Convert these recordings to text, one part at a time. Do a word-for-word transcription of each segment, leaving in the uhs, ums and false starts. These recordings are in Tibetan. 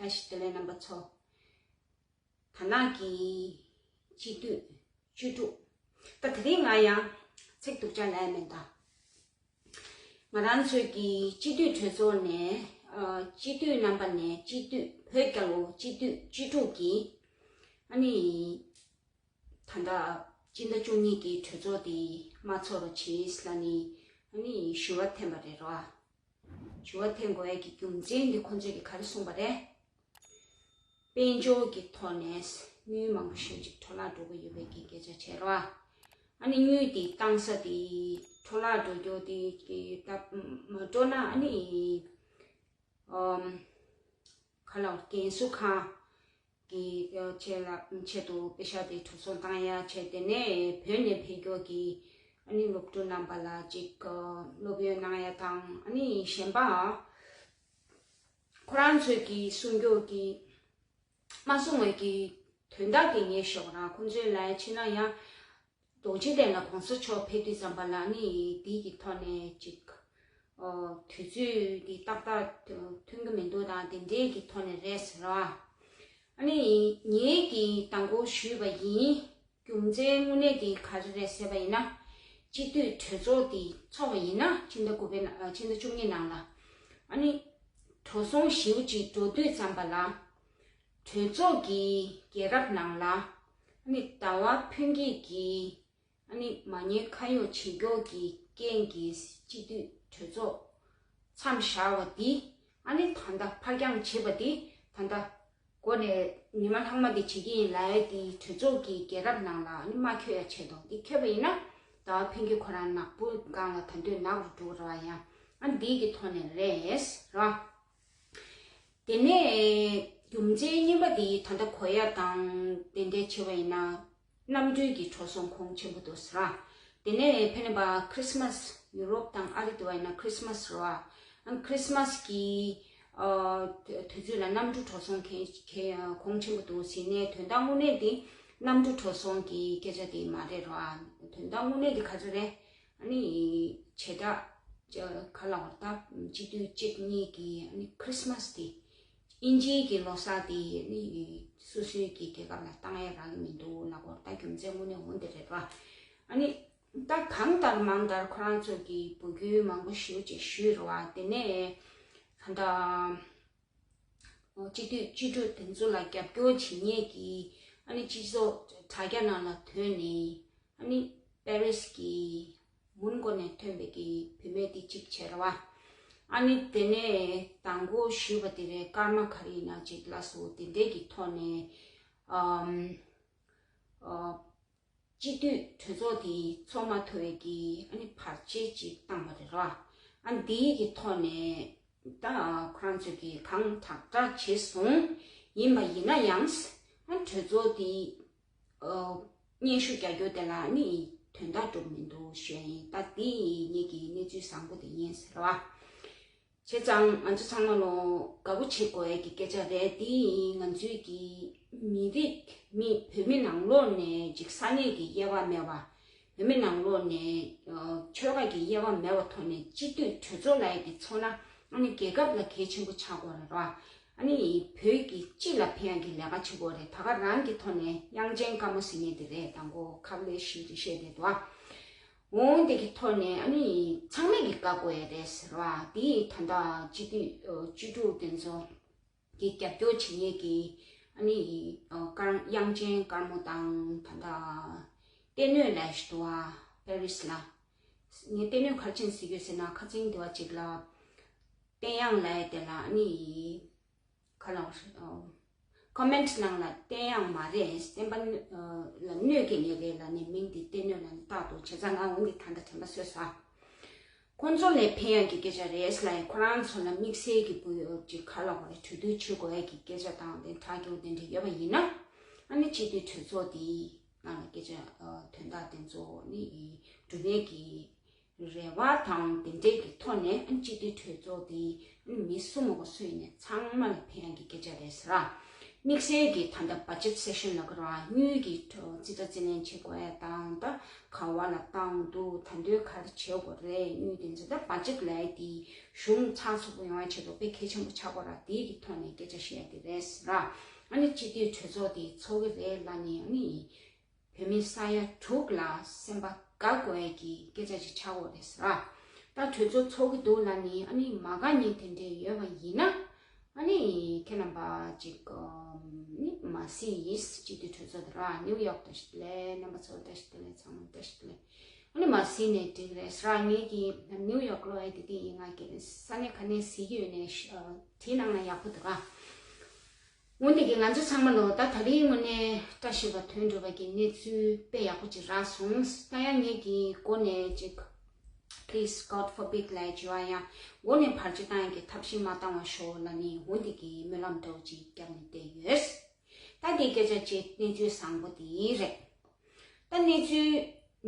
བཀྲ་ཤིས་བདེ་ལེགས་རྣམ་པ་ཚོ། ད་ནང་གི་སྤྱི་འཐུས་བཅུ་དྲུག་ད་དེ་རིང་ང་ཡང་ཚིག་སྡུག་ཅག་ལབ་མེད་ད། ང་རང་ཚོའི་གི་སྤྱི་འཐུས་གྲོས་ཚོགས་ནས་ཨ་སྤྱི་འཐུས་རྣམ་པ་ནས་སྤྱི་འཐུས་བོད་རྒྱལ་ལོ་སྤྱི་འཐུས་བཅུ་དྲུག་གི་ཨ་ནི་ད་ལྟ་སྤྱི་ཟླ་བཅུ་གཉིས་ཀྱི་གྲོས་ཚོགས་དེ་མ་ཚོགས་རོགས་བྱེད་ཟེར་ནས་ཨ་ནི་ཞུ་བ་འཐེན་པ་རེད་རོ། ཞུ་བ་འཐེན་དགོས་ཡས་ཀྱི་རྒྱུ་མཚན་འདི་ཁོང་ཚོས་ཀྱིས་ག་རེ་གསུངས་པ་རེད། དཔལ་འབྱོར་གྱི་ཐོག་ནས་དངུལ་མང་པོ་ཞེ་གཅིག་འཕྲོ་བརླག་འགྲོ་གི་ཡོད་པའི་གི་སྐད་ཆ་བྱས་རོ། ཨ་ནི་དངུལ་དེ་བཏང་ས་དེ་འཕྲོ་བརླག་འགྲོ་རྒྱུ་དེ་གི་ད་མ་འགྲོ་ན་ཨ་ནི་ཨམ་ག་ལ་རྒན་གསོ་ཁང་གི་ཆེད་ལ་ཆེད་དུ་པེ་ཤ་དེ་འགྲོ་སོང་བཏང་ཡ་བྱས། དེ་ནས་བོད་ནས་ཕེབས་རྒྱུ་གི་ཨ་ནི་སློབ་ཕྲུག་རྣམ་པ་ལ་ཅིག་སློབ་ཡོན་གནང་ཡ་དང་ཨ་ནི་གཞན་པ་ཁོ་རང་ཚོས་ཀྱི་གསུང་རྒྱུ་གི་མ་གསུང་བའི་གི་དོན་དག་དེ་ངས་ཞོག་རང་ཁོང་ཚོའི་ལ་ཕྱིན་ན་ཡང་རྡོ་རྗེ་གདན་ལ་གོང་ས་མཆོག་ཕེབས་དུས་ཙམ་པ་ལ་ནི་དེའི་གི་ཐོག་ནས་ཅིག་ཨོ་དུས་ཚོད་དེ་ཏག་ཏག་མཐུན་གི་མི་འདུག་དང་དེ་འདྲའི་གི་ཐོག་ནས་རེད་ཟེར་བ། ཨ་ནི་ངས་ཀྱི་དང་པོ་ཞུས་པ་ཡིན། རྒྱུ་མཚན་དངོས་གནས་དེ་ག་རེ་རེད་ཟེར་བ་ཡིན་ན། སྤྱི་འཐུས་གྲོས་ཚོགས་དེ་ཚོགས་པ་ཡིན་ན་ཕྱི་ཟླ་དགུ་པའི་ནང་ཨ་ཕྱི་ཟླ་བཅུ་གཉིས་ནང་ལ་ཨ་ནི་འགྲོ་སོང་ཞེ་པོ་ཅིག་འགྲོ་དུས་ཙམ་པ་ལ། གྲོས་ཚོགས་ཀྱི་རྒྱལ་རབས་ནང་ལ་ཨ་ནི་ཟླ་བ་ཕུན་སྐྱིད་ཀྱིས་ཨ་ནི་མ་ཉེས་ཁ་གཡོགས་བྱེད་རྒྱུ་གི་རྐྱེན་གྱིས་སྤྱི་འཐུས་གྲོས་ཚོགས་མཚམས་བཞག་པ་འདི་ཨ་ནི་ད་ལྟ་ཕར་འགྱངས་བྱེད་པ་འདི་ད་ལྟ་འགོ་ནས་ཉི་མ་ལྷག་མ་འདི་བྱེད་ཀྱི་ཡིན་ལབ་ཡ་འདི་གྲོས་ཚོགས་ཀྱི་རྒྱལ་རབས་ནང་ལ་ཨ་ནི་མ་འཁྱོལ་ཡ་བྱས་འདུག་འདི་འཁྱོལ་བ་ཡིན་ན་ཟླ་བ་ཕུན་སྐྱིད་ཁོ་རང་ནག་པོའི་སྒང་ལ་ད་དུང་ནག་རུ་འགྲོ་ར་བ་ཡང་ཨ་ནི་འདི་གི་ཐོག་ནས་རེད་ར། དེ་ནས་རྒྱུ་མཚན་གཉིས་པ་དེ་ད་ལྟ་གོ་ཡ་དང་དེ་འདྲའི་ཆེ་བ་ཡིན་ན་གནམ་གྲུའི་གི་འགྲོ་སོང་གོང་ཆེན་པོ་འདུག་ཟེར། དེ་ནས་ཕེབས་ནས་པ་ཁྲིས་མས་ཡུ་རོབ་དང་ཨ་རི་འདི་བ་ཡིན་ན་ཁྲིས་མས་རེད་བ། ཨ་ཁྲིས་མས་གི་ཨ་དུས་ཚོད་ལ་གནམ་གྲུ་འགྲོ་སོང་གལ་གལ་གོང་ཆེན་པོ་འདུག་ཟེར་ནས་དོན་དག་དངོས་གནས་དེ་གནམ་གྲུ་འགྲོ་སོང་གི་སྐད་ཆ་དེ་མ་རེད་རེད་བ། དོན་དག་དངོས་གནས་དེ་ག་ཚོད་རེད། ཨ་ནི་བྱེ་བྲག་ཅིག་ག་ལ་བར་ད་སྤྱི་འཐུས་གཅིག་གཉིས་ཀྱིས་ཨ་ནི་ཁྲིས་མས་དེ་དབྱིན་ཇིའི་གི་ལོ་གསར་དེ་ཨ་ནི་སོ་སོའི་གི་རྒྱལ་ཁབ་ལ་བཏང་ཡ་རག་གི་མི་འདུག་ལབ་ཀྱི་ཡོད་རེད། ད་རྒྱུ་མཚན་དངོས་གནས་འོ་འདི་རེད་པ། ཨ་ནི་ད་གང་ལྟར་མང་ལྟར་ཁོ་རང་ཚོ་གི་འབོད་སྐུལ་མང་པོ་ཞེ་པོ་ཅིག་ཞུས་རེད་བ། དེ་ནས་ད་ལྟ་སྤྱི་འཐུས་བཅུ་དྲུག་དེ་ཚོ་ལ་རྒྱབ་སྐྱོར་བྱེད་མཁན་གྱི་ཨ་ནི་སྤྱི་ཚོགས་དྲ་རྒྱ་ནང་ལ་ཐོན་ནས་ཨ་ནི་པེ་རིས་ཀྱི་མུན་གོ་ནས་ཐོན་པའི་གི་བུད་མེད་དེ་གཅིག་བྱས་རེད་བ། ཨ་ནི་དེ་ནས་དང་པོ་ཞུས་པ་དེ་རེད། སྐར་མ་ག་རེ་ཡིན་ན་ཅིག་ལ་སོ་དེ་འདྲའི་གི་ཐོག་ནས་ཨམ་ཨ་སྤྱི་འཐུས་གྲོས་ཚོགས་དེ་ཚོགས་མ་ཐུབ་པའི་གི་ཨ་ནི་བར་ཆད་ཅིག་བཏང་བ་རེད་ར། ཨ་འདིའི་གི་ཐོག་ནས་ད་ཁོ་རང་ཚོས་གི་གང་དྲག་དྲག་བྱས་སོང་། ཡིན་པ་ཡིན་ན་ཡང་ཨ་གྲོས་ཚོགས་དེ་ཨ་སྙན་ཞུ་རྒྱག་རྒྱུ་དེ་ལ་ནི་དོན་དག་འགྲུབ་མི་འདུག་ཞུ་ཡ་ཡིན། ད་འདི་ངེད་ཀྱི་གནས་ཚུལ་བཟང་པོ་དེ་ཡིན་ཟེར་བ། བྱས་ཙང་ང་ཚོ་ཚང་མ་ལོ་དགའ་པོ་བྱེད་དགོས་ཡ་གི་སྐད་ཆ་རེད། འདི་ང་ཚོའི་གི་མི་རིགས་མི་བོད་མི་ནང་ལོགས་ནས་ཅིག་ས་གནས་ཀྱི་དབྱེ་བ་མེད་པ། བོད་མི་ནང་ལོགས་ནས་ཨ་ཆོལ་ཁ་གི་དབྱེ་བ་མེད་པ་ཐོག་ནས་སྤྱི་འཐུས་གྲོས་ཚོགས་ལབ་ཡ་གི་ཚོགས་ན་ཨ་ནི་རྒྱལ་ཁབ་ལ་གལ་ཆེན་པོ་ཆགས་དགོས་རེད་བ། ཨ་ནི་བོད་ཀྱི་སྤྱི་ལ་ཕན་ཡ་གི་ལས་ཀ་བྱེད་དགོས་རེད། ད་ག་རང་གི་ཐོག་ནས་དབྱངས་ཅན་དཀར་མོ་ཟེར་མཁན་དེ་རེད། དང་པོ་ཁབ་ལས་ཞིག་རེད་བཤད་བསྡད་འདུག་བ། འོང་དེ་གི་ཐོག་ནས་ཨ་ནི་ཚང་མས་གི་བཀག་དགོས་ཡ་རེད་ཟེར་བ། དེ་ད་ལྟ་སྤྱི་འཐུས་ཨ་བཅུ་དྲུག་དེ་ཚོ་གི་རྒྱབ་སྐྱོར་བྱེད་མཁན་གྱི་ཨ་ནི་ཨ་དཀར་དབྱངས་ཅན་དཀར་མོ་དང་ད་ལྟ་བསྟན་སྣོད་ལབ་ཞིག་འདུག་བ། པེ་རིས་ལ། ངས་བསྟན་སྣོད་ག་རེ་བྱས་ཟེར་གྱི་ཡོད་ཟེར་ན་ཁ་སང་དེ་བ་ཅིག་ལ་བསྟན་དབྱངས་ལབ་ཡ་དེ་ལ་ཨ་ནི་ག་ལ་ཨ་ཀོ་མེན་ཊི་ནང་ལ་བསྟན་དབྱངས་མ་རེད། བསྟན་པ་ཨ་ལ་སྣོད་ཀྱི་ནས་རེད་ལབ་ནས་མིང་འདི་བསྟན་སྣོད་ལབ་ནས་བཏགས་འདུག་བྱས་ཙང་ང་འོ་འདི་ད་ལྟ་དྲན་པ་གསོས་སོང་། ཁོང་ཚོ་ལ་ཕན་ཡག་གི་སྐད་ཆ་རེད་ལབ་ཡིན། ཁོ་རང་ཚོ་ལ་དམིགས་བསལ་གྱི་བུ་ཡོད་ཅིག་ག་ལ་བ་རེད། གྲོས་བསྡུར་བྱེད་དགོས་ཡག་གི་སྐད་ཆ་དང་དེ་དྲག་རྒྱུ་དེ་འདྲ་ཡོད་པ་ཡིན་ན་ཨ་ནི་སྤྱི་འཐུས་གྲོས་ཚོགས་དེའི་ནང་ལ་སྐད་ཆ་ཨ་དོན་དག་དེ་ཚོ་ནི་འགྲུབ་ཡག་གི་རེ་བ་དང་དེ་འདྲའི་གི་ཐོག་ནས་ཨ་ནི་སྤྱི་འཐུས་གྲོས་ཚོགས་དེ་ཨ་ནི་མི་སུ་མ་གོ་སུ་ཡིན་ནས་ཚང་མ་ལ་ཕན་ཡག་གི་སྐད་ཆ་རེད་ཟེར། དམིགས་བསལ་གྱི་ད་ལྟ་budget session ལབ་དགོས་རེད་བ། དངུལ་གྱི་ཁྲོད་རྩིས་ཁྲ་རྩིས་ལེན་བྱེད་དགོས་ཡ་དང་། ད་ག་བ་ལ་བཏང་འདུག་ད་དུང་ག་རེ་བྱེད་དགོས་རེད། དངུལ་དེ་ཚོ་ད་budget ལབ་ཡ་དེ་གཞུང་ཚགས་ཚུད་པོ་ཡོང་བའི་ཆེད་དུ་དཔེ་གལ་ཆེན་པོ་ཆགས་ཀྱི་ཡོད་རེད། དེའི་གི་ཐོག་ནས་སྐད་ཆ་བཤད་ཡ་དེ་རེད་ཟེར་ར། ཨ་ནི་སྤྱི་འཐུས་གྲོས་ཚོགས་དེ་ཚོགས་ཀྱི་རེད་ལབ་ནས། ཨ་ནི་བོད་མི་ས་ཡ་དྲུག་ལ་སེམས་པ་དགའ་དགོས་ཀྱི་སྐད་ཆ་ཅིག་ཆགས་ཡོད་རེད་ཟེར་ར། ད་གྲོས་ཚོགས་ཚོགས་ཀྱི་འདུག་ལབ་ནས། ཨ་ནི་མ་དགའ་མཁན་དེ་འདྲས་ཡོད་པ་ཡིན་ན། ཨ་ནི་ཁྱེད་རྣམ་པ་ཅིག་ཨམ། ནི་མ་གཟིགས་ཡིན། སྤྱི་འཐུས་གྲོས་ཚོགས་དེ་ར། ནིའུ་ཡོག་བཀྲ་ཤིས་བདེ་ལེགས། རྣམ་པ་ཚོ་བཀྲ་ཤིས་བདེ་ལེགས། ཚང་མ་བཀྲ་ཤིས་བདེ་ལེགས། ཨ་ནི་མ་གཟིགས་ནས་འགྲིག་རེད་ཟེར་ར། ངེད་ཀྱི་ནིའུ་ཡོག་ལོ་ཨེ་དེ་དེ་ཡིན། ང་གི་ས་གནས་ག་ནས་གཟིགས་ཀྱི་ཡོད་ནས་ཨ། བྲིས་གནང་ན་ཡག་པོ་འདུག་ག་འོན་ཏེ་གི་ང་ཚོ་ཚང་མ་ལོ། ད་ད་རེས་དངོས་གནས་བཀྲ་ཤིས་པ་དོན་གྲུབ་པ་གི་གནས་ཚུལ་དཔེ་ཡག་པོ་ཅིག་རག་སོང་། ད་ཡང་ངེད་ཀྱི་མགོ་ནས་ཅིག please, God forbid ལབ་བྱས་པ་ཡང་མགོ་ནས་བར་ཆད་བཏང་ཡ་གི་ཐབས་ཤེས་མ་བཏང་བ་ཤོག་ལབ་ནས། འོན་ཏེ་གི་སྨོན་ལམ་འདྲ་བོ་ཅིག་བརྒྱབ་ནས་བསྡད་ཡོད། ད་དེ་སྐད་ཆ་བྱས། གནས་ཚུལ་བཟང་པོ་དེ་རེད། ད་གནས་ཚུལ་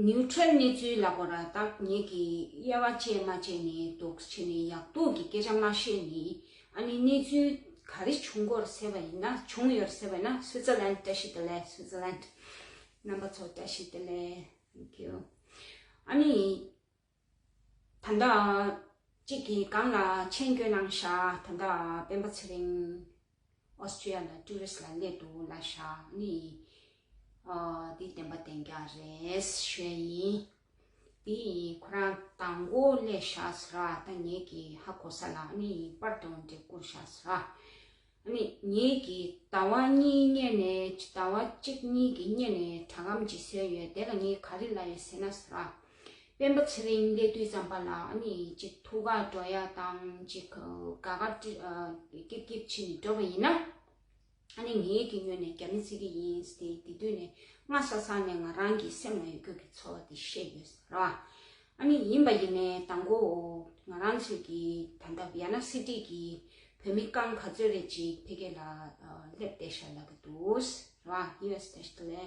ནིའུ་ཊྲལ་གནས་ཚུལ་ལབ་དགོས་ར། ད་ངེད་ཀྱིས་དབྱེ་བ་བཅད་མ་བཅད་ནས་འདུག་བྱས་ནས་ཡག་སྡུག་གི་སྐད་ཆ་མ་བཤད་ནས། ཨ་ནི་གནས་ཚུལ་ག་རེ་བྱུང་གི་ཡོད་རེད་ཟེར་བ་ཡིན་ན། བྱུང་ཡོད་རེད་ཟེར་བ་ཡིན་ན། སུའི་ཙར་ལན་བཀྲ་ཤིས་བདེ་ལེགས། སུའི་ཙར་ལན། རྣམ་པ་ཚོ་བཀྲ་ཤིས་བདེ་ལེགས། Thank you. ཨ་ནི་ད་ལྟ་གཅིག་གི་སྒང་ལ་མཆན་བཀོད་གནང་ཤག་ད་ལྟ་སྤེན་པ་ཚེ་རིང་ཨོ་སི་ཊྲེ་ལི་ཡ་ལ་ཊུ་རི་སི་ཊི་ལ་སླེབས་འདུག་ལབ་ཤག་ཨ་ནི་ཨ། འདི་བདེན་པ་བདེན་རྐྱང་རེད་ཞུ་ཡ་ཡིན། འདི་ཁོ་རང་དང་པོ་སླེབས་ཤག་ཟེར་ར། ད་ངེད་ཀྱིས་ཧ་གོ་ས་ལ། ཨ་ནི་པར་དང་འདྲ་བསྐུར་ཤག་ཟེར་ར། ཨ་ནི་ངེད་ཀྱིས་ཟླ་བ་གཉིས་སྔོན་ནས། ཟླ་བ་གཅིག་གཉིས་ཀྱི་སྔོན་ནས་སྒྲ་སྒམ་ཅིག་བཟོས་ཡོད། དེ་ལ་ངས་ག་རེ་ལབ་ཡོད་ཟེར་ན་ཟེར་ར། སྤེན་པ་ཚེ་རིང་སླེབས་དུས་ཙམ་པ་ལ། ཨ་ནི་ཅིག་ཐུགས་ཁག་འགྲོ་ཡ་དང་། ཅིག་དགའ་དགའ་ཀྲི་ཨ། སྐྱིད་སྐྱིད་བྱས་ནས་འགྲོ་བ་ཡིན་ན། ཨ་ནི་ངེད་ཀྱི་ངོས་ནས་རྒྱ་མི་བརྩི་གི་ཡིན་ཟེར་ཏེ། དེ་དུས་ནས་སྔ་ས་ས་ནས་ང་རང་གི་སེམས་ལ་ཡོད་རྒྱུ་གི་ཚོར་བ་དེ་བཤད་ཡོད་ཟེར་ར། ཨ་ནི་ཡིན་པ་ཡིན་ནའི་དང་པོ་ང་རང་ཚོའི་གི་ད་ལྟ་ཝི་ཡ་ན་སི་ཊི་གི་བོད་མི་རྐང་ག་ཚོད་རེ་ཅིག་ཕ་གི་ལ་ཨ། སླེབས་བསྡད་ཤག་ལབ་ཀྱི་འདུག་ཟེར་བ། ཡུ་ཨེསི་དེ་ཤི་ལེ།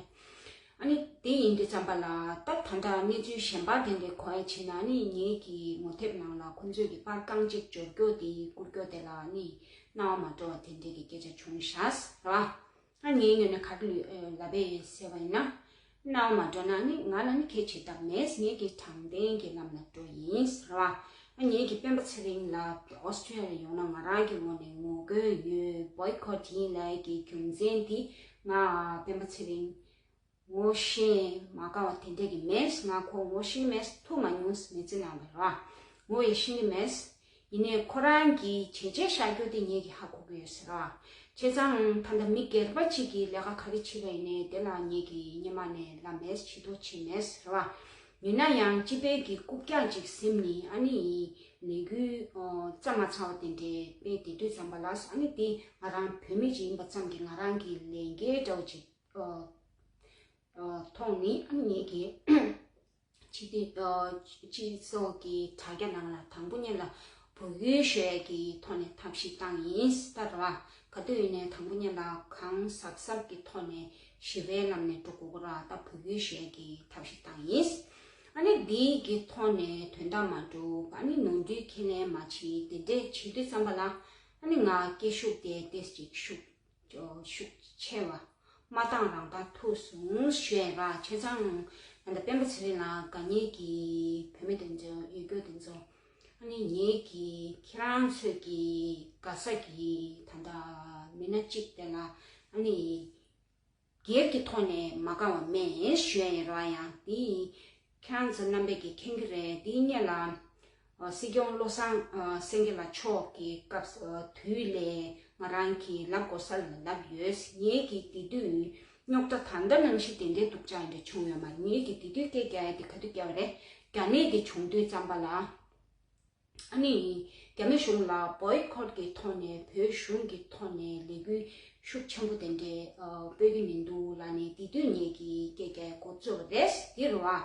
ཨ་ནི་དེ་ཡིན་དུས་ཙམ་པ་ལ། ད་ད་ལྟ་གནས་ཚུལ་གཞན་པ་དེ་འདྲའི་གོ་ཡ་བྱས་ན། ཨ་ནི་ངེད་ཀྱི་ངོ་དེབ་ནང་ལ་ཁོང་ཚོས་ཀྱི་པར་རྐང་གཅིག་འབྱོར་རྒྱུ་དེ་བསྐུར་རྒྱུ་དེ་ལ། ཨ་ནི་སྣང་བ་མ་འགྲོ་བ་དེ་འདྲའི་གི་སྐད་ཆ་བྱུང་ཤག་ཟེར་བ། ཨ། ངའི་ངོས་ནས་ག་རེ་ལབ་པ་ཡིན་ཟེར་བ་ཡིན་ན། སྣང་བ་མ་འགྲོ་ན་ནི་ང་ལ་ནི་ཁྱད་བྱེད་ཐབས་མེད། ངེད་ཀྱི་དྲང་བདེན་གྱི་ལམ་ལ་འགྲོ་ཡིན་ཟེར་བ། ཨ། ངེད་ཀྱིས་སྤེན་པ་ཚེ་རིང་ལ་ཨོ་སི་ཊྲེ་ལི་ཡ་ཡོང་ན་ང་རང་གི་ངོས་ནས་ངོ་རྒོལ་ཡོད། བོའི་ཁོ་ཊི་ཡིན་ལབ་ཀྱི་རྒྱུ་མཚན་དེ། ང་སྤེན་པ་ཚེ་རིང་ངོ་ཤེས་མ་དགའ་བ་དེ་འདྲ་གི་མེད། ང་ཁོ་ངོ་ཤེས་མེད། ཐུག་མ་མྱོང་། མི་ཚེ་ནང་ལ་ར་ངོ་ཡང་ཤེས་ཀྱི་མེད། ཡིན་ནའི་ཁོ་རང་གིས་བྱས་རྗེས་བཞག་རྒྱུ་དེ་ངེད་ཀྱིས་ཧ་གོ་གི་ཡོད་ཟེར་བ། བྱས་ཙང་ད་ལྟ་མི་སྒེར་པ་གཅིག་གིས་ལས་ཀ་ག་རེ་བྱས་པ་ཡིན་ནའི་དེ་ལ་ངེད་ཀྱིས་སྔོན་མ་ནས་ལབ་མེད། བྱེད་དོ་བྱས་མེད་ཟེར་བ། ཡིན་ན་ཡང་སྤྱི་པའི་གི་རྐུབ་བཀྱག་ཅིག་ཟིན་ནས། ཨ་ནི་ལས་འགུལ་ཨོ་བརྩམས་མ་ཚར་བ་དེ་འདྲའི་དཔེ་དེ་དུས་ཙམ་པ་ལ། ཨ་ནི་དེ་ང་རང་བོད་མི་ཅིག་ཡིན་པ་ཙམ་གྱིས་ང་རང་གི་ལས་འགན་འདྲ་བོ་ཅིག་ཨོ་ཨོ་མཐོང་ནས། ཨ་ནི་ངེད་ཀྱིས་སྤྱི་འཐུས་ཨ་སྤྱི་ཚོགས་ཀྱི་དྲ་རྒྱ་ནང་ལ་དང་པོ་ཉིད་ལ་འབོད་སྐུལ་ཞུ་ཡས་ཀྱི་ཐོག་ནས་ཐབས་ཤེས་བཏང་ཡིན་ཟེར་བ། ག་དུས་ཡིན་ནའི་དང་པོ་ཉིད་ལ་གང་ཟབ་ཟབ་ཀྱི་ཐོག་ནས་ཞི་བའི་ལམ་ནས་འགྲོ་དགོས་ཀྱི་རེད། ད་འབོད་སྐུལ་ཞུ་ཡས་ཀྱི་ཐབས་ཤེས་བཏང་ཡིན། ཨ་ནི་འདི་གི་ཐོག་ནས་དོན་དག་མ་འགྲུབ། ཨ་ནི་ནོར་འཁྲུལ་ཁས་ལེན་མ་བྱེད། དེ་འདྲས་བྱེད་དུས་ཙམ་པ་ལ། ཨ་ནི་ང་སྐད་ཤུགས་དེ་ཏོག་ཙམ་ཅིག་ཤུགས་ཤུགས་ཆེ་བ། མ་བཏང་རང་བཏང་ཐུབ་སོང་ཞུ་ཡས་ར། བྱས་ཙང་ད་ལྟ་སྤེན་པ་ཚེ་རིང་ལ་དགའ་ཉེ་གི་བོད་མི་དེ་ཚོ་ཡོད་རྒྱུ་དེ་ཚོ། ཨ་ནི་ངེད་ཀྱིས་ཁྱེད་རང་ཚོས་ཀྱི་དགའ་ས་གི་ད་ལྟ་མི་སྣ་གཅིག་དེ་ལ། ཨ་ནི་སྒེར་གྱི་ཐོག་ནས་མ་དགའ་བ་མེད་ཞུ་ཡས་ཡིན་ར། ཡང་དེ་ཁྱེད་རང་ཚོ་རྣམ་པས་ཀྱིས་མཁྱེན་གྱི་རེད། དེའི་སྔོན་ལ་ཨ་སྲིད་སྐྱོང་བློ་བཟང་ཨ་སེང་གེ་ལགས་མཆོག་གི་སྐབས་སུ་དུས་ལས་ང་རང་གིས་ལབ་དགོས་ས་ལ་ལབ་ཡོད། ངེད་ཀྱིས་དེ་དུས་རྙོག་དྲ་ད་ལྟ་ནང་བཞིན་དེ་འདྲའི་སྡུག་ཅག་འདྲ་བྱུང་ཡོད་མ་རེད། ངེད་ཀྱིས་དེ་དུས་སྐད་རྒྱག་ཡ་དེ་ག་དུས་རྒྱག་པ་རེད། རྒྱ་ནད་དེ་བྱུང་དུས་ཙམ་པ་ལ། ཨ་ནི་རྒྱ་མི་གཞུང་ལ་བོའི་ཁོཊ་ཀྱི་ཐོག་ནས། བོད་གཞུང་གི་ཐོག་ནས་ལས་འགུལ་ཤུགས་ཆེན་པོ་དེ་འདྲའི་ཨ་སྤེལ་གྱི་མི་འདུག་ལབ་ནས་དེ་དུས་ངེད་ཀྱིས་སྐད་རྒྱག་འགོ་བཙུགས་པ་རེད། དེ་རེད་བ།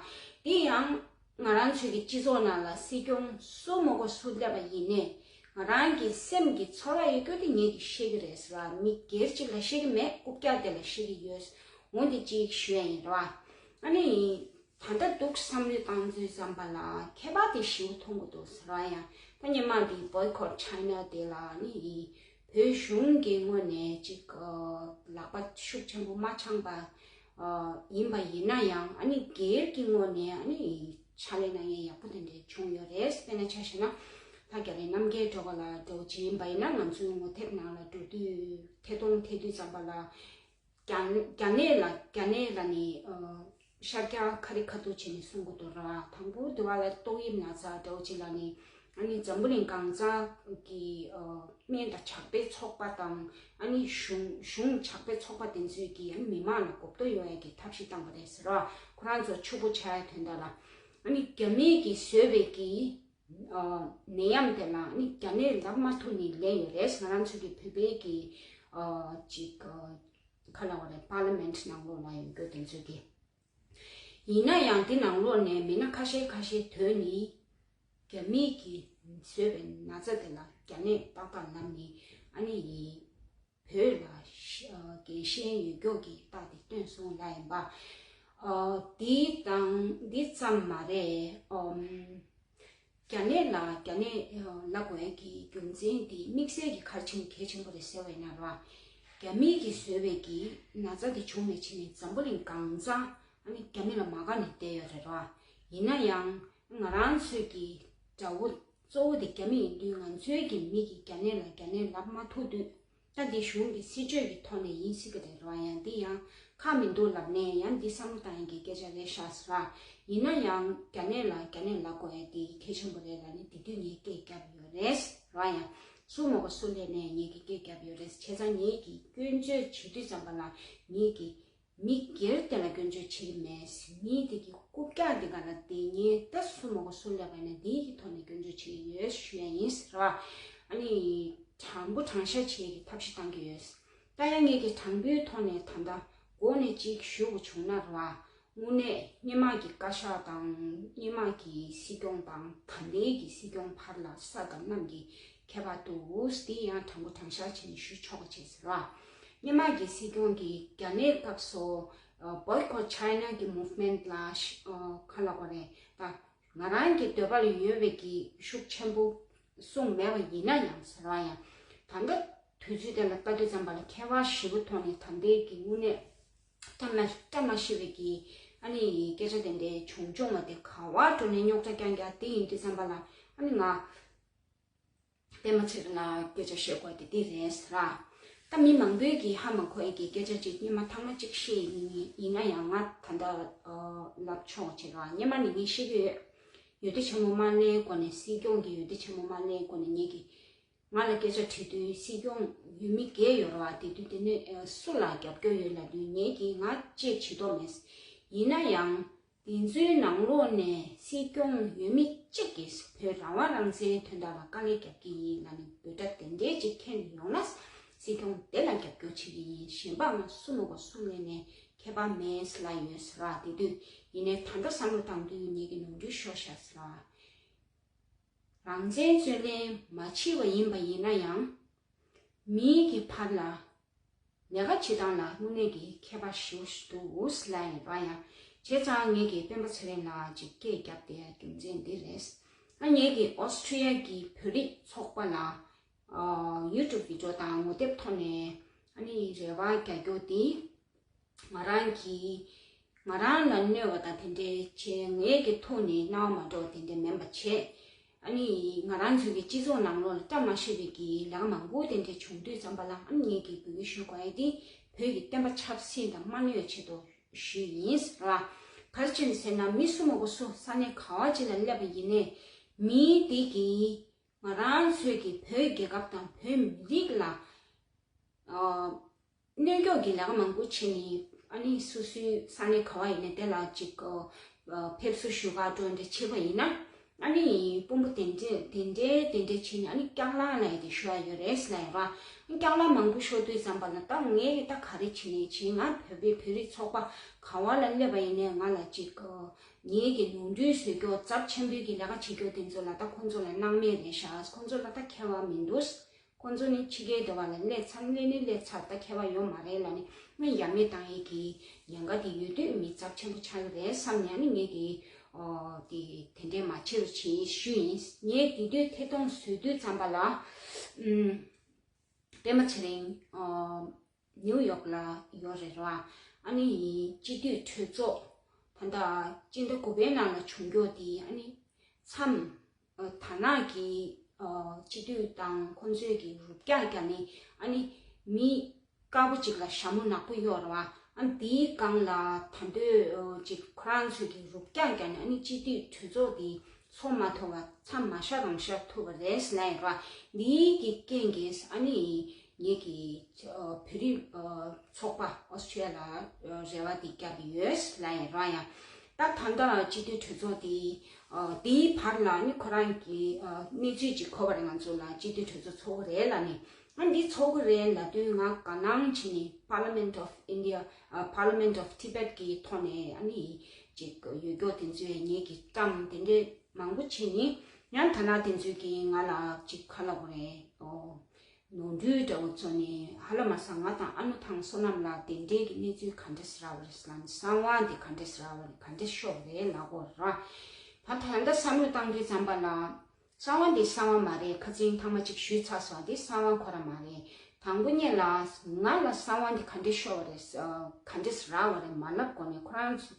དེ་ཡང་ང་རང་ཚོའི་གི་སྤྱི་ཚོགས་ནང་ལ་སྲིད་སྐྱོང་སུ་མོ་གོ་སུ་སླེབས་པ་ཡིན་ནའི། ང་རང་གི་སེམས་ཀྱི་ཚོར་བ་ཡོད་རྒྱུ་དེ་ངེད་ཀྱིས་ཤེས་ཀྱི་རེད་ཟེར་བ། མི་སྒེར་གཅིག་ལ་ཤེས་ཀྱི་མེད། རྐུབ་བཀྱག་དེ་ལ་ཤེས་ཀྱི་ཡོད། འོན་ཏེ་གཅིག་ཞུ་ཡ་ཡིན་རེད་བ། ཨ་ནི། ད་ལྟ་འདུག་བསམ་བློ་བཏང་དུས་ཙམ་པ་ལ་ཁྱད་པར་དེ་ཞེ་པོ་མཐོང་གི་འདུག་ཟེར་བ་ཡང་། ད་སྔོན་མ་འདི་Boycott China དེ་ལ་ནི་ བོད་གཞུང་གི་ངོས་ནས་ཅིག་ལག་པ་ཤུགས་ཆེན་པོ་མ་འཆང་པ་ཡིན་པ་ཡིན་ན་ཡང་ཨ་ནི་སྒེར་གྱི་ངོས་ནས་ཨ་ནི་ཕྱག་ལས་གནང་མཁན་ཡག་པོ་དེ་འདྲ་བྱུང་ཡོད་རེད། དཔེར་ན་ཆ་བཞག་ན་ད་རྒྱ་རི་རྣམ་རྒྱལ་སྒྲོལ་དཀར་ལགས་འདྲ་བོ་ཅིག་ཡིན་པ་ཡིན་ན་ང་ཚོའི་ངོ་དེབ་ནང་ལ་འགྲོ་དུས་ཐད་གཏོང་ཐད་དུས་ཙམ་པ་ལ། རྒྱ་རྒྱ་ནད་ལ་རྒྱ་ནད་ལ་ནི་ཤར་རྒྱག་ཁ་རི་ཁ་ཐུག་བྱས་ནས་གསུང་གི་འདུག་ར། དང་པོ་དེ་བ་ལ་ཏོག་དབྱིབས་ན་ཚ་འདྲ་བོ་ཅིག་ལ་ནི་ཨ་ནི་འཛམ་བུ་གླིང་གང་ས་གི་སྨན་དང་ཇག་པའི་ཚོགས་པ་དང་ཨ་ནི་གཞུང་གཞུང་ཇག་པའི་ཚོགས་པ་དེ་ཚོས་ཀྱིས་ཨ་ནི་མི་མང་ལ་གོ་བརྡ་ཡོང་ཡ་གི་ཐབས་ཤེས་བཏང་པ་རེད་ཟེར་ར། ཁོ་རང་ཚོ་ཕྱུག་པོ་ཆགས་ཡ་དོན་དག་ལ་ཨ་ནི་རྒྱ་མི་གིས་བཟོས་པའི་གི་ནད་ཡམས་དེ་ལ་ནི་རྒྱ་ནད་ལབ་མ་ཐུབ་ནི་ལས་ཡོད་རེད། ང་རང་ཚོ་གི་བོད་པའི་གི་ཅིག་ག་ལ་བ་རེད། པར་ལི་མེན་ཊི་ནང་ལོགས་ལ་ཡོད་རྒྱུ་དེ་ཚོ་གི། ཡིན་ན་ཡང་དེ་ནང་ལོགས་ནས་མི་སྣ་ཁ་ཤས་ཁ་ཤས་དོན་ནི་རྒྱ་མི་གིས་བཟོས་པའི་ན་ཚ་དེ་ལ་རྒྱ་ནད་ཏག་ཏག་ལབ་ནི་ཨ་ནི་ཡིན། བོད་ལ་རྒྱལ་ཞེན་ཡོད་མགྱོགས་ཀྱི་རྟགས་དེ་སྟོན་སོང་ལ་ཡིན་པ། འདི་དང་འདི་ཙམ་མ་རེད། རྒྱ་ནད་ལ་རྒྱ་ནད་ལབ་དགོས་ཡ་གི་རྒྱུ་མཚན་དེ་དམིགས་བསལ་གྱི་ག་རེ་བྱས་ནས་གལ་ཆེན་པོ་རེད་ཟེར་བ་ཡིན་ན་ར། རྒྱ་མི་གིས་བཟོས་པའི་གི་ན་ཚ་དེ་བྱུང་ནས་ཕྱིན་ནས་འཛམ་བུ་གླིང་གང་ས་ཨ་ནི་རྒྱ་མི་ལ་མ་དགའ་ནས་བསྡད་ཡོད་རེད་ར། ཡིན་ན་ཡང་ང་རང་ཚོའི་གི་དགྲ་བོ་གཙོ་བོ་དེ་རྒྱ་མི་ཡིན་དུས་ང་ཚོའི་གི་མི་གིས་རྒྱ་ནད་ལ་རྒྱ་ནད་ལབ་མ་ཐུབ་དུས། ད་འདི་གཞུང་གི་སྲིད་བྱུས་ཀྱི་ཐོག་ནས་ཡིན་སྲིད་ཀྱི་རེད་ར། ཡང་འདི་ཡང་ཁག་མི་འདུག་ལབ་ནས་ཡང་འདི་བསམ་བློ་བཏང་ཡག་གི་སྐད་ཆ་རེད་ཤག་ཟེར་བ། ཡིན་ན་ཡང་རྒྱ་ནད་ལ་རྒྱ་ནད་ལབ་དགོས་ཡ་དེ་གལ་ཆེན་པོ་རེད་ལབ་ནས་དེ་དུས་ངས་སྐད་བརྒྱབ་ཡོད་རེད་ཟེར་བ། ཡང་སུ་མ་གོ་སུ་ལས་ནས་ངས་ཀྱི་སྐད་བརྒྱབ་ཡོད་རེད། བྱས་ཙང་ངས་ཀྱི་སྐྱོན་བརྗོད་བྱེད་དུས་ཙམ་པ་ལ་ངས་ཀྱི་མི་སྒེར་དེ་ལ་སྐྱོན་བརྗོད་བྱེད་ཀྱི་མེད། མི་དེ་གི་རྐུབ་བཀྱག་དེ་ག་ལ་བསྡད་མཁན་ད་སུ་མ་གོ་སུ་སླེབས་པ་ཡིན་ན་དེའི་གི་ཐོག་ནས་སྐྱོན་བརྗོད་བྱེད་ཀྱི་ཡོད་ཞུ་ཡ་ཡིན་ཟེར་བ། ཨ་ནི་དྲང་པོ་དྲང་བཞག་བྱེད་ཀྱི་ཐབས་ཤེས་བཏང་གི་ཡོད། ད་ཡང་ངས་ཀྱི་དྲང་པོའི་ཐོག་ནས་ད་ལྟ་འགོ་ནས་གཅིག་ཞུ་དགོས་བྱུང་ན་ར། དངོས་གནས་སྔོན་མ་གི་བཀའ་ཤག་དང་སྔོན་མ་གི་སྲིད་སྐྱོང་དང་ད་ལྟའི་གི་སྲིད་སྐྱོང་བར་ལ་ས་དང་གནམ་གྱི་ཁྱད་པར་འདུག། དེ་ཡང་དྲང་པོ་དྲང་བཞག་བྱས་ནས་ཞུ་ཆོག་པ་བྱས་ཟེར་བ། སྔོན་མ་གི་སྲིད་སྐྱོང་གིས་རྒྱ་ནད་སྐབས་སུ་Boycott China གི་movement ལ་ཤ- ཨ། ག་ལབ་དགོས་རེད། ད་ང་རང་གི་འདོད་པ་ལ་ཡོད་པའི་གི་ཤུགས་ཆེན་པོ་གསུངས་མེད་པ་ཡིན་ན་ཡང་ཟེར་བ། ཡང་ད་ལྟ་དུས་ཚོད་དེ་ལ་ལྟ་དུས་ཙམ་པ་ལ་ཁྱད་པར་ཞེ་པོ་ཐོག་ནས་ད་ལྟའི་གི་དངོས་གནས་བཀྲ་མ་བཀྲ་མ་ཤིས་པའི་གི་ཨ་ནི་སྐད་ཆ་དེ་འདྲའི་བྱུང་བྱུང་བ་དེ་ག་བ་འགྲོ་ནས་རྙོག་དྲ་རྐྱང་རྐྱང་དེ་ཡིན་དུས་ཙམ་པ་ལ་ཨ་ནི་ང་པད་མ་ཚེ་རིང་ལ་སྐད་ཆ་བཤད་དགོས་དེ་དེ་རེད་ཟེར་ར། ད་མི་མང་པོས་ཀྱིས་ཧ་མ་གོ་ཡ་གི་སྐད་ཆ་ཅིག་སྔོན་མ་ཐེངས་མ་གཅིག་བཤད་ཡིན། ཡིན་ན་ཡང་ང་ད་ལྟ་ལབ་ཆོག་བྱེད་ར། སྔོན་མ་ནས་ངས་བཤད་ཀྱི་ཡོད། འོས་བསྡུ་ཆེན་མོ་མ་སླེབས་གོང་ནས་སྲིད་སྐྱོང་གི་འོས་བསྡུ་ཆེན་མོ་མ་སླེབས་གོང་ནས་ངེད་ཀྱི་ང་ལ་སྐད་ཆ་དྲིས་དུས་སྲིད་སྐྱོང་འོས་མི་བརྒྱད་ཡོད་ར་བ། དེ་དུས་དེ་ནས་སུ་ལ་རྒྱབ་སྐྱོར་ཡོད་ལབ་དུས་ངེད་ཀྱིས་ང་ཅེས་བྱེད་དོ་མེད། ཡིན་ན་ཡང་དེ་ཚོའི་ནང་ལོགས་ནས་སྲིད་སྐྱོང་འོས་མི་གཅིག་གིས་བོད་རང་དབང་རང་བཙན་དོན་དག་ལ་དཀའ་ལས་རྒྱབ་ཀྱི་ཡིན་ལབ་ནས་འབོད་སྒྲ་དེ་འདྲའི་ཅིག་འཁྱེར་ནས་ཡོང་ན་སྲིད་སྐྱོང་དེ་ལ་རྒྱབ་སྐྱོར་བྱེད་ཀྱི་ཡིན། གཞན་པ་ང་སུ་མ་གོ་སུ་ལས་ནས་ཁྱད་པར་མེད་ལབ་ཡོད་ཟེར་བ། དེ་དུས་ཡིན་ནའི་ད་ལྟ་བསམ་བློ་བཏང་དུས་ངེད་ཀྱི་ནོར་འཁྲུལ་ཤོར་ཤག་ཟེར་བ། རང་བཙན་རྩོད་ལེན་མ་བྱས་པ་ཡིན་པ་ཡིན་ན་ཡང་། མིའི་གི་བར་ལ་ལས་ཀ་བྱེད་སྟངས་ལ་དངོས་གནས་ཀྱི་ཁྱད་པར་ཞེ་པོ་ཞིག་འདུག་ལབ་ཡིན་པ་ཡང་། བྱས་ཙང་ངེད་ཀྱིས་སྤེན་པ་ཚེ་རིང་ལགས་ཅིག་སྐད་བརྒྱབ་བསྡད་ཡ་རྒྱུ་མཚན་འདི་རེད། ཨ་ངེད་ཀྱིས་ཨོ་སི་ཁྲི་ཡ་གི་བོད་རིགས་ཚོགས་པ་ལ་ཨ་ཡུ་ཊུབ་བི་ཌི་ཡོ་དང་ངོ་དེབ་ཐོག་ནས་ཨ་ནི་རེ་བ་རྒྱག་རྒྱུ་འདི། ང་རང་གིས་ང་རང་ལ་གནོད་པ་དང་དེ་འདྲའི་བྱས་ངེད་ཀྱི་ཐུགས་ནས་སྣང་བ་མ་འགྲོ་བ་དེ་འདྲ་མིན་པ་བྱས། ཨ་ནི་ང་རང་ཚོའི་གི་སྤྱི་ཚོགས་ནང་ལོགས་ལ་བཀྲ་མ་ཤིས་པའི་གི་ལས་ཀ་མང་པོ་དེ་འདྲ་བྱུང་དུས་ཙམ་པ་ལ་ཨ་ནི་ངེད་ཀྱིས་འབོད་སྐུལ་ཞུ་དགོས་ཡ་དེ་བོད་ཀྱི་བསྟན་པ་ཆབ་སྲིད་དང་མ་གནོད་ཆེད་དུ་ཞུས་ཡིན་ཟེར་བ། ག་རེ་བྱས་ནས་ཟེར་ན་མི་སུ་མ་གོ་སུ་ས་གནས་ག་བ་ཅིག་ལ་སླེབས་པ་ཡིན་ནའི་མི་དེ་གིས་ང་རང་ཚོའི་གི་བོད་རྒྱལ་ཁབ་དང་བོད་མི་རིགས་ལ་ཨ། གནོད་སྐྱོན་གྱི་ལས་ཀ་མང་པོ་བྱས་ནས་ཨ་ནི་སོ་སོའི་ས་གནས་ག་བ་ཡིན་ན་དེ་ལ་ཅིག་ཨ་ཕེབས་བསུ་ཞུ་ག་འགྲོ་འདྲ་བྱས་པ་ཡིན་ན་ཨ་ནི་དཔོན་པོ་དེ་འདྲས་དེ་འདྲས་དེ་འདྲས་བྱས་ནས་ཨ་ནི་སྐྱག་ལག་ལབ་ཡ་དེ་ཞུ་ཡ་ཡོད་རེད་ཟེར་ལབ་ཡོད་ར། སྐྱག་ལག་མང་པོ་ཤོར་དུས་ཙམ་པ་ལ་ད་ངས་ད་ག་རེ་བྱས་ནས་བྱས། ང་བོད་པའི་བོད་རིགས་ཚོགས་པ་ག་བ་ལ་སླེབས་པ་ཡིན་ནའི་ང་ལ་ཅིག་ཨ་ངེད་ཀྱི་ནོར་འཁྲུལ་བཟོ་རྒྱུ་ཚབས་ཆེན་པོའི་གི་ལས་ཀ་བྱེད་རྒྱུ་དེ་ཚོ་ལ་ད་ཁོང་ཚོ་ལ་སྣང་མེད་རེད་ཤག་ཁོང་ཚོ་ལ་ད་ཁྱད་པར་མི་འདུག་ཁོང་ཚོ་ནི་ཕྱི་རྒྱལ་དུ་བ་ལ་སླེབས་ཚར་སླེབས་ནི་སླེབས་ཚར་ད་ཁྱད་པར་ཡོད་མ་རེད་ལབ་ནི་སྔོན་ཡ་མེད་བཏང་ཡས་ཀྱི་ཉེན་ཁ་དེ་ཡོད་དུས་མི་ཚབས་ཆེན་པོ་ཆགས་ཀྱི་རེད་བསམ་ནས་ནི་ངས་ཀྱི་ཨོ་དེ་དེ་འདྲས་མ་བྱེད་རོགས་བྱེད་ཞུས་ཡིན། ངས་དེ་དུས་ཐད་གཏོང་བཟོས་དུས་ཙམ་པ་ལ་ཨུམ། པད་མ་ཚེ་རིང་ཨ་ནིའུ་ཡོག་ལ་ཡོད་རེད་ར། ཨ་ནི་སྤྱི་འཐུས་གྲོས་ཚོགས་ད་ལྟ་སྤྱི་ཟླ་དགུ་པའི་ནང་ལ་བྱུང་རྒྱུ་དེ་ཨ་ནི་མཚམས་ཨ་དར་ནག་གི་ཨ་སྤྱི་འཐུས་དང་ཁོང་ཚོས་ཀྱི་རུབ་རྒྱག་རྒྱག་ནས་ཨ་ནི་མི་དཀར་པོ་ཅིག་ལ་ཞྭ་མོ་ནག་པོ་གཡོགས་ར་བ། ཨ་འདིའི་སྒང་ལ་ད་འདོད་ཅིག་ཁོ་རང་ཚོས་ཀྱི་རུབ་རྒྱག་རྒྱག་ནས་ཨ་ནི་སྤྱི་འཐུས་གྲོས་ཚོགས་འདི་ཚོགས་མ་ཐུབ་པ་མཚམས་མ་བཞག་རང་བཞག་ཐུབ་པ་རེད་ཟེར་ལབ་ཡོད་ར། འདིའི་གི་རྐྱེན་གྱིས་ཨ་ནི་ངེད་ཀྱི་བོད་རིགས་ཚོགས་པ་ཨོ་སི་ཁྲུ་ལི་ཡ་ལ་རེ་བ་འདི་བརྒྱབ་ཡོད་ཟེར་ལབ་ཡོད་ར། ཡང་ད་ད་ལྟ་སྤྱི་འཐུས་གྲོས་ཚོགས་འདི་འདིའི་བར་ལ་ཨ་ནི་ཁོ་རང་གི་གནས་ཚུལ་ཅིག་གོ་བ་རེད། ང་ཚོ་ལ་སྤྱི་འཐུས་གྲོས་ཚོགས་ཚོགས་ཀྱི་རེད་ལབ་ནས། ཨ་འདི་ཚོགས་ཀྱི་རེད་ལབ་དུས་ང་དགའ་སྣང་བྱས་ནས་Parliament of India ཨ་Parliament of Tibet གི་ཐོག་ནས་ཨ་ནི་ཅིག་ཡོད་སྐྱོ་དེ་ཚོས་ངེད་ཀྱི་བཀྲམ་དེ་འདྲས་མང་པོ་བྱས་ནས། ཡང་ཐ་ན་དེ་ཚོས་ཀྱིས་ང་ལ་ཅིག་ག་ལབ་དགོས་རེད། ཨོ་ནོར་འཁྲུལ་འདྲ་བོ་བཟོས་ནས་ཧ་ལམ་ས་ང་དང་ཨ་ནུ་ཐང་བསོད་ནམས་ལགས་དེ་འདྲས་ཀྱི་གནས་ཚུལ་ག་འདྲས་རག་པ་རེད་ལབ་ནས་གསང་བ་འདི་ག་འདྲས་རག་པ་རེད། ག་འདྲས་ཤོར་རེད་ལབ་དགོས་ར། ད་ད་ལྟ་བསམ་བློ་བཏང་དུས་ཙམ་པ་ལ། གསང་བ་འདི་གསང་བ་མ་རེད། ཁ་སང་ཐེངས་མ་གཅིག་ཞུས་ཚར་སོང་། འདི་གསང་བ་ཁོ་རང་མ་རེད། དང་པོ་ཉིད་ལ་ང་ལ་གསང་བ་འདི་ག་འདྲས་ཤོར་བ་རེད། ག་འདྲས་རག་པ་རེད་མ་ལབ་གོང་ནས་ཁོ་རང་ཚོ་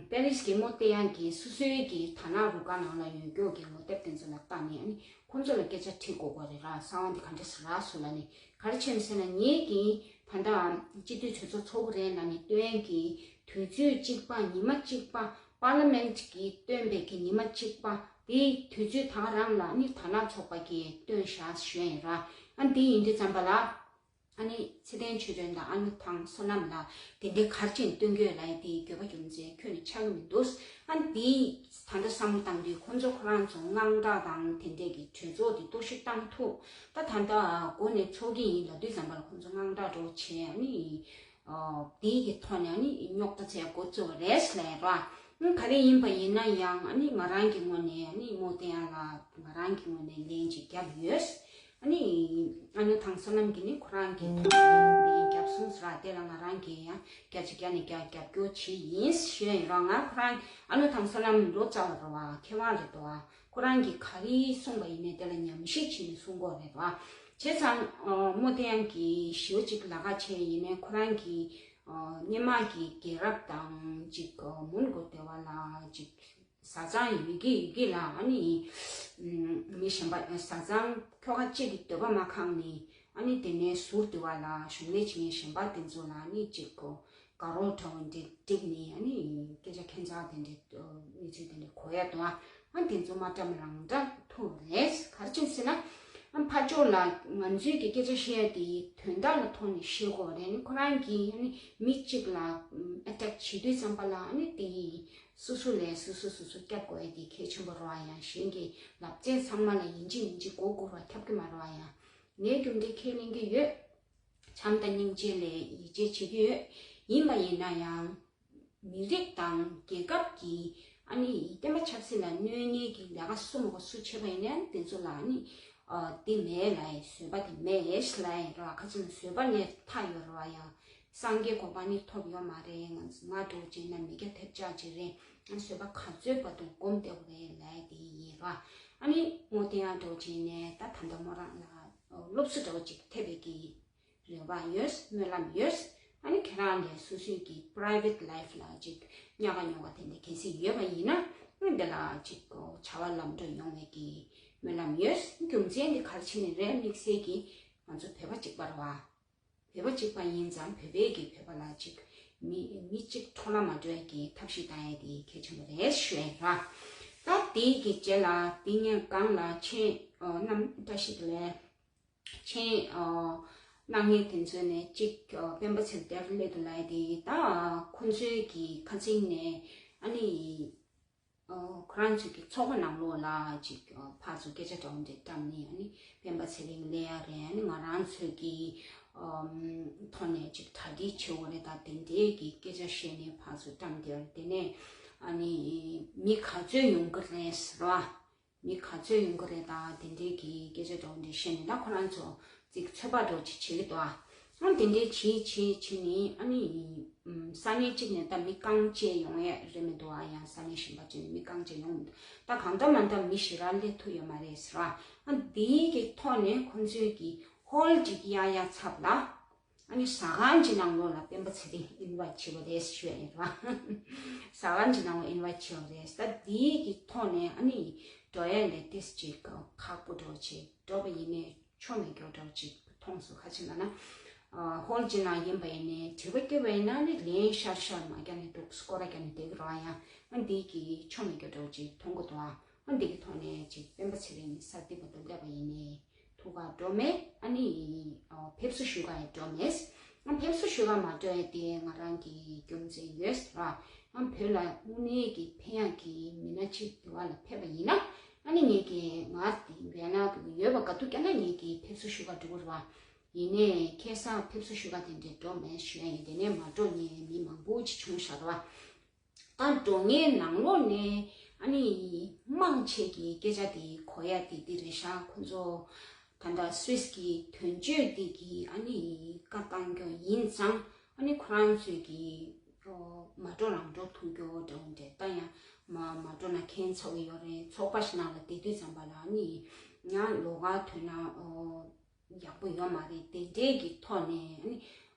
པེ་རིས་གི་མོ་ཏེ་ཡང་གིས་སོ་སོའི་གི་དར་ནག་རུ་ཁག་ནང་ལ་ཡོད་སྐྱོ་གི་ངོ་དེབ་དེ་ཚོ་ལ་བལྟས་ནས་ཨ་ནི་ཁོང་ཚོ་ལ་སྐད་ཆ་དྲིས་དགོས་པ་རེད་ར། གསང་བ་འདི་ག་འདྲས་རག་སོང་ལབ་ནས། ག་རེ་བྱས་ནས་ཟེར་ན་ངེད་ཀྱིས་ད་ལྟ་སྤྱི་འཐུས་གྲོས་ཚོགས་ཚོགས་ཀྱི་རེད་ལབ་ནས་སྟོན་གྱི་དུས་ཚོད་གཅིག་པ་ཉི་མ་གཅིག་པ་Parliament གིས་བཏོན་པའི་གི་ཉི་མ་གཅིག་པ་དེའི་དུས་ཚོད་ད་ག་རང་ལ་ནི་དར་ནག་ཚོགས་པ་གིས་བཏོན་བཞག་ཞུས་ཡིན་ར། ཨ་འདི་ཡིན་དུས་ཙམ་པ་ལ་ཨ་ནི་ཚེ་བརྟན་ཆོས་སྒྲོན་དང་ཨ་ནུ་ཐང་བསོད་ནམས་ལགས་དེ་འདྲའི་ག་རེ་བྱས་ནས་བཏོན་གྱི་ཡོད་ལབ་ཡ་དེའི་དགོས་པ་རྒྱུ་མཚན་ཁྱོན་ནས་ཆགས་ཀྱི་མི་འདུག་ཨ་འདི་ད་ལྟ་བསམ་བློ་བཏང་དུས་ཁོང་ཚོ་ཁོ་རང་ཚོ་དངངས་སྐྲག་དང་དེ་འདྲས་ཀྱི་གྲོས་ཚོགས་དེ་གཏོར་བཤིག་བཏང་ཐུབ། ད་ད་ལྟ་འགོ་ནས་ཚོགས་ཀྱི་ཡིན་ལབ་དུས་ཙམ་པ་ལ་ཁོང་ཚོ་དངངས་སྐྲག་འདྲ་བོ་བྱས་ཨ་ནི། ཨོ། དེའི་གི་ཐོག་ནས་ཨ་ནི་རྙོག་དྲ་ཚ་འགོ་བཙུགས་པ་རེད་ལབ་ར། ཨ་ག་རེ་ཡིན་པ་ཡིན་ན་ཡང་ཨ་ནི་ང་རང་གི་ངོས་ནས་ཨ་ནི་མོ་ཏེ་ཡང་ལ་ང་རང་གི་ངོས་ནས་ལན་ཅིག་བརྒྱབ་ཡོད། ཨ་ནི་ཨ་ནུ་ཐང་བསོད་ནམས་ཀྱིས་ནི་ཁོ་རང་གི་ཐོག་ནས་ལན་བརྒྱབ་སོང་ཟེར་ར། དེ་ལ་ང་རང་གིས་ཡང་བརྒྱ་ཆ་བརྒྱ་ནས་བརྒྱ་རྒྱབ་སྐྱོར་བྱས་ཡིན་ཞུས་ཡིན་ར། ང་ཁོ་རང་ཨ་ནུ་ཐང་བསོད་ནམས་ལོ་ཙཱ་བ་རེད་བ། མཁས་དབང་རེད་དོ་བ། ཁོ་རང་གིས་ག་རེ་གསུངས་པ་ཡིན་ནའི་དེ་ལ་ཉམས་ཞིབ་བྱས་ནས་གསུང་དགོས་རེད་བ། བྱས་ཙང་ཨ་མོ་ཏེ་ཡང་གིས་ཞེ་པོ་ཅིག་ལ་ཁག་ཆེ་ཡིན་ནའི་ཁོ་རང་གིས་ཨ་སྔོན་མ་གི་རྒྱལ་རབས་དང་ཅིག་ཨ་མོན་གྷོ་སྡེ་བ་ལ་ཅིག་བཟའ་ཚང་ཡོད་ཀྱི་ཡོད་ཀྱི་ལ་ཨ་ནི་ཨམ་མི་གཞན་པ་བཟའ་ཚང་ཁྱོ་ག་གཅིག་གི་འདོད་པ་མ་ཁེངས་ནས་ཨ་ནི་དེ་ནས་ཟུར་དུ་བ་ལ་གཞུང་ལས་བྱེད་མཁན་གཞན་པ་དེ་ཚོ་ལ་ཨ་ནི་ཅིག་ཨ་དགའ་རོགས་འདྲ་བོ་འདི་བསྒྲིགས་ནས་ཨ་ནི་སྐད་ཆ་ཁྱད་མཚར་དེ་འདྲའི་གནས་ཚུལ་དེ་འདྲ་གོ་ཡ་འདུག་ཨ་དེ་ཚོ་མ་འདྲ་མི་རང་འདྲ་ཐུག་རེད། ག་རེ་བྱས་ཟེར་ན་ཨ་ཕར་ཕྱོགས་ལ་ང་ཚོའི་གི་སྐད་ཆ་བཤད་ཡ་དེ་དོན་དག་ལ་ཐོགས་ནས་བཤད་དགོས་རེད། ཨ་ནི་ཁོ་རང་གིས་ཨ་ནི་མི་གཅིག་ལ་ཨ་ཊེག་བྱེད་དུས་ཙམ་པ་ལ་ཨ་ནི་དེ་སོ་སོ་ལས་སོ་སོ་སོ་སོ་སྐྱབས་དགོས་ཡ་དེ་གལ་ཆེན་པོ་རེད་བ། ཡང་གཞན་གྱི་ལབ་ཚད་ཚང་མ་ལ་ཡིན་གཅིག་མིན་གཅིག་མགོ་སྒུར་བ་ཁྱབ་ཀྱི་མ་རེད་བ། ཡང་ངས་རྒྱུ་འབྲས་ཁས་ལེན་གྱི་ཡོད། བྱམས་དང་སྙིང་རྗེ་ལས་ཡིད་ཆེས་བྱེད་ཀྱི་ཡོད། ཡིན་པ་ཡིན་ན་ཡང་། མི་རིགས་དང་རྒྱལ་ཁབ་ཀྱི་ཨ་ནི་བསྟན་པ་ཆབ་སྲིད་ལ་གནོད་མཁན་གྱི་ལས་ཀ་སུ་མ་གོ་སུ་བྱས་པ་ཡིན་ནའང་དེ་ཚོ་ལ་ཨ་ནི་ཨ་དེ་མེད་ལབ་ཡ་བཟོད་པ་དེ་མེད་ལབ་ཡ་རེད་བ། ཁ་ཅིག་ན་བཟོད་པ་ལས་མཐའ་ཡོད་རེད་བ། ཡང་སངས་རྒྱས་གོ་འཕང་ནི་ཐོབ་ཡོད་མ་རེད། ང་ང་འདྲ་བོ་བྱས་ན་མི་སྐྱ་ཐེབས་ཆག་ཅིག་རེད། ང་བཟོད་པ་ག་ཚོད་བར་དུ་སྒོམ་བསྡད་དགོས་རེད་ལབ་ཡ་དེ་ཡིན་རེད་བ། ཨ་ནི་མོ་དེ་ཡང་འདྲ་བོ་བྱས་ནས་ད་ད་ལྟ་མོ་རང་ལ་སློབ་གསོ་འདྲ་བོ་ཅིག་ཐེབས་པའི་གི་རེ་བ་ཡོད། སྨོན་ལམ་ཡོད། ཨ་ནི་ཁྱེད་རང་ནས་སོ་སོའི་གི་private life ལ་ཅིག་ཉག་ག་ཉོག་ག་དེ་འདྲ་གལ་སྲིད་ཡོད་པ་ཡིན་ན་ཨ་འདི་ལ་ཅིག་བྱ་བ་ལམ་འགྲོ་ཡོང་བའི་གི་སྨོན་ལམ་ཡོད། རྒྱུ་མཚན་འདི་ག་རེ་བྱས་ནས་རེད། དམིགས་བསལ་གྱི་ང་ཚོ་བོད་པ་གཅིག་པ་རེད་བ། བོད་པ་གཅིག་པ་ཡིན་ཙང་བོད་པའི་གི་བོད་པ་ལ་ཅིག་མི་མི་གཅིག་འཕྲོ་བརླག་མ་འགྲོ་ཡ་གི་ཐབས་ཤེས་བཏང་ཡ་དེ་གལ་ཆེན་པོ་རེད་ཞུ་ཡ་ཡིན་ར། ད་དེའི་གི་རྗེས་ལ་དེ་སྔོན་སྒང་ལ་མཆན་ཨ་རྣམ་བཀྲ་ཤིས་བདེ་ལེགས། མཆན་ཨ་གནང་མཁན་དེ་ཚོ་ནས་གཅིག་ཨ་སྤེན་པ་ཚེ་བརྟན་སླེབས་འདུག་ལབ་ཡ་དེ་ད་ཁོང་ཚོའི་གི་ཁ་སང་ནས་ཨ་ནི་ཨ་ཁོ་རང་ཚོའི་གི་ཚོགས་པ་ནང་ལོགས་ལ་ཅིག་ཨ་ཕར་ཚུར་སྐད་ཆ་འདྲ་བོ་འདྲ་བཀྲམ་ནས་ཨ་ནི་སྤེན་པ་ཚེ་རིང་སླེབས་ཡ་རེད། ཨ་ནི་ང་རང་ཚོའི་གི་ཨམ་ཐོག་ནས་ཅིག་གྲ་སྒྲིག་བྱེད་དགོས་རེད། ད་དེ་འདྲའི་གི་སྐད་ཆ་བཤད་ནས་ཕར་ཚུར་བཀྲམ་བསྡད་ཡ་རེད། དེ་ནས་ཨ་ནི་མི་ག་ཚོད་ཡོང་གི་རེད་ཟེར་བ། མི་ག་ཚོད་ཡོང་གི་རེད། ད་དེ་འདྲའི་གི་སྐད་ཆ་འདྲ་བོ་འདྲ་བཤད་ནས་ད་ཁོ་རང་ཚོ་ཅིག་ཚོད་དཔག་འདྲ་བོ་ཅིག་བྱེད་ཀྱི་འདུག་ཨ། ཨ་དེ་འདྲའི་བྱེད་བྱེད་བྱེད་ནས་ཨ་ནི་ཨམ་ས་གནས་གཅིག་ནས་ད་མི་རྐང་བཅད་ཡོང་ཡས་རེད་མི་འདུག་ཨ། ཡང་ས་གནས་གཞན་པ་ཅིག་ནས་མི་རྐང་བཅད་ཡོང་མི་འདུག་ད་གང་ལྟར་མ་ལྟར་མི་ཞེ་དྲག་སླེབས་ཐུབ་ཡོད་མ་རེད་ཟེར་བ། ཨ་འདིའི་གི་ཐོག་ནས་ཁོང་ཚོའི་གི་ ཧོལ་གཅིག་ཡ་ཡ་ཚབ་ལ། ཨ་ནི་ཟ་ཁང་གི་ནང་ལོགས་ལ་སྤེན་པ་ཚེ་རིང་ཨིན་ཝའེ་ཊི་བྱས་པ་རེད་ཞུ་ཡ་ཡིན་ར། ཟ་ཁང་གི་ནང་ལོགས་ཨིན་ཝའེ་ཊི་བྱས་པ་རེད། ད་དེའི་གི་ཐོག་ནས་ཨ་ནི་འགྲོ་ཡ་ལས་ཏིས་ཅིག་ཁག་པོ་འགྲོ་བྱེད་འགྲོ་བ་ཡིན་ནས་ཆོ་མེད་སྐྱོ་འགྲོ་ཅིག་མཐོང་སོང་། ཁ་ཆེ་ན་ན་ཧོལ་གཅིག་ནང་ཡིན་པ་ཡིན་ནས་དྲི་བ་སྐྱེ་བ་ཡིན་ན་ནི་ལན་ཤར་ཤར་མ་རྒྱག་ནས་འདུག་སྐོར་ར་རྒྱག་ནས་བསྡད་ཀྱི་ར། ཡང་ཨ་འདི་གི་ཆོ་མེད་སྐྱོ་འགྲོ་ཅིག་མཐོང་གི་འདུག་ཨ་འདི་གི་ཐོག་ནས་ཅིག་སྤེན་པ་ཚེ་རིང་ས་སྟེང་བར་དུ་སླེབས་པ་ཡིན་ནས། ཐུག་ག་འགྲོ་མེད། ཨ་ནི་ཨ་ཕེབས་བསུ་ཞུ་ག་ཡང་འགྲོ་མེད། ཨ་ཕེབས་བསུ་ཞུ་ག་མ་འགྲོ་ཡ་དེ་ང་རང་གི་རྒྱུ་མཚན་ཡོད་ར། ཨ་བོད་ལ་དངོས་གནས་ཀྱི་ཕན་ཡག་གི་མི་སྣ་གཅིག་དེ་བ་ལ་ཕེབས་པ་ཡིན་ན། ཨ་ནི་ངེད་ཀྱི་ང་དེ་ཡོད་ན་ཡོད་པ་ག་དུས་ཀྱང་ན་ངེད་ཀྱི་ཕེབས་བསུ་ཞུ་ག་འགྲོ་གི་ར། ཡིན་ནའི་ཁ་སང་ཕེབས་བསུ་ཞུ་ག་དེ་འདྲའི་འགྲོ་མེད་ཞུ་ཡ་ཡིན། དེ་ནས་མ་འགྲོ་མཁན་མི་མང་པོ་ཅིག་བྱུང་ཤག་ར། ད་འགྲོ་མཁན་ནང་ལོགས་ནས་ཨ་ནི་མང་ཆེ་གི་སྐད་ཆ་དེ་གོ་ཡ་དེ་འདི་རེད་ཤག་ཁོ་ཚོ་ད་ལྟ་སུད་སི་གི་དོན་གཅོད་དེ་གི་ཨ་ནི་བཀའ་བཏང་རྒྱུ་ཡིན་ཙང་། ཨ་ནི་ཁོ་རང་ཚོས་ཀྱི་མ་འགྲོ་རང་འགྲོ་ཐུབ་རྒྱུ་འདྲ་བོ་འདྲ། ད་ཡང་མ་མ་འགྲོ་ན་ཁྱད་མཚར་བོ་ཡོད་རེད། ཚོགས་པ་ཞིག་ནང་ལ་བསྡད་དུས་ཙམ་པ་ལ་ཨ་ནི་ཡང་ལོགས་ཀ་ཐོན་ན་ཡག་པོ་ཡོད་མ་རེད། དེ་འདྲའི་གི་ཐོག་ནས་ཨ་ནི་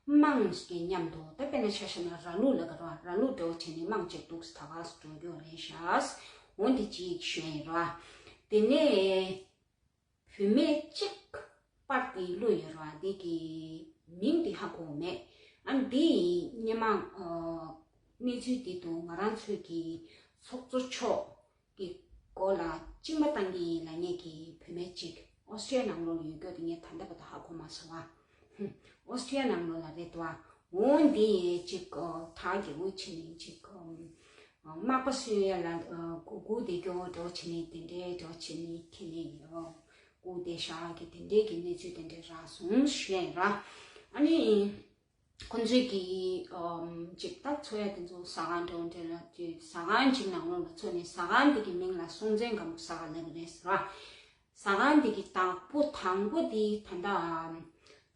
དམངས་ཀྱི་མཉམ་དུ། ད་དཔེར་ན་ཆ་བཞག་ན་ར་ལུག་ལ་ག་ར་ར་ལུག་འདྲ་བོ་བྱས་ནས་དམངས་གཅིག་འདུག་ད་ག་སུ་འགྲོ་རྒྱུ་རེད་ཤག་འོ་འདི་གཅིག་ཞུ་ཡ་ཡིན་ར། དེ་ནས་བུད་མེད་གཅིག་པར་དེ་བླུགས་ཡོད་ར། འདི་གི་མིང་དེ་ཧ་གོ་མེད། ཨ་འདི་སྔོན་མ་གནས་ཚུལ་འདི་དུ་ང་རང་ཚོའི་གི་ཚོགས་གཙོ་མཆོག་གི་སྐོར་ལ་གཅིན་པ་བཏང་གི་ཡིན་ལབ་མཁན་གྱི་བུད་མེད་ཅིག་ཨོ་སི་ཀྲི་ཡ་ནང་ལོགས་ལ་ཡོད་རྒྱུ་དེ་ངས་ད་ལྟ་བར་དུ་ཧ་གོ་མ་སོང་བ། ཨོ་སི་ཀྲི་ཡ་ནང་ལོགས་ལ་རེད་དོ། འོ་འདི་ཅིག་ཐག་རྒྱལ་པོ་བྱས་ནས་ཅིག་མག་པ་གསོད་ཡ་ལ་སྒུག་བསྡད་རྒྱུ་འདྲ་བོ་བྱས་ནས་དེ་འདྲའི་འདྲ་བོ་བྱས་ནས་ཁྱེར་ནས་སྒུག་བསྡད་ཤག་གི་དེ་འདྲའི་གི་གནས་ཚུལ་དེ་འདྲ་རག་སོང་ཞུ་ཡ་ཡིན་ར། ཨ་ནི། ཁོང་ཚོས་ཀྱིས་ཨམ་ཅིག་ད་འཚོ་ཡ་དེ་ཚོ་ཟ་ཁང་འདྲ་བོ་འདྲ་ལ་དུས་ཟ་ཁང་ཅིག་ནང་ལོགས་ལ་འཚོ་ནས། ཟ་ཁང་དེ་གི་མིང་ལ་སྲོང་བཙན་སྒམ་པོ་ཟ་ཁང་ལབ་ཀྱི་རེད་ཟེར་བ། ཟ་ཁང་དེ་གི་བདག་པོ་དང་པོ་དེ་ད་ལྟ་ཨམ་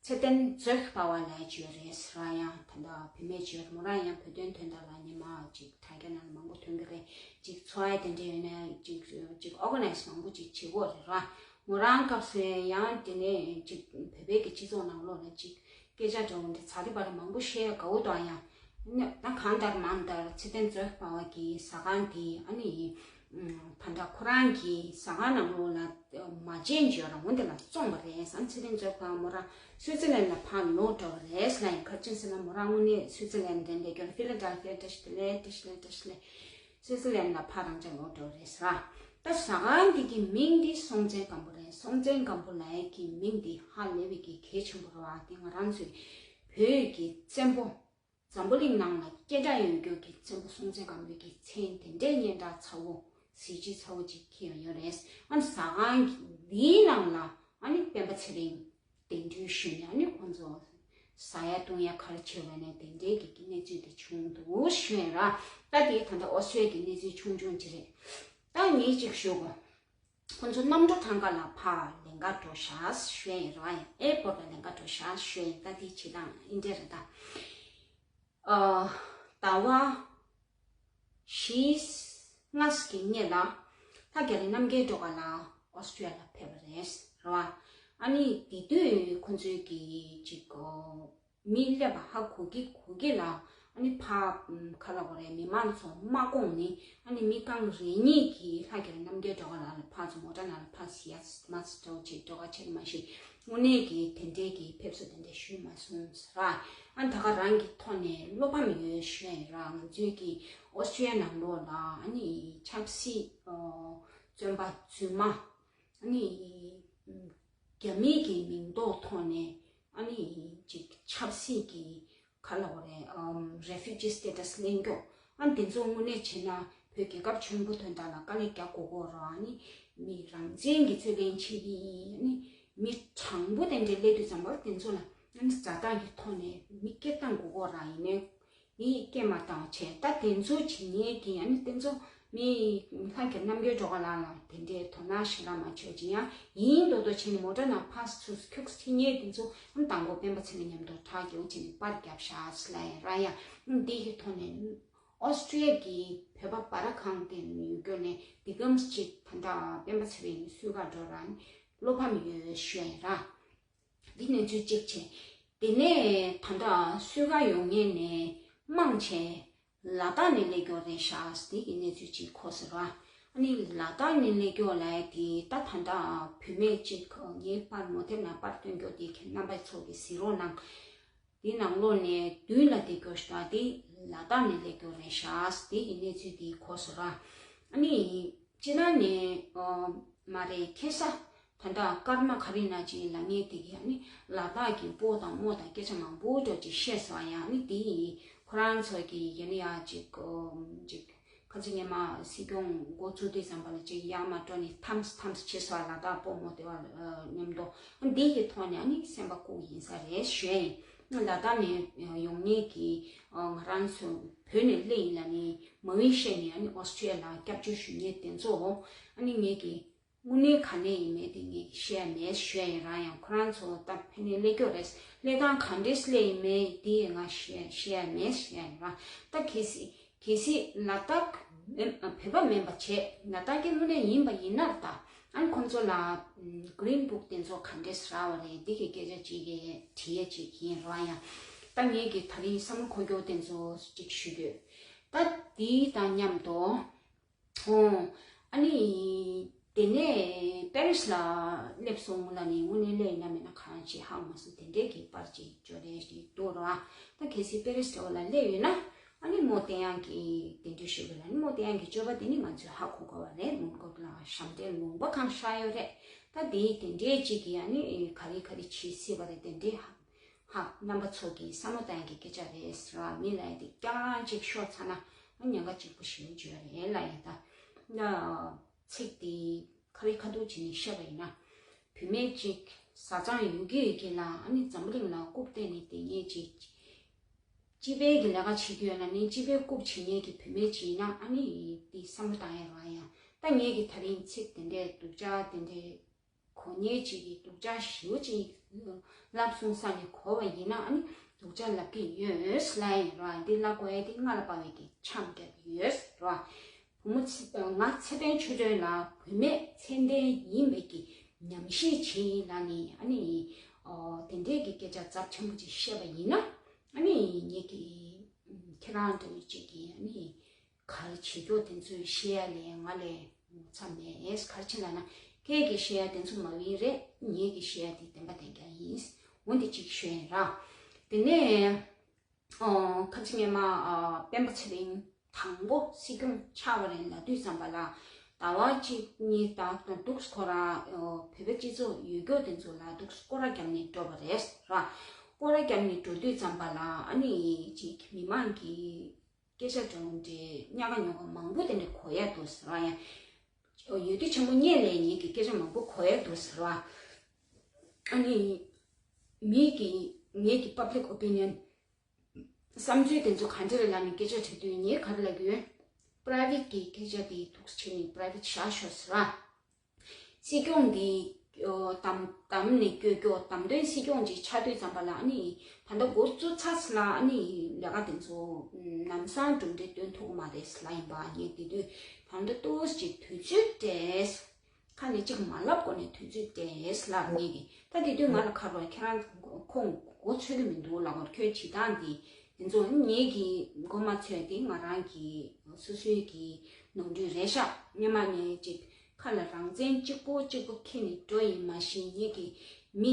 ཚེ་བརྟན་ཛོ་ཁི་པ་བ་ལབ་ཡ་ཅིག་ཡོད་རེད་ཟེར་བ། ཡང་ད་ལྟ་བུད་མེད་ཅིག་ཡོད་རེད། མོ་རང་ཡང་བོད་དོན་དོན་དག་ལ་སྔོན་མ་ཅིག་དྲ་རྒྱ་ནང་ལ་མང་པོ་ཐོན་གྱི་རེད། ཅིག་འཚོ་བ་དེ་འདྲ་ཡོད་ན་ཅིག་ཅིག་ཨོར་ག་ནའི་ཛི་མང་པོ་ཅིག་བྱེད་ཀྱི་ཡོད་རེད་ར། མོ་རང་སྐབས་སུ་ཡང་དེ་ནས་ཅིག་བོད་པའི་གི་སྤྱི་ཚོགས་ནང་ལོགས་ལ་ཅིག་སྐད་ཆ་འདྲ་བོ་འདི་ཚ་རི་བ་རི་མང་པོ་བཤད་དགའ་བོ་དང་ཡང་། ད་གང་ལྟར་མང་ལྟར་ཚེ་བརྟན་ཛོ་ཁི་པ་བ་གི་ཟ་ཁང་དེ་ཨ་ནི་ད་ལྟ་ཁོ་རང་གི་ཟ་ཁང་ནང་ལོགས་ལ་མ་བྱན་བྱས་རང་འོ་འདི་ལ་བཙོངས་པ་རེད་ཟེར། ཚེ་བརྟན་ཛོ་ཁི་པ་བ་མོ་རང་སུའི་ཙི་ལན་ལ་ཕར་ལོག་འགྲོ་བ་རེད་ཟེར་ལབ་ཡིན། ག་རེ་བྱས་ཟེར་ན་མོ་རང་དངོས་གནས་སུའི་ཙི་ལན་འདྲ་འདྲ་སྐྱོར་ཕི་ལ་ཌེལ་ཕི་ཡ་བཀྲ་ཤིས་བདེ་ལེགས། བཀྲ་ཤིས་བདེ་ལེགས། བཀྲ་ཤིས་བདེ་ལེགས། སུའི་ཙི་ལན་ལ་ཕར་རང་ཅག་ལོག་འགྲོ་རེད་ཟེར། ད་ཟ་ཁང་འདི་གི་མིང་འདི་སྲོང་བཙན་སྒམ་པོ་རེད། སྲོང་བཙན་སྒམ་པོ་ལབ་ཡས་ཀྱི་མིང་འདི་ཧ་ལས་པའི་གི་གལ་ཆེན་པོ་རེད་བ། དེ་ང་རང་ཚོའི་བོད་ཀྱི་བཙན་པོ་འཛམ་བུ་གླིང་ནང་ལ་སྐད་གྲགས་ཡོད་རྒྱུ་གི་བཙན་པོ་སྲོང་བཙན་སྒམ་པོའི་གི་མཚན་དེ་འདྲའི་སྙན་གྲགས་ཚ་བོ་གཟི་བརྗིད་ཚ་བོ་ཅིག་ཁྱེར་ཡོད་རེད། ཨ་ནི་ཟ་ཁང་འདིའི་ནང་ལ་ཨ་ནི་སྤེན་པ་ཚེ་རིང་གདན་འདྲེན་ཞུས་ནས་ཨ་ནི་ཁོང་ཚོ་ཟ་ཡ་བཏུང་ཡ་ག་རེ་བྱས་པ་ནས་དེ་འདྲའི་གི་གནས་ཚུལ་དེ་བྱུང་འདུག་ཞུ་ཡ་ར། ད་དེ་ད་ལྟ་ཨོ་སི་ཀྲི་ཡ་གི་གནས་ཚུལ་ཆུང་ཆུང་ཅིག་རེད། ད་ངས་ཅིག་ཞུ་གོ། ཁོང་ཚོ་གནམ་གྲུ་ཐང་ག་ལ་ཕར་ལེན་ག་འགྲོ་ཤག་ཞུ་ཡ་ར། ཨེར་པོར་ཊི་ལ་ལེན་ག་འགྲོ་ཤག་ཞུ་ཡ། ད་དེ་བྱེད་སྟངས་འདི་འདྲ་རེད་ད། ཨ་ཟླ་བ་བཞི་ལྔ་ཙམ་གྱི་སྔོན་ལ་ལྷ་རྒྱ་རི་རྣམ་རྒྱལ་སྒྲོལ་དཀར་ལགས་ཨོ་སི་ཀྲི་ཡ་ལ་ཕེབས་པ་རེད་ར་བ། ཨ་ནི་དེ་དུས་ཁོང་ཚོའི་གི་ཅིག་མི་སླེབས་པ་ཧ་གོ་གི་གོ་གི་ལ། ཨ་ནི་ཕ་ཁ་ལ་གོ་རེ་མི་མང་ཚོ་མ་དགོངས་ནི། ཨ་ནི་མི་རྐང་རེ་གཉིས་ཀྱིས་ལྷ་རྒྱ་རི་རྣམ་རྒྱལ་སྒྲོལ་དཀར་ལགས་ལ་ཕར་ཚུར་མོ་ཊ་ནང་ལ་ཕར་ཟི་ཡ་མ་ཚོ་འདྲ་བོ་ཅིག་འགྲོ་ག་ཆེ་གི་མ་ཤེས། དངོས་གནས་ཀྱི་དེ་འདྲའི་གི་ཕེབས་བསུ་དེ་འདྲ་ཞུས་མ་སོང་ཟེར་ར། ཨ་ད་ག་རང་གི་ཐོག་ནས་བློ་ཕམ་ཡོད་ཞུ་ཡ་ཡིན་ར། ང་ཚོའི་གི་ཨོ་སི་ཀྲི་ཡ་ནང་ལོགས་ལ་ཨ་ནི་ཆབ་སྲིད་བཙོན་པ་རྫུན་མ་ཨ་ནི་རྒྱ་མིའི་གི་མིང་འདོགས་ཐོག་ནས་ཨ་ནི་ཅིག་ཆབ་སྲིད་ཀྱི་ག་ལ་བ་རེད། ཨམ་refugee status་ལེན་རྒྱུ། ཨ་དེ་ཚོ་དངོས་གནས་བྱས་ན་བོད་རྒྱལ་ཁབ་ཆེན་པོ་དོན་དག་ལ་དཀའ་ལས་རྒྱག་དགོས་ཀྱི་ཡོད་རེད། ཨ་ནི་མི་རང་བཙན་གྱི་རྩོད་ལེན་བྱེད་ཀྱི་ཡིན། ཨ་ནི་མི་དྲང་པོ་དེ་འདྲ་སླེབས་དུས་ཙམ་པར་དེ་ཚོ་ལ་ཨ་ནི་ཛ་དྲག་གི་ཐོག་ནས་མི་སྐད་བཏང་དགོས་ཀྱི་ཡོད་རེད། ཡིན་ནའི་མི་སྐད་མ་བཏང་བ་བྱས། ད་དེ་ཚོ་བྱེད་མཁན་གྱི་ཨ་ནི་དེ་ཚོ་མི་ལྷ་རྒྱ་རྣམ་རྒྱལ་སྒྲོལ་དཀར་ལགས་ལ་དེ་འདྲའི་དོ་སྣང་ཞེ་དྲག་མ་བྱས་ཅིག་ཡང་ཡིན་མདོག་མདོག་བྱས་ནས་མོ་ཊ་ནང་ཕར་ཚུར་ཁྱུག་ཙམ་ཁྱེར་མཁན་དེ་ཚོ་ཨ་ནི་དང་པོ་སྤེན་པ་ཚེ་རིང་མཉམ་དུ་གྲ་རྒྱས་པོ་བྱས་ནས་པར་བརྒྱབ་ཤག་ཟེར་ལབ་ཡ་ར། ཡ་ཨ་འདི་གི་ཐོག་ནས་ཨོ་སི་ཀྲི་ཡ་གི་བོད་པ་སྦ་ར་ཁང་དེ་ཡོད་རྒྱུ་ནས་འདི་གམ་ཅིག་ད་ལྟ་སྤེན་པ་ཚེ་རིང་གི་གསུས་ཀ་འགྲོ་ར་བློ་ཕམ་ཡོད་ཞུ་ཡ་ཡིན་ར། འདི་གནས་ཚུལ་གཅིག་བྱས། དེ་ནས་ད་ལྟ་སུད་ཀ་ཡོང་མཁན་ནས་མང་ཆེ་ལ་དྭགས་ནས་སླེབས་མཁན་རེད་ཤག་དེ་གི་གནས་ཚུལ་གཅིག་གོ་སོང་ར། ཨ་ནི་ལ་དྭགས་ནས་སླེབས་མཁན་ལབ་ཡ་དེ་ད་ད་ལྟ་བུད་མེད་གཅིག་ངའི་པར་མོ་དེབ་ནང་པར་སྟོན་རྒྱུ་དེ་ཁྱེད་རྣམ་པ་ཚོ་གིས་གཟིགས་རོགས་གནང་། དེའི་ནང་ལོགས་ནས་མདུན་ལ་བསྡད་རྒྱུ་ཞིག་དང་དེ་ལ་དྭགས་ནས་སླེབས་མཁན་རེད་ཤག་དེ་གི་གནས་ཚུལ་དེ་གོ་སོང་ར། ཨ་ནི་སྤྱིར་བཏང་ནས་ཨ་མ་རེད། ཁ་སང་ད་ལྟ་སྐར་མ་ག་རེ་ན་ཅིག་ལབ་མཁན་དེ་གིས་ཨ་ནི་ལ་དྭགས་ཀྱི་སྤོ་དང་རྨོ་དང་སྐད་ཆ་མང་པོ་འདྲ་ཅིག་བཤད་སོང་ཡ། ཨ་ནི་དེ་ཡིས་ཁོ་རང་ཚོ་གི་ཡིན་ན་ཡ་ཅིག་ཨ་ཅིག་ཁ་ཅིག་སྔོན་མ་སྲིད་སྐྱོང་འགོ་བཙུགས་དུས་ཙམ་པ་ལ་ཅིག་ཡར་མར་འགྲོ་ནས་འཐམས་འཐམས་བྱས་སོང་། ལ་དྭགས་སྤོ་རྨོ་དེ་བ་མཉམ་དུ་འདི་ཡི་ཐོག་ནས་ཨ་ནི་སེམས་པ་སྐུ་ཡིན་ས་རེད་ཞུ་ཡ་ཡིན། ལ་དྭགས་ནས་ཡོང་མཁན་གྱི་ང་རང་ཚོ་བོད་ནས་སླེབས་ཡིན་ལབ་ནས་མ་ཝི་ཤེ་ནས་ཨ་ནི་ཨོ་སི་ཀྲི་ཡ་ལ་སྐྱབས་བཅོལ་ཞུ་མཁན་དེ་ཚོ་ཨ་ནི་ངེད་ཀྱི་དངོས་གནས་ག་ནས་ཡིན་མིན་དེ་ངས་བཤད་མེད་ཞུ་ཡ་ཡིན། རང་ཡང་ཁོ་རང་ཚོ་ད་ཕ་ནས་སླེབས་རྒྱུ་རེད། སླེབས་སྟངས་ག་འདྲས་སླེབས་ཡིན་མིན་དེ་ཡང་ང་བཤད་བཤད་ཡ་མེད་ཞུ་ཡ་ཡིན། རང་ད་གལ་སྲིད་གལ་སྲིད་ལ་དྭགས་མིན་བོད་པ་མིན་པ་བྱས། ལ་དྭགས་ཀྱི་དངོས་གནས་ཡིན་པ་ཡིན་ན་ད་ཨ་ནི་ཁོང་ཚོ་ལ་Green Book་དེ་ཚོ་ག་འདྲས་རག་པ་རེད། འདི་གི་སྐད་ཆ་ཅིག་གི་དྲི་ཡ་ཅིག་ཡིན། རང་ཡང་ད་ངས་ཀྱི་ད་རིང་བསམ་བློ་འཁོར་རྒྱུ་དེ་ཚོ་ཅིག་ཞུ་རྒྱུ། ད་དེ་དང་མཉམ་དུ། ཨོ། ཨ་ནི། དེ་ནས་པེ་རིས་ལ་སླེབས་སོང་ལབ་ནས་དངོས་གནས་སླེབས་ཡིན་ན་མིན་ན་གང་ཅི་ཧ་གོ་མ་སོང་། དེ་འདྲས་ཀྱི་པར་ཅིག་འབྱོར་རེད་ཞེས་འདུག་ར། ད་གལ་སྲིད་པེ་རིས་འདྲ་བ་ལ་སླེབས་ཡོད་ན་ཨ་ནི་རྨོ་བསྟན་དབྱངས་ཀྱིས་གདན་འདྲེན་ཞུས་པ་ལ་ནི་རྨོ་བསྟན་དབྱངས་ཀྱི་སྤྱོད་པ་དེ་ནི་ང་ཚོས་ཧ་གོ་དགོས་པ་རེད། མོན་གྷོ་ལ་ཞབས་འདྲེན་ལུང་པ་གང་ཤར་ཡོད་རེད། ད་དེ་དེ་འདྲས་ཅིག་གིས་ཨ་ནི་ག་རེ་ག་རེ་བྱེད་སྲིད་པ་རེད། དེ་འདྲས་ཧ། ཧ། རྣམ་པ་ཚོ་གིས་བསམ་བློ་བཏང་གི་སྐད་ཆ་རེད་ཟེར་བ། མི་ལ་ཡ་དེ་སྐྱག་རང་ཅིག་ཤོར་ཚར་ན་ཨ་ཉེན་ཁ་གཅིག་པོ་ཞེ་པོ་ཅིག་ཡོད་རེད་ལབ་ཡ། ད་ཚིག་དེ་ཁ་རི་ཁ་ཐུག་བྱས་ནས་བཤད་པ་ཡིན་ན། བུད་མེད་ཅིག་བཟའ་ཚང་ཡོད་ཀྱི་ཡོད་ཀྱི་ལ་ཨ་ནི་འཛམ་བུ་གླིང་ལ་རྐུབ་སྟེགས་ནས་བསྡད་མཁན་ཅིག་སྤྱི་པའི་གི་ལས་ཀ་བྱེད་ཀྱི་ཡོད་ན་ནི་སྤྱི་པའི་རྐུབ་བྱེད་མཁན་གྱི་བུད་མེད་ཅིག་ཡིན་ན་ཨ་ནི་དེ་བསམ་བློ་བཏང་ཡ་རང་ཡ། ད་ངས་ཀྱི་ད་རིང་ཚིག་དེ་འདྲས་སྡུག་ཅག་དེ་འདྲས། གོ་མཁན་ཅིག་གིས་སྡུག་ཅག་ཞེ་པོ་ཅིག་ལབ་སོང་ས་ནས་གོ་བ་ཡིན་ན་ཨ་ནི་སྡུག་ཅག་ལབ་ཀྱི་ཡོད་ལབ་ཡིན་ར། འདི་ལབ་དགོས་ཡ་དེ་སྔ་ལ་དཔའ་བོའི་གི་འཆམ་རྒྱག་གི་ཡོད་ར། བུ་མོ་ཚེ་ང་ཚེ་བརྟན་ཆོས་སྒྲོན་ལ་བུད་མེད་ཚད་ལྡན་ཡིན་པའི་གི་ཉམས་ཞིབ་བྱས་ཡིན་ལབ་ནས་ཨ་ནི་ཨོ་དེ་འདྲས་ཀྱི་སྐད་ཆ་ཚབས་ཆེན་པོ་ཅིག་བཤད་པ་ཡིན་ན་ཨ་ནི་ངེད་ཀྱི་ཁྱེད་རང་འདྲ་བོ་ཅིག་གིས་ཨ་ནི། ག་རེ་བྱེད་རྒྱུ་དེ་ཚོ་བཤད་ཡ་ལས་ང་ལས་ངོ་ཚ་མེད། ག་རེ་བྱེད་ལབ་ན་ཁྱེད་ཀྱིས་བཤད་ཡ་དེ་ཚོ་མ་ཝི་རེད། ངེད་ཀྱིས་བཤད་ཡ་དེ་བདེན་པ་བདེན་རྐྱང་ཡིན། འོ་འདི་གཅིག་ཤོད་ཡིན་ར། དེ་ནས་ཨོ་ཁ་ཅིག་སྔོན་མ་ཨ་སྤེན་པ་ཚེ་རིང་དང་པོ་སྲིད་སྐྱོང་ཆགས་པ་རེད་ལབ་དུས་ཙམ་པ་ལ་ཟླ་བ་གཅིག་གཉིས་ད་ལྟ་འདུག་ཁོ་རང་ཨོ་བོད་པའི་སྤྱི་ཚོགས་ཡོད་རྒྱུ་དེ་ཚོ་ལ་འདུག་སྐོར་ར་བརྒྱབ་ནས་འགྲོ་བ་རེད་ར། སྐོར་ར་བརྒྱབ་ནས་འགྲོ་དུས་ཙམ་པ་ལ་ཨ་ནི་ཅིག་མི་མང་གིས། སྐད་ཆ་དྲང་འདྲེ་ཉག་ག་ཉོག་ག་མང་པོ་དེ་འདྲ་གོ་ཡ་འདུག་ཟེར་བ་ཡང་། ཡོད་དུས་ཆེན་པོ་བརྙན་ལས་ཉིན་གྱི་སྐད་ཆ་མང་པོ་གོ་ཡ་འདུག་ཟེར་བ། ཨ་ནི། མི་གི་ངེད་ཀྱི་public opinion བསམ་ཚུལ་དེ་ཚོ་ག་འདྲ་རེད་ལབ་ནས་སྐད་ཆ་དྲི་དུས་ངས་ག་རེ་ལབ་ཀྱི་ཡོད། private གི་སྐད་ཆ་དེ་ཐུགས་ཆེ་ནས་private བཞག་ཤོག་ཟེར་བ། སྲིད་སྐྱོང་འདི་བདམས་བདམས་ནས་བསྐྱོད་རྒྱུ་བདམས་ཐོན་སྲིད་སྐྱོང་ཅིག་ཆགས་དུས་ཙམ་པ་ལ་ཨ་ནི་ད་ལྟ་འགོ་བཙུགས་ཚར་ཚེ་ལ་ཨ་ནི་ལས་ཀ་དེ་ཚོ་ལམ་སང་གྲུབ་འབྲས་སྟོན་ཐུབ་ཀྱི་མ་རེད་ལབ་ཡིན་པ། ངས་དེ་དུས་ད་ལྟ་ཏོག་ཙམ་ཅིག་དུས་ཚོད་སྤྲད། ཁ་ནས་ཅིག་མ་ལབ་གོང་ནས་དུས་ཚོད་སྤྲད་ལབ་ངས་ཀྱི་ད་དེ་དུས་ང་ལ་ཁ་རོག་ཁྱེད་རང་ཁོང་མགོ་ཚོད་ཀྱི་མི་འདུག་ལབ་གོ། ཁྱོད་བྱེད་སྟངས་འདི་དེ་ཚོ་ངེད་ཀྱི་མགོ་མ་ཚོས་ཏེ་ང་རང་གི་སོ་སོའི་གི་ནོར་འཁྲུལ་རེད་ཤག་སྔོན་མ་ནས་ཅིག་ཁ་ལ་རང་བཙན་གཅིག་པོ་གཅིག་པོ་འཁྱེར་ནས་འགྲོ་ཡིན་མ་གཞི་ངེད་ཀྱི་མི་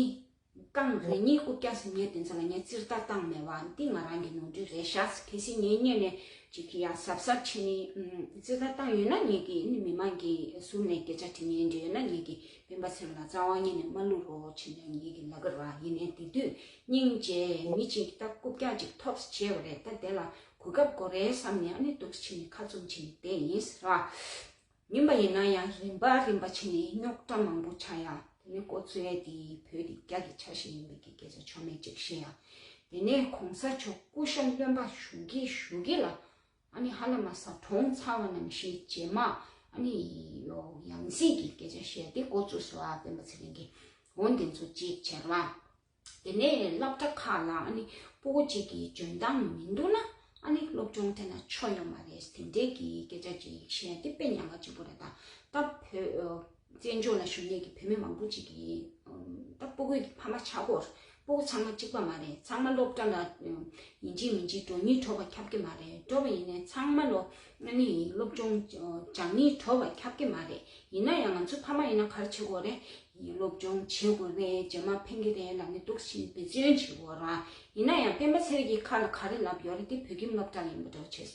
རྐང་རེ་གཉིས་རྐུབ་བཀྱག་ཟིན་ངེད་དེ་ཚོ་ལ་ངས་རྩིས་རྟགས་བཏང་མེད་པ་འདི་ང་རང་གི་ནོར་འཁྲུལ་རེད་ཤག་གལ་སྲིད་ངེད་གཉིས་ནས་ཅིག་གི་ཡ་གཟབ་གཟབ་བྱས་ནས་རྩིས་རྟགས་བཏང་ཡོད་ན་ངེད་ཀྱི་ནི་མི་མང་གི་ཟུར་ནས་སྐད་ཆ་དྲི་ཉན་འདྲ་ཡོད་ན་ངེད་ཀྱི་སྤེན་པ་ཚེ་རིང་ལ་རྩ་བ་ཉིད་ནས་མ་བླུག་རོགས་བྱེད་ན་ངེད་ཀྱི་ལབ་ཀྱི་རེད་བ། ཡིན་ནའི་དེ་དུས་སྙིང་རྗེ་མི་གཅིག་ད་རྐུབ་བཀྱག་ཅིག་ཐོབ་བྱས་པ་རེད། ད་དེ་ལ་གོ་སྐབས་དགོས་རེད་བསམ་ནས་ཨ་ནི་འདུག་སེ་བྱས་ནས་ཁ་བཙུམ་བྱས་ནས་བསྡད་ཡིན་ཟེར་བ། ཡིན་པ་ཡིན་ན་ཡང་རིམ་པ་རིམ་པ་བྱས་ནས་རྙོག་དྲ་མང་པོ་ཆགས་ཡ། དེ་ནས་འགོ་བཙུགས་ཡ་དེ་བོད་དེ་རྒྱ་གི་ཆ་ཤས་ཡིན་པའི་གི་སྐད་ཆ་ཆོ་མེད་ཅིག་བཤད་ཡ། དེ་ནས་གོང་ས་མཆོག་སྐུ་ཤ་རློན་པ་བཞུ་གི་བཞུ་གི་ལ། ཨ་ནི་ཧ་ལམ་ས་གྲོངས་ཚར་བ་ནང་བཞིན་རྗེས་མ་ཨ་ནི་ཡང་སྲིད་ཀྱི་སྐད་ཆ་བཤད་དེ་འགོ་བཙུགས་སོང་བ། སྤེན་པ་ཚེ་རིང་གིས་འོ་འདི་ཚོ་གཅིག་བྱས་ར། དེ་ནས་སློབ་གྲྭ་ཁག་ལ་ཨ་ནི་སྤུ་གུ་གཅིག་གི་འཇོན་ཐང་མི་འདུག་ན་ཨ་ནི་སློབ་སྦྱོང་ཐད་ན་ཆོ་ཡོད་མ་རེད། དེ་འདྲའི་གི་སྐད་ཆ་ཅིག་བཤད་དེ་དཔེ་ཉག་ག་གཅིག་པོ་རེད། ད་ད་བོད་ བཙན་བྱོལ་ལ་བཞུགས་མཁན་གྱི་བུད་མེད་མང་པོ་ཅིག་གིས་ད་སྤུ་གུ་གི་ཕ་མ་ཆགས་སྐོར་སྤུ་གུ་ཚང་མ་གཅིག་པ་མ་རེད། ཚང་མ་སློབ་གྲྭ་ལ་ཡིན་གཅིག་མིན་གཅིག་འགྲོ་སྙིང་བྲོ་བ་ཁྱབ་ཀྱི་མ་རེད། འགྲོ་བ་ཡིན་ནའི་ཚང་མ་ལོ་ཨ་ནི་སློབ་སྦྱོང་སྦྱང་སྙིང་བྲོ་བ་ཁྱབ་ཀྱི་མ་རེད། ཡིན་ན་ཡང་ང་ཚོ་ཕ་མ་ཡིན་ན་ག་རེ་བྱེད་དགོས་རེད། སློབ་སྦྱོང་བྱེད་དགོས་རེད། རྗེས་མ་ཕན་གྱི་རེད་ལབ་ནས་འདུག་བཞིན་འབད་བརྩོན་བྱེད་དགོས་ར། ཡིན་ན་ཡང་སྤེན་པ་ཚེ་རིང་གི་ཁ་ལ་ག་རེ་ལབ་ཡོད་རེད། དེ་བོད་ཁྱིམ་སློབ་གྲྭ་ལ་ཡིན་པ་འདྲ་བོ་བྱས།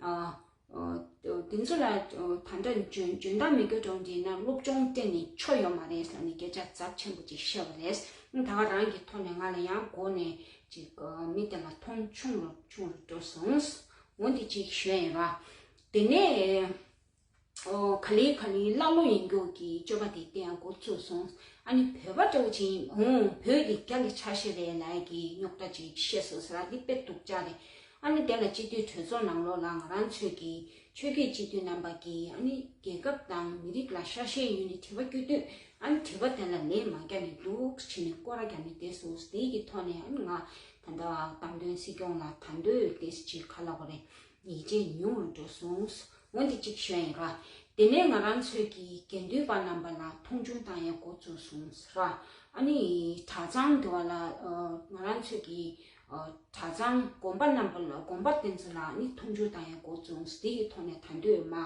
ཨ། ཨོ། དེ་ཚོ་ལ་ཨོ་ད་ལྟ་འཇོན་འཇོན་ཐང་མེད་རྒྱུ་འདྲ་བོ་འདྲ་ཡིན་ན་སློབ་སྦྱོང་སྤྲད་ནས་ཆོ་ཡོད་མ་རེད་ཟེར་ནས་སྐད་ཆ་ཚབས་ཆེན་པོ་ཅིག་བཤད་པ་རེད། ད་ག་རང་གི་ཐོག་ནས་ང་ལ་ཡང་མགོ་ནས་ཅིག་ཨོ་མི་དེ་ལ་མཐོང་ཆུང་རུ་ཆུང་རུ་འགྲོ་སོང་། འོ་འདི་ཅིག་ཞུ་ཡ་ཡིན་ར། དེ་ནས་ཨོ་ག་ལེ་ག་ལེ་ཀླ་ཀློ་ཡིན་རྒྱུ་གི་སྤྱོད་པ་དེ་བསྟེན་ཡ་འགོ་ཚུགས་སོང་། ཨ་ནི་བོད་པ་འདྲ་བོ་ཅིག་ཡིན། ཨོ་བོད་ཀྱི་རྒྱ་གི་ཆ་ཤས་རེད་ལབ་ཡ་གི་རྙོག་དྲ་ཅིག་བཤད་སོང་ཟེར་ར། འདི་དཔེ་སྡུག་ཅག་རེད། ཨ་ནི་དེ་ལ་སྤྱི་འཐུས་གྲོས་ཚོགས་ནང་ལོགས་ལ་ང་རང་ཚོའི་གི་ཆོས་བརྒྱུད་སྤྱི་འཐུས་རྣམ་པ་གིས་ཨ་ནི་རྒྱལ་ཁབ་དང་མི་རིགས་ལ་ཤ་ཞེན་ཡོད་ནས་དྲི་བ་བསྐྱུར་དུས་ཨ་ནི་དྲི་བ་དེ་ལ་ལན་མ་རྒྱག་ནས་འདུག་བྱས་ནས་སྐོར་ར་རྒྱག་ནས་བསྡད་སོང་། དེའི་གི་ཐོག་ནས་ཨ་ནི་ང་ད་ལྟ་བསམ་དོན་སྲིད་སྐྱོང་ལ་ད་འདོད་ཏོག་ཙམ་ཅིག་ག་ལབ་དགོས་རེད། ཡིད་ཆེས་ཉུང་རུ་འགྲོ་སོང་། འོ་འདི་གཅིག་ཞུ་ཡ་ཡིན་ར། དེ་ནས་ང་རང་ཚོའི་གི་དགེ་འདུན་པ་རྣམ་པ་ལ་མཐོང་ཆུང་བཏང་ཡ་འགོ་བཙུགས་སོང་ར། ཨ་ནི་གྲྭ་ཚང་དེ་བ་ལ་ཨ་ང་རང་ཚོའི་གི་ཨ་གྲྭ་ཚང་དགོན་པ་རྣམ་པ་ལ་དགོན་པ་དེ་ཚོ་ལ་ཨ་ནི་མཐོང་ཆུང་བཏང་ཡ་འགོ་བཙུགས་སོང་། དེ་ཡི་ཐོག་ནས་ད་འདོད་མ་ཨ་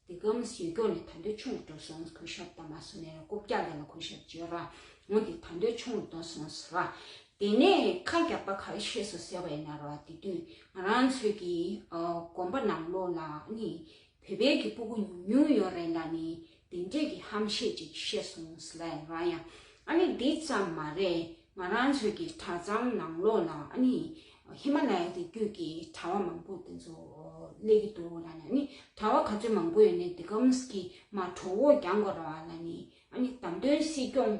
དེ་གམ་ཡོད་སྐྱོ་ནས་ད་འདོད་ཆུང་རུ་འགྲོ་སོང་། གུས་ཞབས་དང་མ་སོང་ནས་རྐུབ་བཀྱག་དེ་ལ་གུས་ཞབས་བྱེད་ར། འོ་འདི་ད་འདོད་ཆུང་རུ་འགྲོ་སོང་ཟེར་བ། དེ་ནས་ཁ་རྒྱག་པ་ག་རེ་བཤད་སོང་ཟེར་བ་ཡིན་ན་ར། དེ་དུས་ང་རང་ཚོའི་གི་ཨ་དགོན་པ་ནང་ལོགས་ལ་ནི་བོད་པའི་གི་སྤུ་གུ་ཉུང་ཉུང་ཡོད་རེད་ལབ་ནི་དེ་འདྲས་ཀྱི་ཧམ་བཤད་ཅིག་བཤད་སོང་ཟེར་ལབ་ཡིན་ར། ཡང་ཨ་ནི་འདི་ཙམ་མ་རེད། ང་རང་ཚོའི་གི་གྲྭ་ཚང་ནང་ལོགས་ལ་ཨ་ནི་ཧི་མ་ལ་ཡ་རི་རྒྱུད་ཀྱི་གྲྭ་བ་མང་པོ་དེ་ཚོ་སླེབས་ཀྱི་འདུག་ལབ་ནས། ཨ་ནི་གྲྭ་བ་ག་ཚོད་མང་པོ་ཡོད་ནས་དེ་གམ་གི་མ་གྲོགས་པོ་རྒྱག་དགོས་ར་ལབ་ནས། ཨ་ནི་བསམ་དོན་སྲིད་སྐྱོང་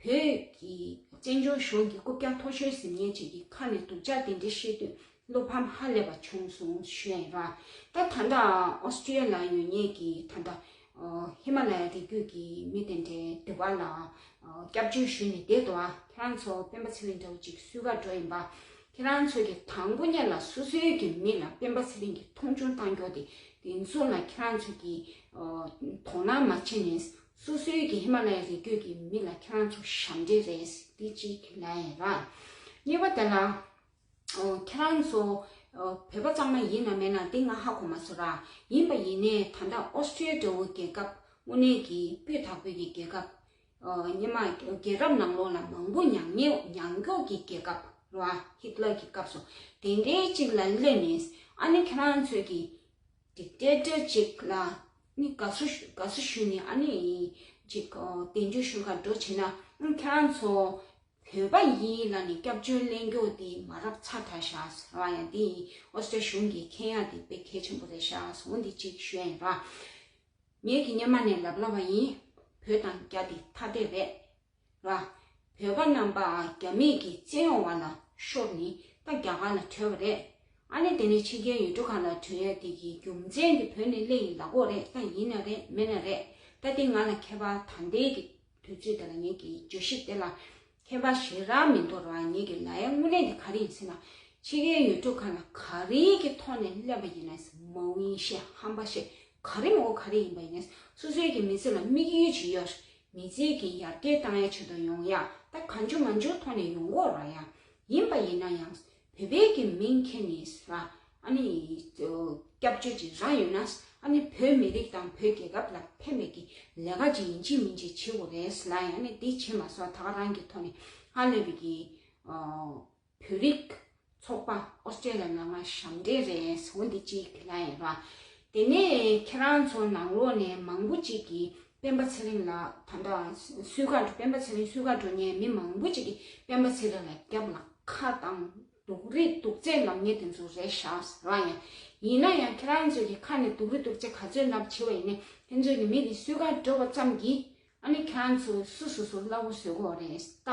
བོད་ཀྱི་བཙན་བྱོལ་གཞུང་གི་རྐུབ་བཀྱག་མཐོ་ཤོས་ཟིན་མཁན་ཅིག་གི་ཁ་ནས་སྡུག་ཅག་དེ་འདྲ་བཤད་དུས་བློ་ཕམ་ཧ་ལས་པ་བྱུང་སོང་ཞུ་ཡ་ཡིན་ར། ད་ད་ལྟ་ཨོ་སི་ཀྲི་ཡ་ལ་ཡོད་མཁན་གྱི་ད་ལྟ་ཨོ་ཧི་མ་ལ་ཡ་རི་རྒྱུད་ཀྱི་མི་དེ་འདྲའི་འདི་བ་ལ་ཨོ་སྐྱབས་བཅོལ་ཞུས་ནས་བསྡད་འདུག་ཨ། ཁྱེད་རང་ཚོ་སྤེན་པ་ཚེ་རིང་འདྲ་བོ་ཅིག་སུས་ག་འགྲོ་ཡིན་པ། ཁྱེད་རང་ཚོ་གི་དང་པོ་ཉིད་ལ་སོ་སོའི་གི་མི་ལ་སྤེན་པ་ཚེ་རིང་གི་མཐོང་ཆུང་བཏང་རྒྱུ་དེ་དེ་ཚོ་ལ་ཁྱེད་རང་ཚོ་གི་ཨོ་དོ་སྣང་མ་བྱེད་ནས། སོ་སོའི་གི་ཧི་མ་ལ་ཡའི་རི་རྒྱུད་ཀྱི་མི་ལ་ཁྱེད་རང་ཚོ་ཞབས་འདྲེན་རེད། འདི་གཅིག་ལབ་ཡིན་ར། གཉིས་པ་དེ་ལ་ཨོ་ཁྱེད་རང་ཚོ་ཨོ་བོད་པ་གཙང་མ་ཡིན་ན་མིན་ན་དེ་ང་ཧ་གོ་མ་སོང་ར། ཡིན་པ་ཡིན་ནའི་ད་ལྟ་ཨོ་སི་ཀྲི་ཡ་འདྲ་བོ་རྒྱལ་ཁབ་དངོས་གནས་ཀྱི་སྤུས་དག་པོའི་གི་རྒྱལ་ཁབ། ཨོ་སྔོན་མ་རྒྱལ་རབས་ནང་ལོགས་ལ་མང་པོ་མྱངས་མྱོང་མྱངས་མགྱོགས་ཀྱི་རྒྱལ་ཁབ་ར། ཧི་ཏི་ལར་གྱི་སྐབས་སུ་དེ་འདྲའི་གཅིག་ལ་སླེབས་ནས། ཨ་ནི་ཁྱེད་རང་ཚོས་ཀྱི་ཌིག་ཊེ་ཊར་ཅིག་ལ་ནི་དགའ་བསུ་ཞུ་དགའ་བསུ་ཞུས་ནས། ཨ་ནི་ཅིག་ཨོ་དལ་འབྱོར་ཞུ་ག་འགྲོ་བྱེད་ན། ཨ་ཁྱེད་རང་ཚོ་བོད་པ་ཡིན་ལབ་ནས་སྐྱབས་བཅོལ་ལེན་རྒྱུ་དེ་མ་རབས་ཚ་དྲགས་ཤག་ཟེར་བ་ཡང་དེ་ཨོ་སི་ཀྲི་ཡ་གཞུང་གིས་མཁྱེན་ཡ་དེ་དཔེ་གལ་ཆེན་པོ་རེད་ཤག་ཟེར། འོ་འདི་གཅིག་ཞུ་ཡ་ཡིན་ར། ངས་ཀྱི་སྔོན་མ་ནས་ལབ་ལབ་པ་ཡིན། བོད་དང་རྒྱ་དེ་ཐ་དད་རེད་ར། བོད་པ་རྣམ་པ་རྒྱ་མིས་ཀྱི་བཙན་གཡོག་པ་ལ་ཤོར་ནས་ད་རྒྱ་གར་ལ་བྲོས་པ་རེད། ཨ་ནི་དེ་ནས་ཕྱི་རྒྱལ་ཡུལ་གྲུ་ཁག་ལ་བྲོས་ཡ་དེ་གི་རྒྱུ་མཚན་དེ་བོད་ནས་སླེབས་ཡིན་ལབ་དགོས་རེད། ད་ཡིན་ན་རེད་མིན་ན་རེད། ད་དེ་ང་ལ་ཁྱད་པར་ད་ལྟའི་གི་དུས་ཚོད་དེ་ལ་ངས་ཀྱི་བརྗོད་གཞི་དེ་ལ་ཁྱད་པར་ཞེ་དྲག་མི་འདུག་ར། ངས་ཀྱི་ལབ་ཡ་དངོས་གནས་དེ་ག་རེ་ཡིན་ཟེར་ན། ཕྱི་རྒྱལ་ཡུལ་གྲུ་ཁག་ལ་ག་རེ་གི་ཐོག་ནས་སླེབས་པ་ཡིན་ན་མའོ་ཡིན་ཤེས་ཧམ་པ་ཤེས་ག་རེ་མོ་ག་རེ་ཡིན་པ་ཡིན་ན། སོ་སོའི་གི་མི་ཚེ་ལ་དམིགས་ཡུལ་ཅིག་ཡོད། མི་ཚེ་གི་ཡར་རྒྱས་བཏང་ཡ་ཆེད་དུ་ཡོང་ཡ། ད་གང་བྱུང་མང་བྱུང་ཐོག་ནས་ཡོང་གི་ཡོད་ར། ཡ་ཡིན་པ་ཡིན་ན་ཡང་བོད་པའི་གི་མིང་འཁྱེར་ནས་ར། ཨ་ནི་སྐྱབས་བཅོལ་ཅིག་རག་ཡོད་ན། ཨ་ནི་བོད་མི་རིགས་དང་བོད་རྒྱལ་ཁབ་ལ་ཕན་པའི་གི་ལས་ཀ་ཅིག་ཡིན་གཅིག་མིན་གཅིག་བྱེད་དགོས་རེད་ལབ་ཡ། ཨ་ནི་དེ་བྱེད་མ་སོང་། ད་ག་རང་གི་ཐོག་ནས་ཧ་ལས་པའི་གི་ཨོ་བོད་རིགས་ཚོགས་པ་ཨོ་སི་ཀྲི་ཡ་ལ་ང་ཞབས་འདྲེན་རེད་ཟེར། འོ་འདི་གཅིག་ལབ་ཡིན་ར། དེ་ནས་ཁྱེད་རང་ཚོ་ནང་ལོགས་ནས་མང་པོ་ཅིག་གིས་སྤེན་པ་ཚེ་རིང་ལ་ད་ལྟ་སུས་ག་འགྲོ། སྤེན་པ་ཚེ་རིང་སུས་ག་འགྲོ་མཁན་མི་མང་པོ་ཅིག་གིས་སྤེན་པ་ཚེ་རིང་ལ་རྒྱབ་ལ་ཁ་བཏང་། སྡུག་རུས་སྡུག་ཚད་ལབ་མཁན་དེ་ཚོ་རེད་ཤག་ཟེར་བ་ཡིན། ཡིན་ན་ཡང་ཁྱེད་རང་ཚོས་ཀྱི་ཁ་ནས་སྡུག་རུས་སྡུག་ཚད་ག་ཚོད་ལབ་བྱེད་པ་ཡིན་ནའི་ཁྱེད་ཚོས་ཀྱི་མི་དེ་སུས་ག་འགྲོ་བ་ཙམ་གྱིས། ཨ་ནི་ཁྱེད་རང་ཚོ་སུ་སོ་སོ་སླ་བོ་བཟོ་གི་ཡོད་རེད། ལྟ་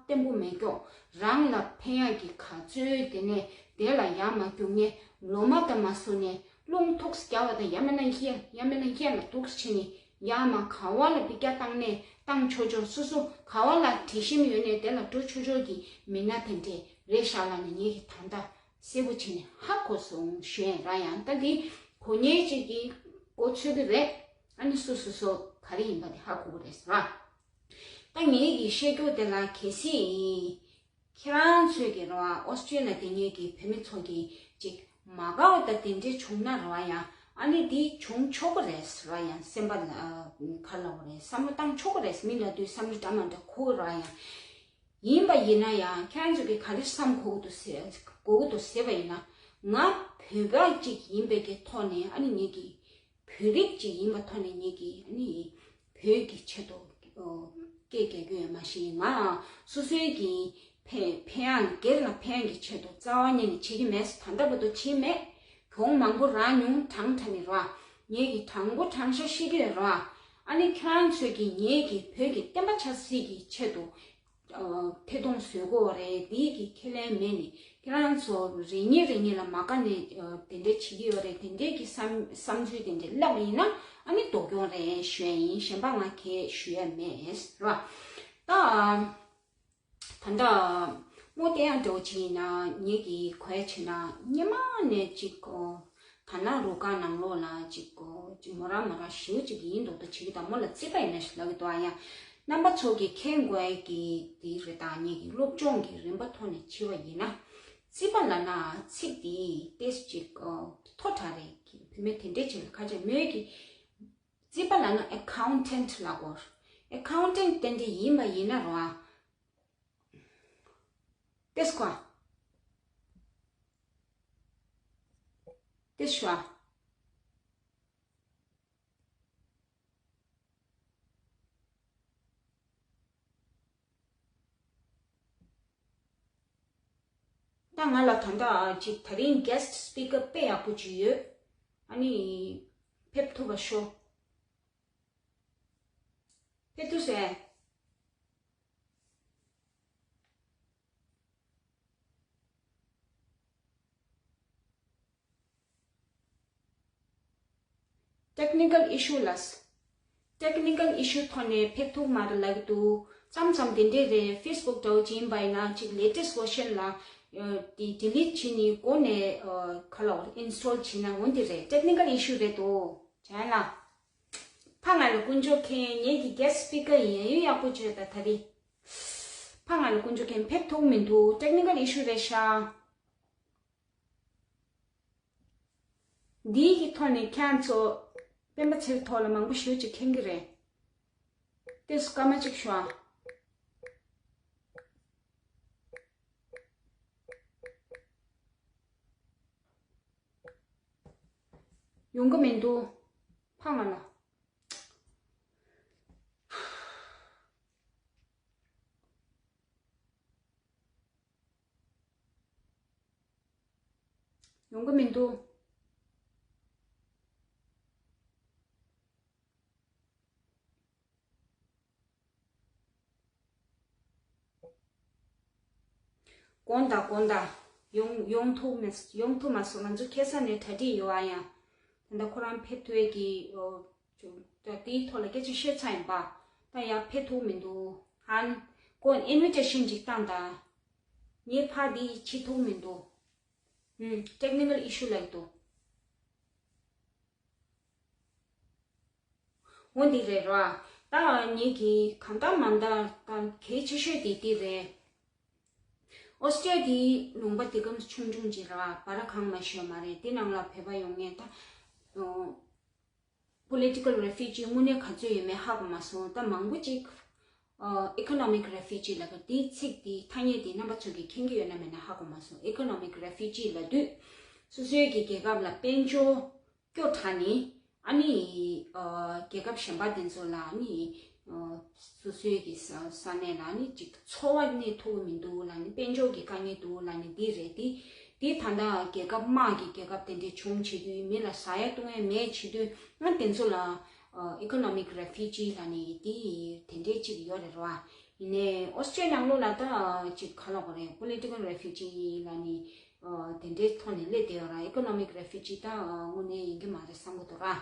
བ་བརྟན་པོ་མེད་ཀྱོག་རང་ལ་ཕན་ཡག་གི་ག་ཚོད་དེ་ནས་དེ་ལ་ཡར་མར་རྒྱུག་མཁན། ལོ་མ་དང་མ་སོང་ནས་རླུང་ཐོག་རྒྱག་པ་དང་། ཡང་མིན་ན་གཡས་ཡང་མིན་ན་གཡས་ལ་འདུག་བྱས་ནས་ཡར་མར་ག་བ་ལ་པི་ཀྱ་བཏང་ནས་བཏང་ཆོག་ཆོག་སོ་སོ་ག་བ་ལ་དྲི་ཞིམ་ཡོད་ནས་དེ་ལ་འགྲོ་ཆོག་ཆོག་གི་མི་སྣ་དེ་འདྲས་རེད་ཤག་ལབ་ནས་ངས་ཀྱི་ད་ལྟ་གསལ་པོ་བྱས་ནས་ཧ་གོ་སོང་ཞུ་ཡ་ར། ཡང་ད་འདི་གོ་མཁན་ཅིག་གིས་གོ་ཚོད་ཀྱི་རེད། ཨ་ནི་སོ་སོ་སོ་ག་ ག་རེ་ཡིན་པ་དེ་ཧ་གོ་གི་རེད་ཟེར་བ། ད་ངེད་ཀྱིས་བཤད་རྒྱུ་དེ་ལ་གལ་སྲིད་ཁྱེད་རང་ཚོས་ཀྱི་རེད་བ། ཨོ་སི་ཀྲི་ལ་དེ་ཉིད་ཀྱི་བོད་མི་ཚོ་གིས་ཅིག་མ་དགའ་བ་ད་དེ་འདྲས་བྱུང་ན་རེད་བ། ཡང་ཨ་ནི་དེ་བྱུང་ཆོག་གི་རེད་ཟེར་བ། ཡང་སེམས་པ་ལ་ག་ལ་བ་རེད། བསམ་བློ་བཏང་ཆོག་གི་རེད། མི་ལབ་དུས་བསམ་བློ་འདྲ་མ་འདྲ་འཁོར་གི་རེད་བ། ཡང་ཡིན་པ་ཡིན་ན་ཡང་ཁྱེད་རང་ཚོ་གིས་ག་རེ་བསམ་གོ་གི་འདུག་ཟེར་གོ་གི་འདུག་ཟེར་བ་ཡིན་ན། ང་བོད་པ་ཅིག་ཡིན་པའི་གི་ཐོག་ནས་ཨ་ནི་ངེད་ཀྱི་བོད་རིགས་ཅིག་ཡིན་པ་ཐོག་ནས་ངེད་ཀྱིས་ཨ་ནི་བོད་ཀྱི་ཆེད་དུ་སྐད་རྒྱག་རྒྱུ་ཡང་མ་ཤེས། ང་སོ་སོའི་གི་ཕན་ཕན་ཡང་སྒེར་ལ་ཕན་གྱི་ཆེད་དུ་རྩ་བ་ཉིད་ནས་བྱེད་ཀྱི་མེད། ད་ལྟ་བར་དུ་བྱེད་མེད། གྱོང་མང་པོ་རག་མྱོང་། གྲངས་ཐ་ནི་ར་ངེད་ཀྱི་གྲངས་པོ་གྲངས་ཤ་ཤེས་ཀྱི་ཡོད་ར། ཨ་ནི་ཁྱེད་རང་ཚོས་ཀྱི་ངེད་ཀྱི་བོད་ཀྱི་བསྟན་པ་ཆབ་སྲིད་ཀྱི་ཆེད་དུ་ཐེ་གཏོང་བཟོ་གི་ཡོད་རེད། དེའི་གི་ཁས་ལེན་མེད་ནས་ཁྱེད་རང་ཚོ་རེ་གཉིས་རེ་གཉིས་ལ་མ་དགའ་ནས་དེ་འདྲས་བྱེད་ཀྱི་ཡོད་རེད། དེ་འདྲས་ཀྱི་བསམ་བསམ་ཚུལ་དེ་འདྲས་བསླབ་པ་ཡིན་ན་ཨ་ནི་སྡུག་གྱོང་རེད་ཞུ་ཡ་ཡིན། གཞན་པ་ང་གས་ཞུ་ཡ་མེད་ར། ད་ད་ལྟ་མོ་དེ་ཡང་འདྲ་བོ་ཅིག་ཡིན་ན་ངེད་ཀྱི་གོ་ཡ་བྱས་ན་སྔོན་མ་ནས་ཅིག་གོ་ད་ན་རུ་ཁག་ནང་ལོགས་ལ་ཅིག་གོ་ཅིག་མོ་རང་མོ་རང་ཞེ་པོ་ཅིག་ཡིན་མདོག་མདོག་བྱེད་ཀྱི། ད་མོ་ལ་རྩིས་པ་ཡིན་ན་ཞིག་ལབ་ཀྱི་འདུག་ཨ། ཡང་རྣམ་པ་ཚོ་གིས་མཁྱེན་དགོས་ཀྱི་དེ་རེད། ད་ངེད་ཀྱི་སློབ་སྦྱོང་གི་རིམ་པ་ཐོག་ནས་བྱས་པ་ཡིན་ན། རྩིས་པ་ལབ་ན་ཚིག་དེ་ཏོག་ཙམ་ཅིག་གོ་མཐོ་དྲགས་རེད། བུད་མེད་དེ་འདྲས་ཅིག་ལ་ཁ་ཆེ་མོས་ཀྱི་རྩིས་པ་ལབ་ན་ཨེ་ཁའུན་ཊེན་ཊི་ལབ་དགོས། ཨེ་ཁའུན་ཊེན་ཊི་དེ་འདྲས་ཡིན་པ་ཡིན་ན་རོ་ཨ། ཏེས་ཀོ། ཏེས་ཤོ། ད་ང་ལ་ད་ལྟ་ཅིག་དེ་རིང་གེ་སི་ཊི་སི་པི་ཀར་དཔེ་ཡག་པོ་ཅིག་ཡོད། ཨ་ནི་ཕེབས་ཐུབ་པ་ཤོག་ཕེབས་ཐུབ་ཟེར། ཊེག་ནི་ཀལ་ཨི་ཤུ་ལ། ཊེག་ནི་ཀལ་ཨི་ཤུ་ཐོག་ནས་ཕེབས་ཐུབ་མ་རེད་ལབ་ཀྱི་འདུག་མཚམས་མཚམས་དེ་འདྲས་རེད། ཕེ་སི་བུག་འདྲ་བོ་ཅིག་ཡིན་པ་ཡིན་ན་ཅིག་ལེ་ཊེ་སི་ཊི་བར་ཤན་ལ་དེ་ཌི་ལིཊ་བྱས་ནས་སྒོ་ནས་ག་ལ་ཨིན་སི་ཊོལ་བྱས་ན་འོ་འདི་རེད། ཊེག་ནི་ཀལ་ཨི་ཤུ་རེད་འདུག་བྱས་ན། ཕ་ང་ལ་དཀོན་མཆོག་མཁྱེན། ངེད་ཀྱི་གེ་སི་ཊི་སི་པི་ཀར་ཡིན་ཡ་ཡོད་ཡག་པོ་བྱོས་ད་ད་རེད། ཕ་ང་ལ་དཀོན་མཆོག་མཁྱེན། ཕེབས་ཐུབ་མི་འདུག་ཊེག་ནི་ཀལ་ཨི་ཤུ་རེད་ཤག་འདིའི་གི་ཐོག་ནས་ཁྱེད་ཚོ་སྤེན་པ་ཚེ་རིང་ཐོག་ལ་མང་པོ་ཞེ་པོ་ཅིག་མཁྱེན་གྱི་རེད། ཏོག་ཙམ་སྐར་མ་གཅིག་ཞུ་ཨ། ཡོང་གི་མི་འདུག་ཕ་ང་ལ། ཡོང་གི་མི་འདུག་དགོངས་དག་དགོངས་དག་ཡོང་ཡོང་ཐུབ་མེད། ཡོང་ཐུབ་མ་སོང་། ང་ཚོ་ཁ་སང་ནས་གྲ་སྒྲིག་ཡོད་ཨ། ཡང་ད་ལྟ་ཁོ་རང་ཕེབས་ཐུབ་ཀྱི་ཨོ། ད་དེའི་ཐོག་ལ་སྐད་ཆ་བཤད་ཚར་ཡིན་པ། ད་ཡང་ཕེབས་ཐུབ་མི་འདུག་ཧན། ཁོ་ཨིན་ཝི་ཊེ་ཤན་ཅིག་བཏང་ད། ངས་ཕར་འདི་བྱེད་ཐུབ་མི་འདུག་ཧུམ། ཊེག་ནི་ཀལ་ཨི་ཤུ་ལབ་འདུག་འོ་འདི་རེད་ར། ད་ངེད་ཀྱིས་གང་ལྟར་མང་ལྟར་ད་གལ་ཆེ་ཤོས་དེ་འདི་རེད། ཨོ་སི་ཀྲི་ཡ་འདི་ལུང་པ་འདི་གམ་ཆུང་ཆུང་ཅིག་ར། བར་གང་མ་ཤོད་མ་རེད། འདི་ནང་ལ་བོད་པ་ཡོང་མཁན་ད་པོ་ལི་ཊི་ཀལ་རེ་ཕུ་ཇི་དངོས་གནས་ག་ཚོད་ཡོད་མེད་ཧ་གོ་མ་སོང་། ད་མང་པོ་ཅིག་ཨི་ཀོ་ནོ་མིག་རེ་ཕུ་ཇི་ལབ་ཀྱི་འདི་ཚིག་འདི་ཐ་སྙད་འདི་རྣམ་པ་ཚོ་གིས་མཁྱེན་གྱི་ཡོད་ན་མེད་ན་ཧ་གོ་མ་སོང་། ཨི་ཀོ་ནོ་མིག་རེ་ཕུ་ཇི་ལབ་དུས་སོ་སོའི་གི་རྒྱལ་ཁབ་ལ་དཔལ་འབྱོར་སྐྱོ་དྲགས་ནས་ཨ་ནི་ཨ་རྒྱལ་ཁབ་གཞན་པ་དེ་ཚོ་ལ་ཨ་ནི་ཨ་སོ་སོའི་གི་ས་ས་གནས་ལ་ཨ་ནི་ཅིག་འཚོ་བ་གནས་ཐུབ་ཀྱི་མི་འདུག་ལབ་ནས། དཔལ་འབྱོར་གྱི་དཀའ་ངལ་འདུག་ལབ་ནས་འདི་རེད། དེ་དེ་ད་ལྟ་རྒྱལ་ཁབ་དམག་གི་རྒྱལ་ཁབ་དེ་འདྲས་བྱུང་བྱེད་དུས་མི་ལ་ཟ་ཡ་བཏུང་ཡ་མེད་བྱེད་དུས་ང་དེ་ཚོ་ལ་ཨ་ཨི་ཀོ་ནོ་མིག་རེ་ཕུ་ཇི་ལབ་ནས་དེ་དེ་འདྲས་ཅིག་ཡོད་རེད་ར། ཡིན་ནའི་ཨོ་སི་ཀྲི་ཡ་ནང་ལོགས་ལ་ད་ཅིག་ག་ལབ་དགོས་རེད། པོ་ལི་ཊི་ཀལ་རེ་ཕུ་ཇི་ལབ་ནས། ཨ་དེ་འདྲའི་ཐོག་ནས་སླེབས་བསྡད་ཡོད་ར། ཨི་ཀོ་ནོ་མིག་རེ་ཕུ་ཇི་ད་དངོས་གནས་ཡིན་གྱི་མ་རེད་བསམ་གྱི་འདུག་ར།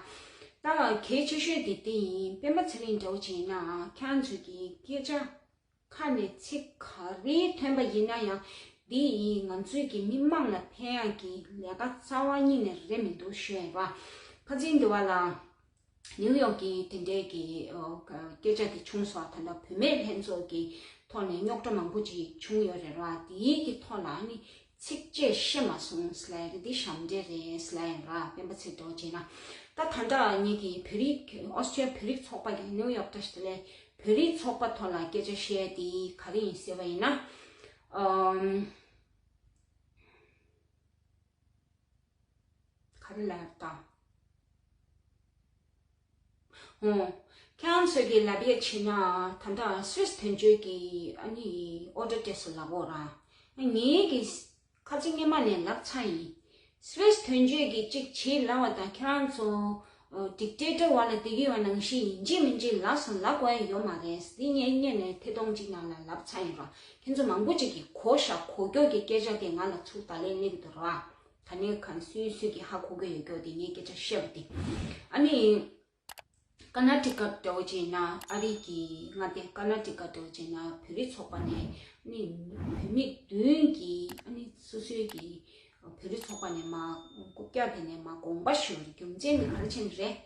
ད་གལ་ཆེ་ཤོས་དེ་དེ་ཡིན། སྤེན་པ་ཚེ་རིང་འདྲ་བོ་ཅིག་ཡིན་ན་ཁྱེད་རང་ཚོས་ཀྱི་སྐད་ཆ་ཁ་ནས་ཚིག་ག་རེ་ཐོན་པ་ཡིན་ན་ཡང་འདི་ཡིན་ང་ཚོའི་གི་མི་མང་ལ་ཕན་ཡག་གི་ལས་ཀ་རྩ་བ་ཉིད་ནས་རེད་མི་འདུག་ཞུ་ཡ་ཡིན་ར། ཁ་སང་འདི་བ་ལ། ནིའུ་ཡོག་གི་དེ་འདྲའི་གི་ཨོ་སྐད་ཆ་དེ་བྱུང་སོང་། ད་ལྟ་བུད་མེད་ལྷན་ཚོགས་ཀྱི་ཐོག་ནས་རྙོག་དྲ་མང་པོ་ཅིག་བྱུང་ཡོད་རེད་བ། དེའི་གི་ཐོག་ལ་ཨ་ནི་ཚིགས་བཅད་བཤད་མ་སོང་ཟེར་ལབ་ཡ་རེད། འདི་ཞབས་འདྲེན་རེད་ཟེར་ལབ་ཡ་ར། སྤེན་པ་ཚེ་རིང་འདྲ་བོ་བྱས་ན། ད་ད་ལྟ་ངེད་ཀྱི་བོད་རིགས་ཨོ་སི་ཀྲི་ཡ་བོད་རིགས་ཚོགས་པ་གི་ནིའུ་ཡོག་བཀྲ་ཤིས་བདེ་ལེགས། བོད་རིགས་ཚོགས་པ་ཐོག་ལ་སྐད་ཆ་བཤད་དེ་ག་རེ་ཡིན་ཟེར་བ་ཡིན་ན། ཨམ། ག་རེ་ལབ་ཡ་ད། ཨོ། ཁྱེད་རང་ཚོས་ཀྱི་ལབ་ཡས་བྱས་ན་ད་ལྟ་སུད་སི་དོན་གཅོད་ཀྱི་ཨ་ནི་ཨོ་ཌར་སྤྲད་སོང་ལབ་ཡོད་ར། ངེད་ཀྱིས་ཁ་ཚིག་སྔོན་མ་ནས་ལབ་ཚར་ཡིན། སུད་སི་དོན་གཅོད་ཀྱིས་གཅིག་བྱེད་ལབ་པ་དང་ཁྱེད་རང་ཚོ་ཌིག་ཊེ་ཊར་བ་ལ་བསྡད་ཀྱི་ཡོད་པ་ནང་བཞིན་ཡིན་གཅིག་མིན་གཅིག་ལབ་སོང་ལབ་དགོས་ཡ་ཡོད་མ་རེད། འདི་ངས་སྔོན་ནས་ཐད་གཏོང་གཅིག་ནང་ལ་ལབ་ཚར་ཡིན་ར། ཁྱེད་ཚོ་མང་པོ་ཅིག་གིས་གོ་ཤག་གོ་རྒྱུ་གི་སྐད་ཆ་དེ་ང་ལ་ཚུར་ད་ལན་སླེབས་ཀྱི་འདུག་ར། ད་ནི་གང་སུས་སུས་ཀྱིས་ཧ་གོ་གི་ཡོད་རྒྱུ་དེ་ངས་སྐད་ཆ་བཤད་པ་དེ། ཨ་ནི། ཀར་ན་ཊི་ཀ་འདྲ་བོ་བྱས་ན་ཨ་རི་གི་མངའ་སྡེ་ཀར་ན་ཊི་ཀ་འདྲ་བོ་བྱས་ན་བོད་རིགས་ཚོགས་པ་ནས་ནི་བུད་མེད་བདུན་གྱིས་ཨ་ནི་སོ་སོའི་གི་བོད་རིགས་ཚོགས་པ་ནས་མ་རྐུབ་བཀྱག་དེ་ནས་མ་དགོངས་པ་ཞུ་བའི་རྒྱུ་མཚན་དེ་ག་རེ་བྱས་ནས་རེད།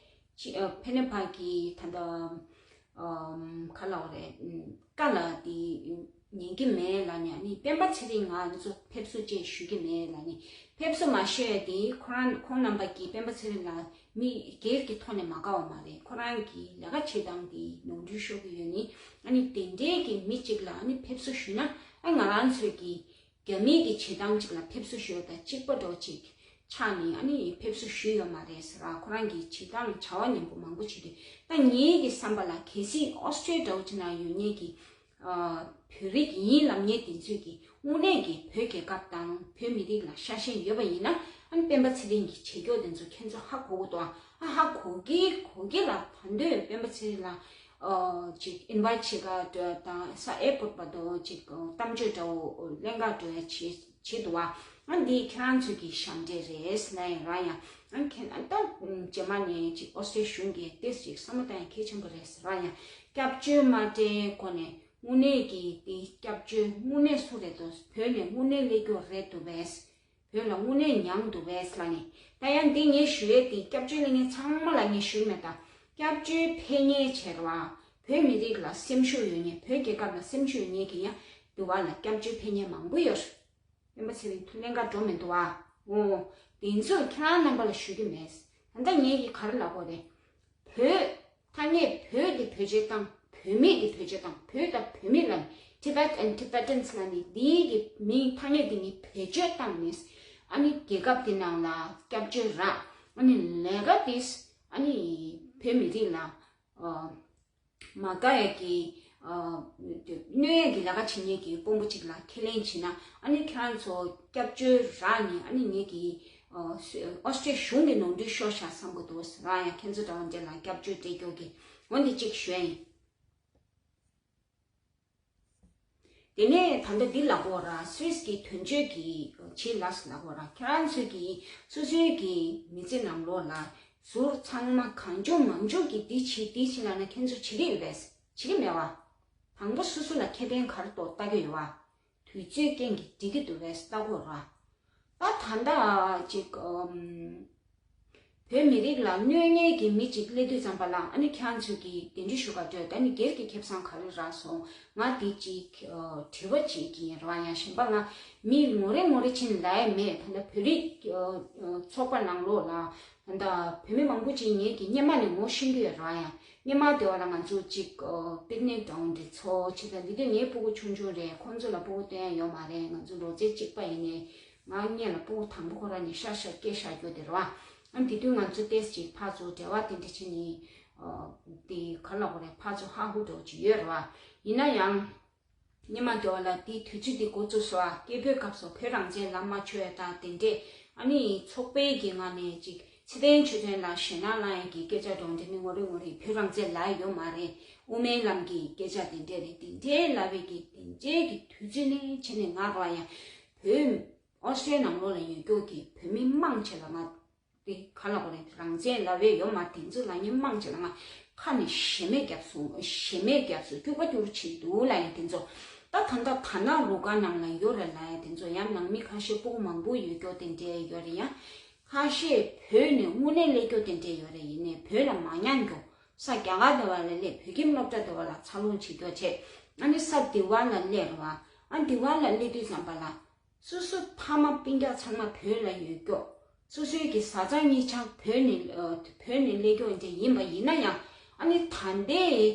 ཅི་ཨ་ཕེ་ནེ་ཕ་གི་ད་ལྟ་ཨམ་ག་ལབ་དགོས་རེད། ཀ་ལ་དེ་ཉན་གྱི་མེད་ལབ་ནས་ཨ་ནི་སྤེན་པ་ཚེ་རིང་ང་ཚོ་ཕེབས་བསུ་ཅིག་ཞུ་གི་མེད་ལབ་ནས་ཕེབས་བསུ་མ་ཞུས་ཡ་དེ་ཁོ་རང་ཁོང་རྣམ་པ་གིས་སྤེན་པ་ཚེ་རིང་ལ་མི་སྒེར་གྱི་ཐོག་ནས་མ་དགའ་བ་མ་རེད། ཁོ་རང་གི་ལས་ཀ་བྱེད་སྟངས་དེ་ནོར་འཁྲུལ་ཤོར་གྱི་ཡོད་ནི། ཨ་ནི་དེ་འདྲའི་གི་མི་གཅིག་ལ་ཨ་ནི་ཕེབས་བསུ་ཞུས་ན་ཨ་ང་རང་ཚོའི་གི་རྒྱ་མིའི་གི་བྱེད་སྟངས་གཅིག་ལ་ཕེབས་བསུ་ཞུ་ཡ་དང་གཅིག་པ་འདྲ་བོ་ཅིག་ཆགས་ནས་ཨ་ནི་ཕེབས་བསུ་ཞུས་ཡོད་མ་རེད་ཟེར་ར། ཁོ་རང་གི་བྱེད་སྟངས་བྱ་བ་ཉམས་པོ་མང་པོ་བྱེད་དུས་ད་ངའི་གི་བསམ་པ་ལ་གལ་སྲིད་ཨོ་སི་ཀྲི་ཡ་འདྲ་བོ་ཅིག་ན་ཡོད་མཁན་གི་ཨ་བོད་རིགས་ཡིན་ལབ་མཁན་དེ་ཚོས་ཀྱིས་དངོས་གནས་ཀྱི་བོད་རྒྱལ་ཁབ་དང་བོད་མི་རིགས་ལ་ཤ་ཞེན་ཡོད་པ་ཡིན་ན་ཨ་ནི་སྤེན་པ་ཚེ་རིང་གི་བྱེད་སྐྱོ་དེ་ཚོ་ཁྱེད་ཚོ་ཧ་གོ་གི་འདུག་ཨ་ཧ་གོ་གི་གོ་གི་ལ་ད་འདོད་སྤེན་པ་ཚེ་རིང་ལ་ཨ་ཅིག་ཨིན་ཝའི་ཊི་བྱེད་ག་འགྲོ་ཡ་དང་ས་ཨེར་པོར་བར་དུ་ཅིག་གཏམ་བརྗོད་འདྲ་བོ་ལེན་ག་འགྲོ་ཡ་བྱེད་བྱེད་འདུག་བ། ཨ་འདི་ཁྱེད་རང་ཚོས་ཀྱི་ཞབས་འདྲེན་རེད་ཟེར་ན་ཡང་ར་ཡང་ཨ་ཁྱེད་ཨ་ད་རྗེས་མ་ནས་ཅིག་ཨོ་སི་ཀྲི་ཡ་གཞུང་གིས་ཏེས་ཅིག་བསམ་བློ་བཏང་ཡ་གལ་ཆེན་པོ་རེད་ཟེར་ར་ཡང་སྐྱབས་བཅོལ་མ་སྤྲད་གོང་ནས། དངོས་གནས་ཀྱི་དེ་སྐྱབས་བཅོལ་དངོས་གནས་སུ་རེད་དོ། བོད་ནས་དངོས་གནས་སླེབས་རྒྱུ་རེད་འདུག་བས། བོད་ལ་དངོས་གནས་མྱངས་འདུག་བས་ལ་ནི། ད་ཡང་འདི་ངས་ཞུ་ཡས་དེ་སྐྱབས་བཅོལ་སླེབས་མཁན་ཚང་མ་ལ་ངས་ཞུ་མེད་ད། སྐྱབས་བཅོལ་ཕེབས་མཁན་བྱས་ར་བ། བོད་མི་རིགས་ལ་སེམས་ཤུགས་ཡོད་མཁན་བོད་རྒྱལ་ཁབ་ལ་སེམས་ཤུགས་ཡོད་མཁན་གྱི་ཡང་འདུག་བ་ལ་སྐྱབས་བཅོལ་ཕེབས་མཁན་མང་པོ་ཡོད། སྤེན་པ་ཚེ་རིང་ཐུགས་ལན་ཁ་འགྲོ་མི་འདུག་བ། འོ། དེ་ཚོ་ཁྱེད་རང་རྣམ་པ་ལ་ཞུ་གི་མེད། ད་ལྟ་ངས་ཀྱི་ག་རེ་ལབ་དགོས་རེད། བོད། ཐ་སྙད་བོད་དེ་བེད་སྤྱོད་བཏང་། བུད་མེད་དེ་བེད་སྤྱོད་བཏང་། བོད་དང་བུད་མེད་ལ་ནི་Tibet and Tibetans ལ་ནི་འདིའི་གི་མིང་ཐ་སྙད་དེ་ནི་བེད་སྤྱོད་བཏང་ནས་ཨ་ནི་རྒྱལ་ཁབ་དེ་ནང་ལ་སྐྱབས་བཅོལ་རག་ཨ་ནི་ལས་ཀ་དེས་ཨ་ནི་བོད་མི་རིགས་ལ་ཨ་མ་དགའ་ཡ་གི་ཨ་གནོད་ཡ་གི་ལས་ཀ་བྱེད་མཁན་གྱི་དཔོན་པོ་གཅིག་ལ་ཁས་ལེན་བྱས་ན་ཨ་ནི་ཁྱེད་རང་ཚོ་སྐྱབས་བཅོལ་རག་ནས་ཨ་ནི་ངེད་ཀྱི་ཨོ་སི་ཨོ་སི་ཀྲི་ཡ་གཞུང་གི་ནོར་འཁྲུལ་ཤོར་ཤག་བསམ་གི་འདུག་ཟེར་ར་ཡང་ཁྱེད་ཚོ་འདྲ་བ་འདྲ་ལ་སྐྱབས་བཅོལ་སྤྲད་རྒྱུ་གི་འོ་འདི་གཅིག་ཞུ་ཡ་ཡིན། དེ་ནས་ད་ལྟ་འདི་ལབ་དགོས་ར་སུད་སི་གི་དོན་གཅོད་ཀྱི་ཆེད་ལ་ལབ་དགོས་ར་ཁྱེད་རང་ཚོས་ཀྱི་སོ་སོའི་གི་མི་ཚེ་ནང་ལོགས་ལ་ཟུར་ཚང་མ་གང་བྱུང་མང་བྱུང་གི་འདི་བྱེད་འདི་བྱེད་ལབ་ན་ཁྱེད་ཚོ་བྱེད་ཀྱི་ཡོད་པས་བྱེད་ཀྱི་མེད་བ། དང་པོ་སོ་སོ་ལ་ཁེ་ཕན་ག་རེ་འདུག་ལྟ་གི་ཡོད་བ། དུས་ཚོད་རྐྱེན་གྱིས་འགྲིག་གི་འདུག་བས་ལྟ་དགོས་ར། ད་ད་ལྟ་ཅིག་ཨམ། བོད་མི་རིགས་ལ་གནོད་མཁན་གྱི་མི་ཅིག་སླེབས་དུས་ཙམ་པ་ལ་ཨ་ནི་ཁྱེད་རང་ཚོས་ཀྱིས་གདན་འདྲེན་ཞུ་ག་འགྲོ་ད་ནི་སྒེར་གྱི་ཁེ་བཟང་ག་རེ་རག་སོང་། ང་འདི་ཅིག་ཨ་དྲི་བ་ཅིག་གི་ར་ཡང་གཞན་པ་ང་མི་ངོ་རེ་ངོ་རེ་ཕྱིན་ལ་ཡ་མེད། ད་ལྟ་བོད་རིགས་ཨ་ཨ་ཚོགས་པ་ནང་ལོགས་ལ་ད་ལྟ་བོད་མི་མང་པོ་ཅིག་ངེད་ཀྱི་སྔོན་མ་ནས་ངོ་ཤེས་ཀྱི་ཡོད་ར་ཡང་། སྔོན་མ་དེ་བ་ལ་ང་ཚོ་གཅིག་ཨོ་པིག་ནིག་འདྲ་བོ་འདྲ་ཚོ་བྱེད་ད་འདི་དུས་ངའི་སྤུ་གུ་ཆུང་ཆུང་རེད། ཁོང་ཚོ་ལ་སྤུ་གུ་སྟོན་ཡ་ཡོད་མ་རེད། ང་ཚོ་ལོ་ཚད་གཅིག་པ་ཡིན་ནའི་ང་སྔོན་ལ་སྤུ་གུ་དང་པོ་ཁོ་ར་ནས་ཤ་ཤ་སྐྱེས་ཤ་རྒྱུ་དེ་རེད་བ། ཨ་འདི་དུས་ང་ཚོ་ཏེས་ཅིག་ཕར་ཚུར་འབྲེལ་བ་དེ་འདྲ་བྱེད་ནི་ཨོ་དེ་ག་ལ་གོ་རེད། ཕར་ཚུར་ཧ་ཧུ་འདྲ་བོ་ཅིག་ཡོད་རེད་བ། ཡིན་ན་ཡང་། སྔོན་མ་དེ་བ་ལ་དེའི་དུས་ཚོད་དེ་འགོ་བཙུགས་སོ་ཨ། སྐད་འབོད་སྐབས་སུ་བོད་རང་བཙན་ལབ་མ་ཆོག་ཡ་དང་དེ་འདྲས་ཨ་ནི་ཚོགས་པའི་གི་ངང་ནས་ཅིག་ཚེ་བརྟན་ཆོས་སྒྲོན་ལ་ཞེད་སྣང་ལངས་ཡ་གི་སྐད་ཆ་འདྲ་བོ་འདྲ་མི་ངོ་རེ་ངོ་རེ་བོད་རང་བཙན་ལབ་ཡ་ཡོད་མ་རེད། དབུ་མའི་ལམ་གི་སྐད་ཆ་དེ་འདྲས་རེད། དེ་འདྲས་ལབ་པའི་གི་དེ་འདྲས་གི་དུས་ཚོད་ནས་བྱས་ནས་ང་རོ་ཡ་བོད་ཨོ་སི་ཀྲི་ཡ་ནང་ལོགས་ལ་ཡོད་རྒྱུ་གི་བོད་མི་མང་ཆེ་ལ་ང་དེ་ག་ལ་གོ་རེད། རང་བཙན་ལབ་ཡས་ཡོད་མ་དེ་ཚོ་ལབ་མཁན་མང་ཆེ་ལ་ང་ཁ་ནས་ཞེ་མེར་བརྒྱབ་སོང་། ཞེ་མེར་བརྒྱབ་སོང་། སྐྱུག་པ་སྐྱུག་རུ་བྱེད་འདུག་ལབ་ཡས་དེ་ཚོ། ད་ད་ལྟ་ད་ནང་རུ་ཁག་ནང་ལ་ཡོད་རེད་ལབ་ཡས་དེ་ཚོ་ཡང་ནང་མི་ཁ་ཤས་སྤུ་གུ་མང་པོ་ཡོད་རྒྱུ་དེ་འདྲས་ཡོད་རེད། ཡང་ ཁ་ཤས་བོད་ནས་དངོས་གནས་སླེབས་རྒྱུ་དེ་འདྲས་ཡོད་རེད། ཡིན་ནའི་བོད་ལ་མ་མྱངས་རྒྱུ། ས་རྒྱ་གར་དེ་བ་ལ་སླེབས། བོད་ཁྱིམ་སློབ་གྲྭ་དེ་བ་ལ་འཚར་ལོངས་བྱེད་རྒྱུ་བྱས། ཨ་ནི་ས་དེ་བ་ལ་སླེབས་རེད་བ། ཨ་དེ་བ་ལ་སླེབས་དུས་ཙམ་པ་ལ། སོ་སོ་ཕ་མ་སྤུན་ཀྱག་ཚང་མ་བོད་ལ་ཡོད་རྒྱུ། སོ་སོའི་གི་བཟའ་ཚང་གཉིས་ཆ་བོད་ནས་ཨ་བོད་ནས་སླེབས་རྒྱུ་འདྲ་ཡིན་པ་ཡིན་ན་ཡང་། ཨ་ནི་ད་ལྟའི་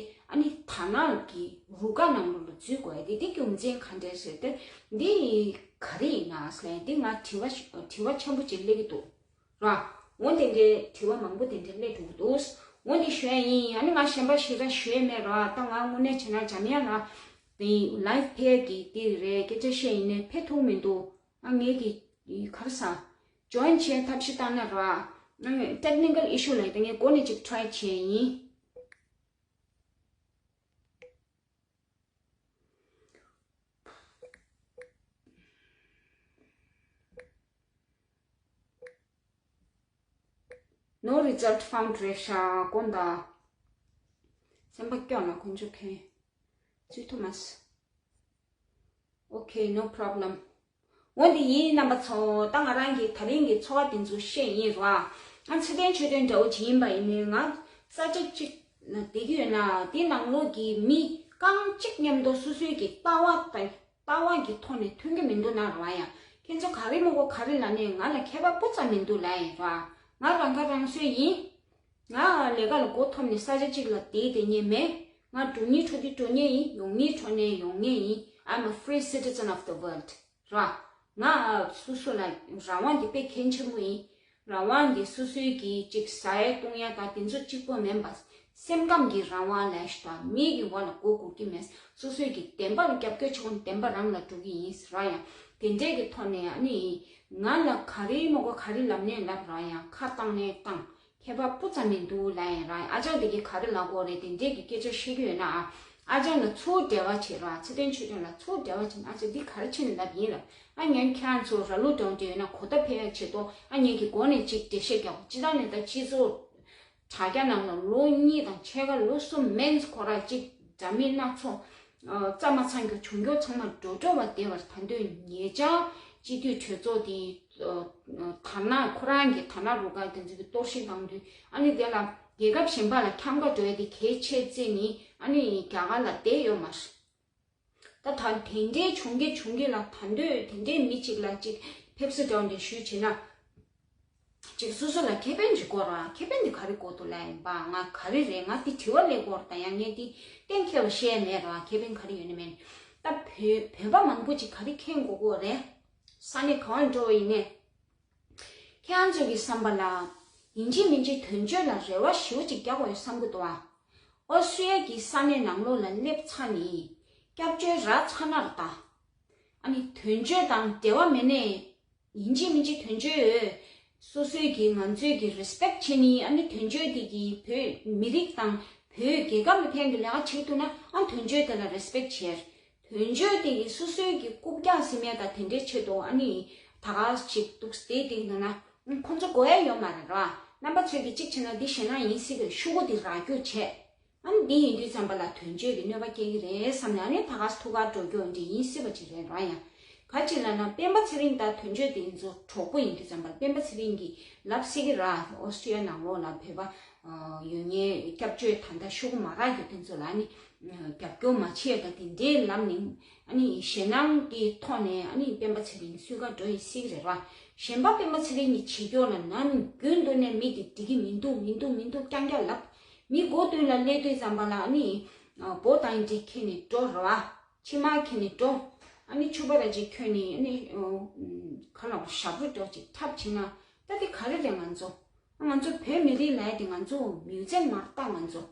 ཨ་ནི་དར་ནག་གི་རུ་ཁག་ནང་ལོགས་ལ་འཛུལ་དགོས་ཡ་དེ། དེ་རྒྱུ་མཚན་ག་འདྲས་ཟེར་ཏེ། འདི་ག་རེ་ཡིན་ན་ཟེར་ཡ་དེ་ང་དྲི་བ་ཞིག་དྲི་བ་ཆེན་པོ་ཅིག་སླེབས་ཀྱི་འདུག་ར། འོ་དེ་འདྲའི་དྲི་བ་མང་པོ་དེ་འདྲ་སླེབས་འགྲོ་གི་འདུག་འོ་འདི་ཞུ་ཡ་ཡིན། ཨ་ནི་ང་གཞན་པ་ཞེ་དྲག་ཞུ་ཡ་མེད་ར། ད་ང་དངོས་གནས་བྱས་ན་འཇམ་དབྱངས་ལགས་དེ་ལའེབ་ཕེབས་ཀྱི་དེ་རེད། སྐད་ཆ་བཤད་ཡིན་ནའི་ཕེབས་ཐུབ་མི་འདུག་ཨ་ངས་ཀྱི་ག་རེ་ཟ། ཇོ་ཡིན་བྱས་ཐབས་ཤེས་བཏང་ན་ར། ཨ་ངས་ཊེག་ནི་ཀལ་ཨི་ཤུ་ལ་ཡིན། ད་ངས་འགོ་ནས་ཅིག་ཊི་རའེ་བྱས་ཡིན། No result found རེད་ཤག་དགོངས་དག་སེམས་པ་སྐྱོ་ལ་ཁོང་ཚོ་ཕན་ཚུལ་ཐུབ་མ་སོང་། Okay, no problem. འོ་འདི་ཡིན་རྣམ་པ་ཚོ། ད་ང་རང་གི་ད་རིང་གི་ཚོར་བ་དེ་ཚོ་བཤད་ཡིན་ར། ང་ཚེ་བརྟན་ཆོས་སྒྲོན་འདྲ་བོ་ཅིག་ཡིན་པ་ཡིན་ནའི། ང་ས་ཆ་གཅིག་ན་བསྡད་ཀྱི་ཡོད་ན། དེ་ནང་ལོགས་ཀྱི་མི་རྐང་གཅིག་མཉམ་དུ་སོ་སོའི་གི་ལྟ་བ་དང་ལྟ་བ་གི་ཐོག་ནས་མཐུན་གྱི་མི་འདུག་ན་ར་ཡང་། ཁྱེད་ཚོ་ག་རེ་མི་གོ་ག་རེ་ལབ་ནའི་ང་ལ་ཁྱད་པར་སྤུ་ཙམ་མི་འདུག་ལབ་ཡིན་ར། ང་རང་ཁ་རང་གསོ་ཡིན། ང་ལས་ཀ་ལ་མགོ་འཐོམ་ནས་ས་ཆ་གཅིག་ལ་བསྡད་བསྡད་མཁན་མེད། ང་འགྲོ་སྙིང་འདོད་དུས་འགྲོ་མཁན་ཡིན། ཡོང་སྙིང་འདོད་ནས་ཡོང་མཁན་ཡིན། I'm a free citizen of the world. ར། ང་སོ་སོ་ལ་རང་དབང་དེ་དཔེ་གལ་ཆེན་པོ་ཡིན། རང་དབང་དེ་སོ་སོའི་གི་ཅིག་ཟ་ཡ་བཏུང་ཡ་དང་དེ་ཚོ་གཅིག་པོ་མིན་པ། སེམས་ཁམས་ཀྱི་རང་དབང་ལབ་ཤིག་དང་། མི་གི་འོག་ལ་མགོ་སྒུར་གྱི་མེད། སོ་སོའི་གི་བདེན་པ་ལ་རྒྱབ་སྐྱོར་བྱེད་དགོས་ན་བདེན་པ་རང་ལ་འགྲོ་གི་ཡིན་ཟེར་བ་ཡང་། དེ་འདྲས་ཀྱི་ཐོག་ནས་ཨ་ནི་ང་ལ་ག་རེ་མི་གོ་ག་རེ་ལབ་ནའི་ལབ་ར་ཡང་། ཁ་བཏང་ནའི་བཏང་། ཁྱད་པར་སྤུ་ཙམ་མི་འདུག་ལབ་ཡིན་ར། ཨ་ཅག་དེ་གིས་ག་རེ་ལབ་དགོས་རེད། དེ་འདྲས་ཀྱི་སྐད་ཆ་བཤད་ཀྱི་ཡོད་ན། ཨ་ཅག་ལ་ཚུར་འབྲེལ་བ་བྱེད་ར། ཚེ་བརྟན་ཆོས་སྒྲོན་ལ་ཚུར་འབྲེལ་བ་བྱེད་ན། ཨ་ཅག་འདི་ག་རེ་བྱས་ནས་ལབ་ཡིན་ལབ། ཨ་ངས་ཁྱེད་རང་ཚོ་ར་ལུག་འདྲ་བོ་འདྲ་ཡོད་ན་གོ་བརྡ་ཕེབས་ཡ་ཆེད་དུ། ཨ་ངས་ཀྱི་འགོ་ནས་ཅིག་འགྲེལ་བཤད་རྒྱག་གོ། སྤྱིར་བཏང་ནས་ད་སྤྱི་ཚོགས་དྲ་རྒྱ་ནང་ལ་ལོ་གཉིས་དང་ཕྱེད་ཀ་ལོ་གསུམ་མན་ཁོ་ར་ཅིག་འདྲ་མིན་སྣ་ཚོགས་ཨ་རྩ་མ་ཚང་རྒྱུ་བྱུང་རྒྱུ་ཚང་མ་འགྲོ་འགྲོ་བ་བདེ་བར། ད་དུང་ཉེ་ཆར་སྤྱི་འཐུས་གྲོས་ཚོགས་དེ་ཨ་དར་ནག་ཁོ་རང་གི་དར་ནག་རུ་ཁག་དེ་ཚོ་གི་གཏོར་བཤིག་བཏང་དུས། ཨ་ནི་དེ་ལ་རྒྱལ་ཁབ་གཞན་པ་ལ་འཁྱམ་ག་འགྲོ་ཡ་དེ་གལ་ཆེ་བརྩིས་ནས། ཨ་ནི་རྒྱ་གར་ལ་བསྡད་ཡོད་མ་རེད། ད་ད་དེ་འདྲའི་བྱུང་གི་བྱུང་གི་ལ། ད་དུང་དེ་འདྲའི་མི་གཅིག་ལ་གཅིག་ཕེབས་བསུ་འདྲ་བོ་འདྲ་ཞུས་བྱས་ན། ཅིག་སོ་སོ་ལ་ཁེ་ཕན་ཅིག་དགོས་ར། ཁེ་ཕན་དེ་ག་རེ་དགོས་འདུག་ལབ་ཡིན་པ། ང་ག་རེ་རེད། ང་དེ་དྲི་བ་སླེབས་ཀྱི་ཡོད་རེད། ད་ཡང་ངས་དེ་གཏན་འཁེལ་བ་བཤད་མེད་ར། ཁེ་ཕན་ག་རེ་ཡོད་ནི་མེད། ད་བོད་བོད་པ་མང་པོ་ཅིག་ག་རེ་མཁྱེན་དགོས་ཀྱི་ཡོད་རེད། ས་གནས་གང་འགྲོ་བ་ཡིན་ནའི། ཁྱེད་རང་ཚོ་གི་བསམ་པ་ལ། ཡིན་གཅིག་མིན་གཅིག་དོན་གཅོད་ལ་རེ་བ་ཞེ་པོ་ཅིག་རྒྱག་དགོས་ཡོད་བསམ་གྱི་འདུག་ཨ། ཨོ་སི་ཡ་གི་ས་གནས་ནང་ལོགས་ལ་སླེབས་ཚར་ནས་སྐྱབས་བཅོལ་རག་ཚར་ན་ར། ད་ཨ་ནི་དོན་གཅོད་དང་འབྲེལ་བ་མེད་ནའི། ཡིན་གཅིག་མིན་གཅིག་དོན་གཅོད་ཡོད། སོ་སོའི་གི་ང་ཚོའི་གི་རེ་སི་པེག་བྱེད་ནི། ཨ་ནི་དོན་གཅོད་དེ་གི་བོད་མི་རིགས་དང་བོད་རྒྱལ་ཁབ་ལ་ཕན་གི་ལས་ཀ་བྱེད་ཐུབ་ན། ཨ་དོན་གཅོད་དེ་ལ་རེ་སི་པེག་བྱེད། དོན་གཅོད་དེ་གི་སོ་སོའི་གི་རྐུབ་བཀྱག་ཟིན་མེད་དང་དེ་འདྲའི་ཆེད་དུ། ཨ་ནི་ད་ག་ཞིག་འདུག་སྟེ་དེ་ནང་ན་ཁོང་ཚོ་དགོས་ཡ་ཡོད་མ་རེད་ར། རྣམ་པ་ཚོས་གི་གཅིག་བྱས་ན་འདི་ཞེད་སྣང་ཡིན་སྲིད་གི། ཤོག་གུ་འདི་རག་རྒྱུ་བྱས། ཨ་ནི་འདི་ཡིན་དུས་ཙམ་པ་ལ་དོན་གཅོད་ཀྱི་གནོད་པ་སྐྱེལ་གྱི་རེད་བསམ་ནས། ཨ་ནི་ད་ག་ཐུགས་ཁུར་འགྲོ་རྒྱུ་འདི་ཡིན་སྲིད་པ་ཅིག་རེད་ར། ཡང་ག་ཅི་ལབ་ན། སྤེན་པ་ཚེ་རིང་དང་དོན་གཅོད་དེ་ཚོ་གྲོགས་པོ་ཡིན་དུས་ཙམ་པ་ལ། སྤེན་པ་ཚེ་རིང་གིས་ལབ་སྲིད་ཀྱི་ར། ཨོ་སི་ཀྲི་ཡ་ནང་ལོགས་ལ་བོད་པ་ཡོད་ངེས། སྐྱབས་བཅོལ་ད་ལྟ་ཤོག་གུ་མ་རག་རྒྱུ་དེ་ཚོ་ལ་ཨ་ནི་རྒྱབ་སྐྱོར་མ་བྱེད་ཡ་ད་དེ་འདྲའི་ལབ་ནས། ཨ་ནི་ཞེད་སྣང་གི་ཐོག་ནས་ཨ་ནི་སྤེན་པ་ཚེ་རིང་སུས་ག་འགྲོ་ཡི་སྲིད་ཀྱི་རེད་ར། གཞན་པ་སྤེན་པ་ཚེ་རིང་གིས་བྱེད་རྒྱུ་ལ་ནམ་རྒྱུན་དུ་ནས་མི་དེ་འགྲིག་གི་མི་འདུག་མི་འདུག་མི་འདུག་རྐྱང་རྐྱང་ལབ། མི་མགོ་མདུན་ལ་སླེབས་དུས་ཙམ་པ་ལ་ཨ་ནི་འབོ་དང་འདྲ་ཁྱེར་ནས་འགྲོ་ར་བ། མཆིལ་མ་ཁྱེར་ནས་འགྲོ། ཨ་ནི་ཕྱུ་པ་ར་ཅིག་གྱོན་ནས། ཨ་ནི་ག་ལ་ཞབས་བྲོ་འདྲ་ཅིག་འཁྲབ་བྱེད་ན། ད་དེ་ག་རེ་རེད། ང་ཚོ་ང་ཚོ་བོད་མི་རིགས་ལབ་ཡ་དེ་ང་ཚོ་མིའུ་ཛེམ་མ་རེད་ད། ང་ཚོ་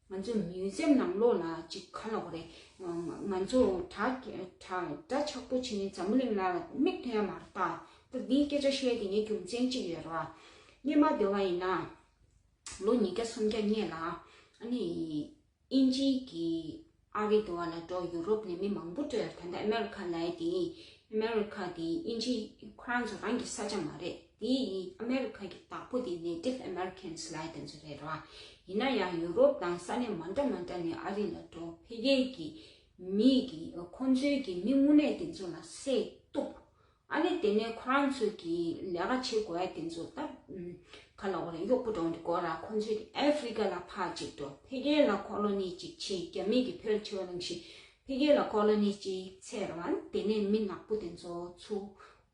ང་ཚོ་མིའུ་ཛེམ་ནང་ལོགས་ལ་ཅིག་ག་ལབ་དགོས་རེད། ང་ཚོ་གྲྭ་གྲྭ་གྲྭ་ཆག་པོ་བྱས་ནས་འཛམ་བུ་གླིང་ལ་མིག་ཐོན་ཡ་མ་རེད་ད། ད་འདིའི་སྐད་ཆ་བཤད་དེ་ངའི་རྒྱུ་མཚན་གཅིག་ཡོད་རེད་བ། སྔོན་མ་འདྲ་བ་ཡིན་ན། ལོ་ཉིས་བརྒྱ་སུམ་བརྒྱ་སྔོན་ལ། ཨ་ནི་དབྱིན་ཇི་གི་ཨ་རི་འདྲ་བ་ལ་འགྲོ། ཡུ་རོབ་ནས་མི་མང་པོ་འགྲོ་ཡ། ད་ལྟ་ཨ་མེ་རི་ཁ་ལབ་ཡ་དེ། ཨ་མེ་རི་ཁ་དེ་དབྱིན་ཇི་ཁོ་རང་ཚོ་རང་གི་ས་ཆ་མ་རེད། དེ་ཨ་མེ་རི་ཁ་གི་བདག་པོ་དེ་Native Americans ལབ་ཡ་དེ་ཚོ་རེད་ར། ཡིན་ན་ཡང་ཡུ་རོབ་དང་ས་གནས་མ་འདྲ་མ་འདྲ་ནས་ཨ་རི་ལ་འགྲོ། ཕ་གིའི་གི་མི་གི་ཁོང་ཚོའི་གི་མི་དངོས་གནས་དེ་ཚོ་ལ་བསད་གཏུབ། ཨ་ནི་དེ་ནས་ཁོ་རང་ཚོས་ཀྱི་ལས་ཀ་བྱེད་དགོས་ཡ་དེ་ཚོ་ད་ཨམ་ག་ལབ་དགོས་རེད། གཡོག་པོ་འདྲ་བོ་འདི་དགོས་ར། ཁོ་ཚོས་ཀྱི་ཨ་ཧྥི་རི་ཀ་ལ་ཕར་ཅིག་འགྲོ། ཕ་གི་ལ་ཁོ་ལོ་ནི་ཅིག་བྱེད། རྒྱ་མི་གི་བོད་ཆེ་བ་ནང་བཞིན་ཕ་གི་ལ་ཁོ་ལོ་ནི་ཅིག་ཚད་ར། ཨ་ནི་དེ་ནས་མི་ནག་པོ་དེ་ཚོ་ཚུར་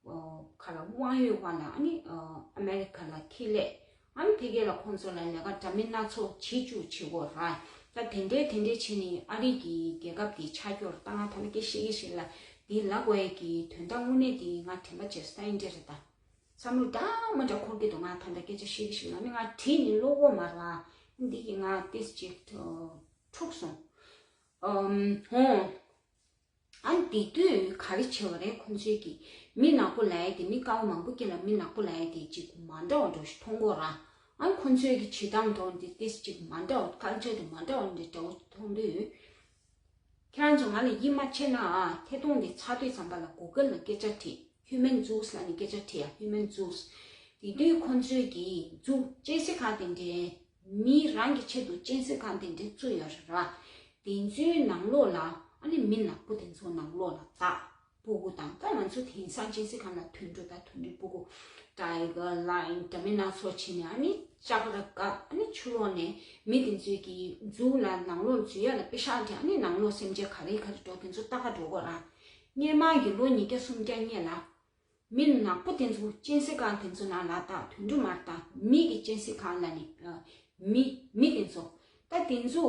ཨོ་ག་ལ་དབང་ཡོད་པ་ལ་ཨ་ནི་ཨ་ཨ་མེ་རི་ཁ་ལ་ཁྱེར་སླེབས། ཨ་ནི་ཕ་གི་ལ་ཁོང་ཚོ་ལ་ལས་ཀ་འདྲ་མིན་སྣ་ཚོགས་བྱེད་བཅུག་བྱེད་དགོས་ར། ད་དེ་འདྲའི་དེ་འདྲའི་བྱས་ནས་ཨ་རི་གི་རྒྱལ་ཁབ་དེ་ཆགས་རྒྱུར་ད་ང་ད་ལྟ་སྐད་བཤད་ཀྱི་ཞིག་ལ་འདི་ལབ་དགོས་ཡས་ཀྱི་དོན་དག་དངོས་གནས་དེ་ང་དྲན་པ་བརྗེད་སོང་། ད་ཡིན་འདྲ་རེད། ད་བསམ་བློ་འདྲ་མ་འདྲ་འཁོར་གྱི་འདུག་ང་ད་ལྟ་སྐད་ཆ་བཤད་ཀྱི་ཞིག་ལ་ནི་ང་བྲིས་ནས་ཀློག་གོ་མ་ར། འདི་གི་ང་ཏིས་ཅིག་འཁྲུག་སོང་། ཨམ་ཧོ། ཨ་ནི་དེ་དུས་ག་རེ་བྱས་པ་རེད། ཁོང་ཚོས་ཀྱི་མི་ནག་པོ་ལབ་ཡ་དེ། མི་དཀར་པོ་མང་པོ་སྐྱེ་ལ་མི་ནག་པོ་ལབ་ཡ་དེ་ཅིག་མ་འདྲ་བ་འདྲ་ཞིག་མཐོང་གོ་ར། ཨ་ནི་ཁོང་ཚོས་ཀྱི་བྱེད་སྟངས་འདྲ་བོ་འདི་ཏིས་ཅིག་མ་འདྲ་བ། ཁལ་ཅར་དེ་མ་འདྲ་བ་འདི་འདྲ་བོ་མཐོང་དུས། ཁྱེད་རང་ཚོ་ང་ལ་ཡིད་མ་ཆེས་ན་ཨ་ཐད་གཏོང་དེ་ཚར་དུས་ཙམ་པ་ལ་གུ་གལ་ལ་སྐད་ཆ་དྲིས། ཧིའུ་མན་ཛུས་ལབ་ནས་སྐད་ཆ་དྲིས་ཡ། ཧིའུ་མན་ཛུས། དེ་དུས་ཁོང་ཚོས་ཀྱི་ཛུ་གཅན་གཟན་ཁང་དེ་འདྲའི་མི་རང་གི་ཆེད་དུ་གཅན་གཟན་ཁང་དེ་འདྲའི་བཙུགས་ཡོད་རེད་ར། དེ་ཚོའི་ནང་ལོགས་ལ་ཨ་ནི་མི་ནག་པོ་དེ་ཚོ་ནང་ལོགས་ལ་ད་སྤུ་གུ་དང་། ད་ང་ཚོ་དེང་སང་གཅན་གཟན་ཁང་ལ་དུད་འགྲོ་དང་དུད་འགྲོའི་སྤུ་གུ། ཊའི་གར་ལ་ཡོན་འདྲ་མིན་སྣ་ཚོགས་བྱས་ནས་ཨ་ནི་ལྕགས་ར་བཀབ། ཨ་ནི་ཕྱི་ལོགས་ནས་མི་དེ་ཚོས་ཀྱི་ཛུ་ལ་ནང་ལོགས་འཛུལ་ཡ་ལ་པེ་ཤག་སྤྲད། ཨ་ནི་ནང་ལོགས་སེམས་ཅན་ག་རེ་ག་རེ་འགྲོ་དེ་ཚོ་ལྟ་ག་འགྲོ་དགོས་ར། སྔོན་མ་གི་ལོ་ཉིས་བརྒྱ་སུམ་བརྒྱ་སྔོན་ལ་མི་ནག་པོ་དེ་ཚོ་གཅན་གཟན་ཁང་དེ་ཚོ་ནང་ལ་ད་དུད་འགྲོ་མ་རེད། ད་མི་གི་གཅན་གཟན་ཁང་ལ་ནི་ཨ་མི་མི་དེ་ཚོ། ད་དེ་ཚོ་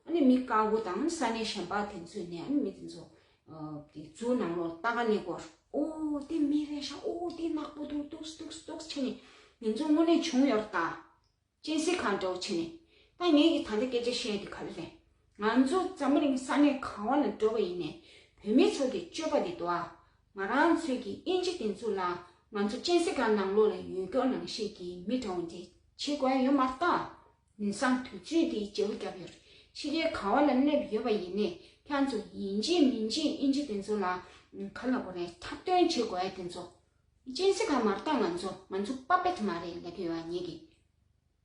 ཨ་ནི་མི་དཀར་པོ་དང་ས་གནས་གཞན་པ་དེ་ཚོས་ནི་ཨ་ནི་མི་དེ་ཚོ་ཨ་དེ་ཛུ་ནང་ལོགས་ལྟ་ག་སླེབས་སྐོར། ཨོ་དེ་མི་རེད་ཤག་ཨོ་དེ་ནག་པོ་འདུག་འདུག་འདུག་འདུག་བྱས་ནས་དེ་ཚོ་དངོས་གནས་བྱུང་ཡོད་རེད་ད། གཅན་གཟན་ཁང་འདྲ་བོ་བྱས་ནས། ད་ངས་ཀྱི་ད་ལྟ་སྐད་ཆ་བཤད་ཡ་དེ་ག་རེ་རེད། ང་ཚོ་འཛམ་བུ་གླིང་ས་གནས་ག་བ་ལ་འགྲོ་བ་ཡིན་ནའི་བོད་མི་ཚོ་གི་སྤྱོད་པ་དེ་འདུག་ཨ། ང་རང་ཚོས་ཀྱི་དབྱིན་ཇི་དེ་ཚོ་ལ་ང་ཚོ་གཅན་གཟན་ཁང་ནང་ལོགས་ལ་ཡོད་སྐྱོར་ནང་བཞིན་གྱི་མི་འདྲ་བོ་འདི་བྱེད་དགོས་ཡ་ཡོད་མ་རེད་ད། དེང་སང་དུས་ཚོད་འདི་བརྗེ་པོ་བརྒྱབ་ཡོད་རེད། ཕྱི་རྒྱལ་ག་བ་ལ་སླེབས་ཡོད་པ་ཡིན་ནའི་ཁྱེད་ཚོ་ཡིན་གཅིག་མིན་གཅིག་དབྱིན་ཇི་དེ་ཚོ་ལ་ག་ལབ་དགོས་རེད། འཁྲབ་སྟོན་བྱེད་དགོས་ཡ་དེ་ཚོ། གཅན་གཟན་ཁང་མ་རེད་ད། ང་ཚོ་ང་ཚོ་པ་པེཊ་མ་རེད་ལབ་ཀྱི་ཡོད་ཨ། ངེད་ཀྱི་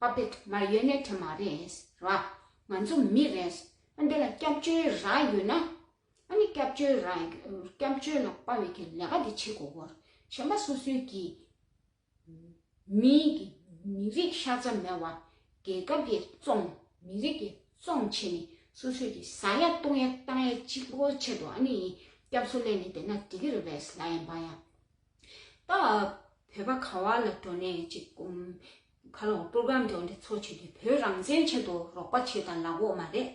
པ་པེཊ་མ་ཡོད་ནའི་དེ་མ་རེད་ར། ང་ཚོ་མི་རེད། ཨ་འདི་ལ་སྐྱབས་བཅོལ་རག་ཡོད་ན། ཨ་ནི་སྐྱབས་བཅོལ་རག་སྐྱབས་བཅོལ་ལ་དཔའ་བའི་གི་ལས་ཀ་འདི་བྱེད་དགོས་སྐོར། གཞན་པ་སོ་སོའི་གི་མི་གི་མི་རིགས་ཤ་ཚ་མེད་པ། རྒྱལ་ཁབ་ཀྱི་བཙོང་། མི་རིགས་ཀྱི་བཙོང་བྱས་ནས་སོ་སོའི་གི་ཟ་ཡ་བཏུང་ཡ་བཏང་ཡ་གཅིག་པོ་ཆེད་དུ་ཨ་ནི་སྐྱབས་སུ་སླེབས་ནས་བསྡད་ན་འགྲིག་གི་རེད་པས་ལབ་ཡིན་པ་ཡ། ད་བོད་པ་ག་བ་ལ་འགྲོ་ནས་ཅིག་ཨུམ་ག་ལ་པོ་རོ་གྷ་རམ་འདྲ་བོ་འདི་ཚོགས་བྱེད་དུས་བོད་རང་བཙན་ཆེད་དུ་རོགས་པ་བྱེད་དང་ལབ་ཀྱི་ཡོད་མ་རེད།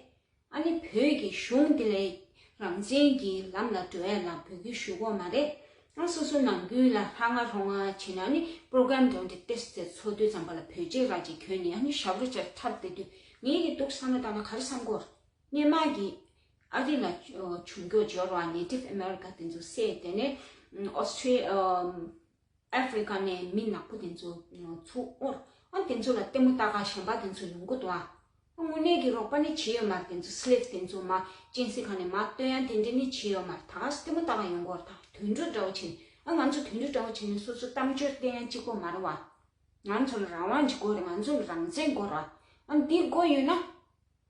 ཨ་ནི་བོད་ཀྱི་གཞུང་འདི་ལས་རང་བཙན་གྱི་ལམ་ལ་འགྲོ་ཡ་ལ་འབོད་སྐུལ་ཞུ་གི་ཡོད་མ་རེད། ཨ་སོ་སོ་ནང་ཁུལ་ལ་ལྷ་ང་རོང་ང་བྱེད་ན་ཨ་ནི་པོ་རོ་གྷ་རམ་འདྲ་བོ་འདི་ཏོག་ཙམ་ཚོགས་དུས་ཙམ་པ་ལ་བོད་ཆས་ར་ཅིག་གྱོན་ནས་ཨ་ནི་ཞབས་བྲོ་ཅིག་འཁྲབ་བསྡད་དུས་ངེད་ཀྱི་འདུག་བསམ་ན་ད་ལ་ག་རེ་བསམ་གྱི་ཡོད་རེད། སྔོན་མ་གི་ཨ་རི་ལ་བྱུང་རྒྱུ་འབྱོར་བ་Native America་དེ་ཚོ་བསད། དེ་ནས་ཨོ་སི་ཊྲེ་ཨ་ཨ་ཧྥི་རི་ཀ་ནས་མི་ནག་པོ་དེ་ཚོ་ཚུར་དབོར། ཨ་དེ་ཚོ་ལ་ལྟད་མོ་ལྟ་ག་གཞན་པ་དེ་ཚོ་ཡོང་གི་འདུག་ཨ། དངོས་གནས་ཀྱི་རོགས་པ་ནི་བྱས་ཡོད་མ་རེད། དེ་ཚོ་སི་ལེབ་དེ་ཚོ་མར་གཅན་གཟན་ཁང་ནས་མར་བཏོན་ཡ་དེ་འདྲ་ནི་བྱས་ཡོད་མ་རེད། ད་ག་སེ་ལྟད་མོ་ལྟ་ག་ཡོང་གི་ཡོད་རེད། ད་དུད་འགྲོ་འདྲ་བོ་བྱས་ནས། ཨ་ང་ཚོ་དུད་འགྲོ་འདྲ་བོ་བྱས་ནས་སོ་སོ་གཏམ་བརྗོད་བསྟན་ཡ་གཅིག་པོ་མ་རེད་བ། ང་ཚོ་ལ་རང་དབང་ཅིག་དགོས་རེད། ང་ཚོ་ལ་རང་བཙན་དགོས་རེད་བ། ཨ་འདི་དགོས་ཡོད་ན།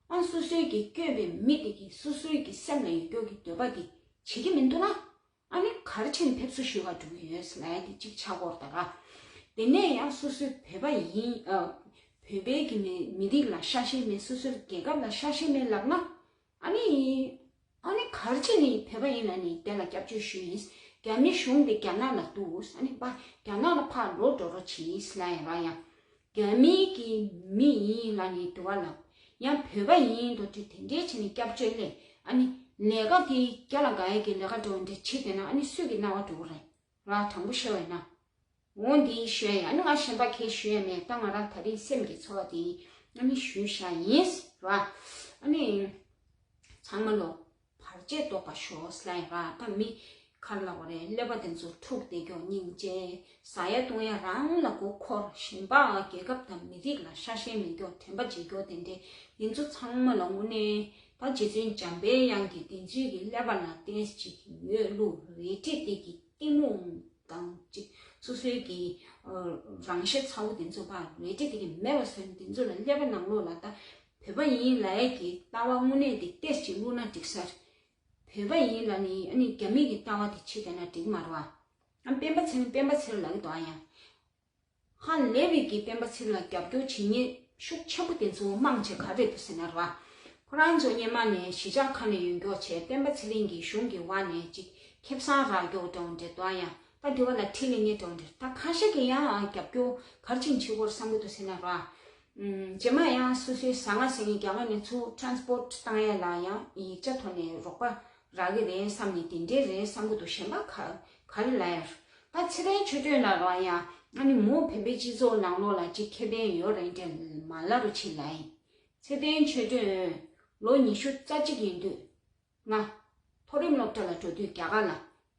ཨ་སོ་སོའི་གི་བསྐྱོན་པའི་མི་དེ་གིས་སོ་སོའི་གི་སེམས་ལ་ཡོད་རྒྱུ་གི་འདོད་པ་དེ་བྱེད་ཀྱི་མི་འདུག་ན། ཨ་ནི་ག་རེ་བྱས་ནས་ཕེབས་བསུ་ཞུ་ག་འགྲོ་གི་ཡོད་ཟེར་ལབ་ཡ་དེ་གཅིག་ཆགས་ཀྱི་ཡོད་རེད་ད་ག། དེ་ནས་ཡང་སོ་སོའི་བོད་པ་ཡིན་ཨ། བོད་པའི་གི་མི་མི་རིགས་ལ་ཤ་ཞེན་མེད། སོ་སོའི་རྒྱལ་ཁབ་ལ་ཤ་ཞེན་མེད་ལབ་ན། ཨ་ནི། ཨ་ནི་ག་རེ་བྱས་ནས་བོད་པ་ཡིན་ལབ་ནས་དེ་ལ་སྐྱབས་བཅོལ་ཞུས་ཡིན། རྒྱ་མི་གཞུང་དེ་རྒྱ་ནག་ལ་འདུག་ཨ་ནི་པ་རྒྱ་ནག་ལ་ཕར་ལོག་འགྲོ་རོགས་བྱེད་ཟེར་ལབ་ཡ་ར་ཡ། རྒྱ་མིའི་གི་མི་ཡིན་ལབ་ནས་འདུག་བ་ལ། ཡང་བོད་པ་ཡིན་འདུག་དེ་དེ་འདྲའི་བྱས་ནས་སྐྱབས་བཅོལ་སླེབས། ཨ་ནི་ལས་ཀ་དེ་རྒྱ་ལ་དགའ་ཡ་གི་ལས་ཀ་འདྲ་བོ་འདྲ་བྱེད་བསྡད་ན་ཨ་ནི་སུས་གི་རྣ་བ་འགྲོ་གི་རེད། ར་དྲང་པོ་བཤད་པ་ཡིན་ན། འོ་འདི་ཞུ་ཡ་ཡིན། ཨ་ནི་ང་གཞན་པ་གས་ཞུ་ཡ་མེད། ད་ང་རང་ད་རེས་སེམས་ཀྱི་ཚོར་བ་དེ་ཨ་ནི་ཞུས་བཞག་ཡིན་ར། ཨ་ནི་ཚང་མ་ལོ་བར་ཆད་བཟློག་པར་ཤོག་ཟེར་ལབ་ཡིན་ར། ད་མི་ག་རེ་ལབ་དགོས་རེད། ཀླད་པ་དེ་ཚོ་འཁྲུག་བསྡད་རྒྱུ། སྙིང་རྗེ། ཟ་ཡ་བཏུང་ཡ་རང་ལ་མགོ་འཁོར། གཞན་པ་རྒྱལ་ཁབ་དང་མི་རིགས་ལ་ཤ་ཞེན་མེད་རྒྱུ། དྲན་པ་བརྗེད་རྒྱུ། དེ་འདྲའི་དེ་ཚོ་ཚང་མ་ལ་དངོས་གནས་ད་རྗེ་བཙུན་འཇམ་པའི་དབྱངས་ཀྱིས་བདེན་ཚིག་གི་ཀླད་པ་ལ་ཏོག་ཙམ་ཅིག་གི་མོས་གུས་རལ་གྲི་དེ་གི་གཏི་མུག་དང་གཅིག་སོ་སོའི་གི་ཨ་རང་ཤེད་ཚ་བོ་དེ་ཚོ་ཕར་རལ་གྲི་དེ་གི་མེད་པ་བཟོས་ནས་དེ་ཚོ་ལ་ཀླད་པ་ནང་ལོགས་ལ་ད་བོད་པ་ཡིན་ལབ་ཡས་ཀྱི་ལྟ་བ་དངོས་གནས་དེ་ཏོག་ཙམ་ཅིག་བླུགས་ན་འགྲིག་ས་རེད། བོད་པ་ཡིན་ལབ་ནས་ཨ་ནི་རྒྱ་མི་གི་ལྟ་བ་དེ་བྱེད་བསྡད་ན་འགྲིག་མ་རེད་བ། ཨ། སྤེན་པ་ཚེ་རིང་སྤེན་པ་ཚེ་རིང་ལབ་ཀྱི་འདུག་ཨ། ཡང་ཧ་ལས་པའི་གི་སྤེན་པ་ཚེ་རིང་ལ་རྒྱབ་སྐྱོར་བྱེད་མཁན་ཤུགས་ཆེན་པོ་དེ་ཚོ་མང་ཆེ་ག་རེ་རེད་འདུག་ཟེར་ན་ར། ཁོ་རང་ཚོ་སྔོན་མ་ནས་གཞིས་ཆགས་ཁག་ནས་ཡོང་མཁན་བྱས། སྤེན་པ་ཚེ་རིང་གིས་གཞུང་གི་འོག་ནས་ཅིག་ཁེ་བཟང་རག་མཁན་འདྲ་བོ་འདྲ་འདུག་ཨ། ཡང་ད་དེ་བ་ལ་ཁྲིད་ལས་མཁན་འདྲ་བོ་འདྲ། ད་ཁ་ཤས་ཀྱིས་ཡང་རྒྱབ་སྐྱོར་ག་རེ་བྱས་ནས་བྱེད་དགོས་བསམ་གྱི་འདུག་ཟེར་ན་ར། ཨུམ། རྗེས་མ་ཡང་སོ་སོའི་ཟ་ང་ཟེར་མཁན་རྒྱ་གར་ནས་ཚུར་transport་བཏང་ཡས་ལ་ཡང་ཡིག་ཆ་ཐོག་ནས་རོགས་པ་རག་གི་རེད་བསམ་ནས་དེ་འདྲས་རེད་བསམ་གྱི་འདུག་གཞན་པ་ག་ག་རེ་ལབ་ཡ། ད་ཚེ་བརྟན་ཆོས་སྒྲོན་ལ་ར། ཡང་ཨ་ནི་མོ་བོད་པའི་སྤྱི་ཚོགས་ནང་ལོགས་ལ་ཅིག་ཁེ་ཕན་ཡོད་རེད་འདྲ་མ་ལབ་རོགས་བྱེད་ལབ་ཡིན། ཚེ་བརྟན་ཆོས་སྒྲོན་ལོ་ཉི་ཤུ་རྩ་གཅིག་ཡིན་དུས། ང་མཐོ་རིམ་སློབ་གྲྭ་ལ་འགྲོ་དུས་རྒྱ་གར་ལ།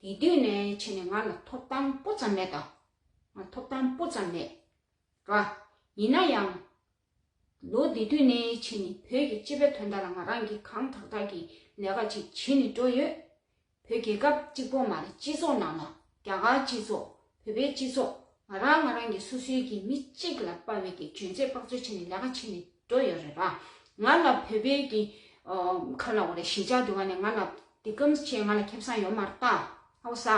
དེ་དུས་ནས་བྱས་ནས་ང་ལ་ཐོབ་ཐང་སྤུ་ཙམ་མེད་ད། ང་ཐོབ་ཐང་སྤུ་ཙམ་མེད་ར། ཡིན་ན་ཡང་། ལོ་དེ་དུས་ནས་བྱས་ནས་བོད་ཀྱི་སྤྱི་པའི་དོན་དག་ལ་ང་རང་གིས་གང་ཐག་ཐག་གི་ལས་ཀ་ཅིག་བྱེད་ནས་འགྲོ་ཡོད། བོད་རྒྱལ་ཁབ་གཅིག་པོ་མ་རེད། སྤྱི་ཚོགས་ནང་ལ། རྒྱ་གར་སྤྱི་ཚོགས། བོད་པའི་སྤྱི་ཚོགས། ང་རང་ང་རང་གི་སོ་སོའི་གི་མི་གཅིག་ལ་དཔའ་བའི་གི་འཇོན་ཚད་དཔག་ཚོད་བྱས་ནས་ལས་ཀ་བྱེད་ནས་འགྲོ་ཡོད་རེད་ར། ང་ལ་བོད་པའི་གི་ཨ། ག་ལབ་དགོས་རེད། གཞིས་ཆགས་དེ་བ་ནས་ང་ལ་དེ་གམ་བྱས་ང་ལ་ཁེ་བཟང་ཡོད་མ་རེད་ད། ཧའོ་ས།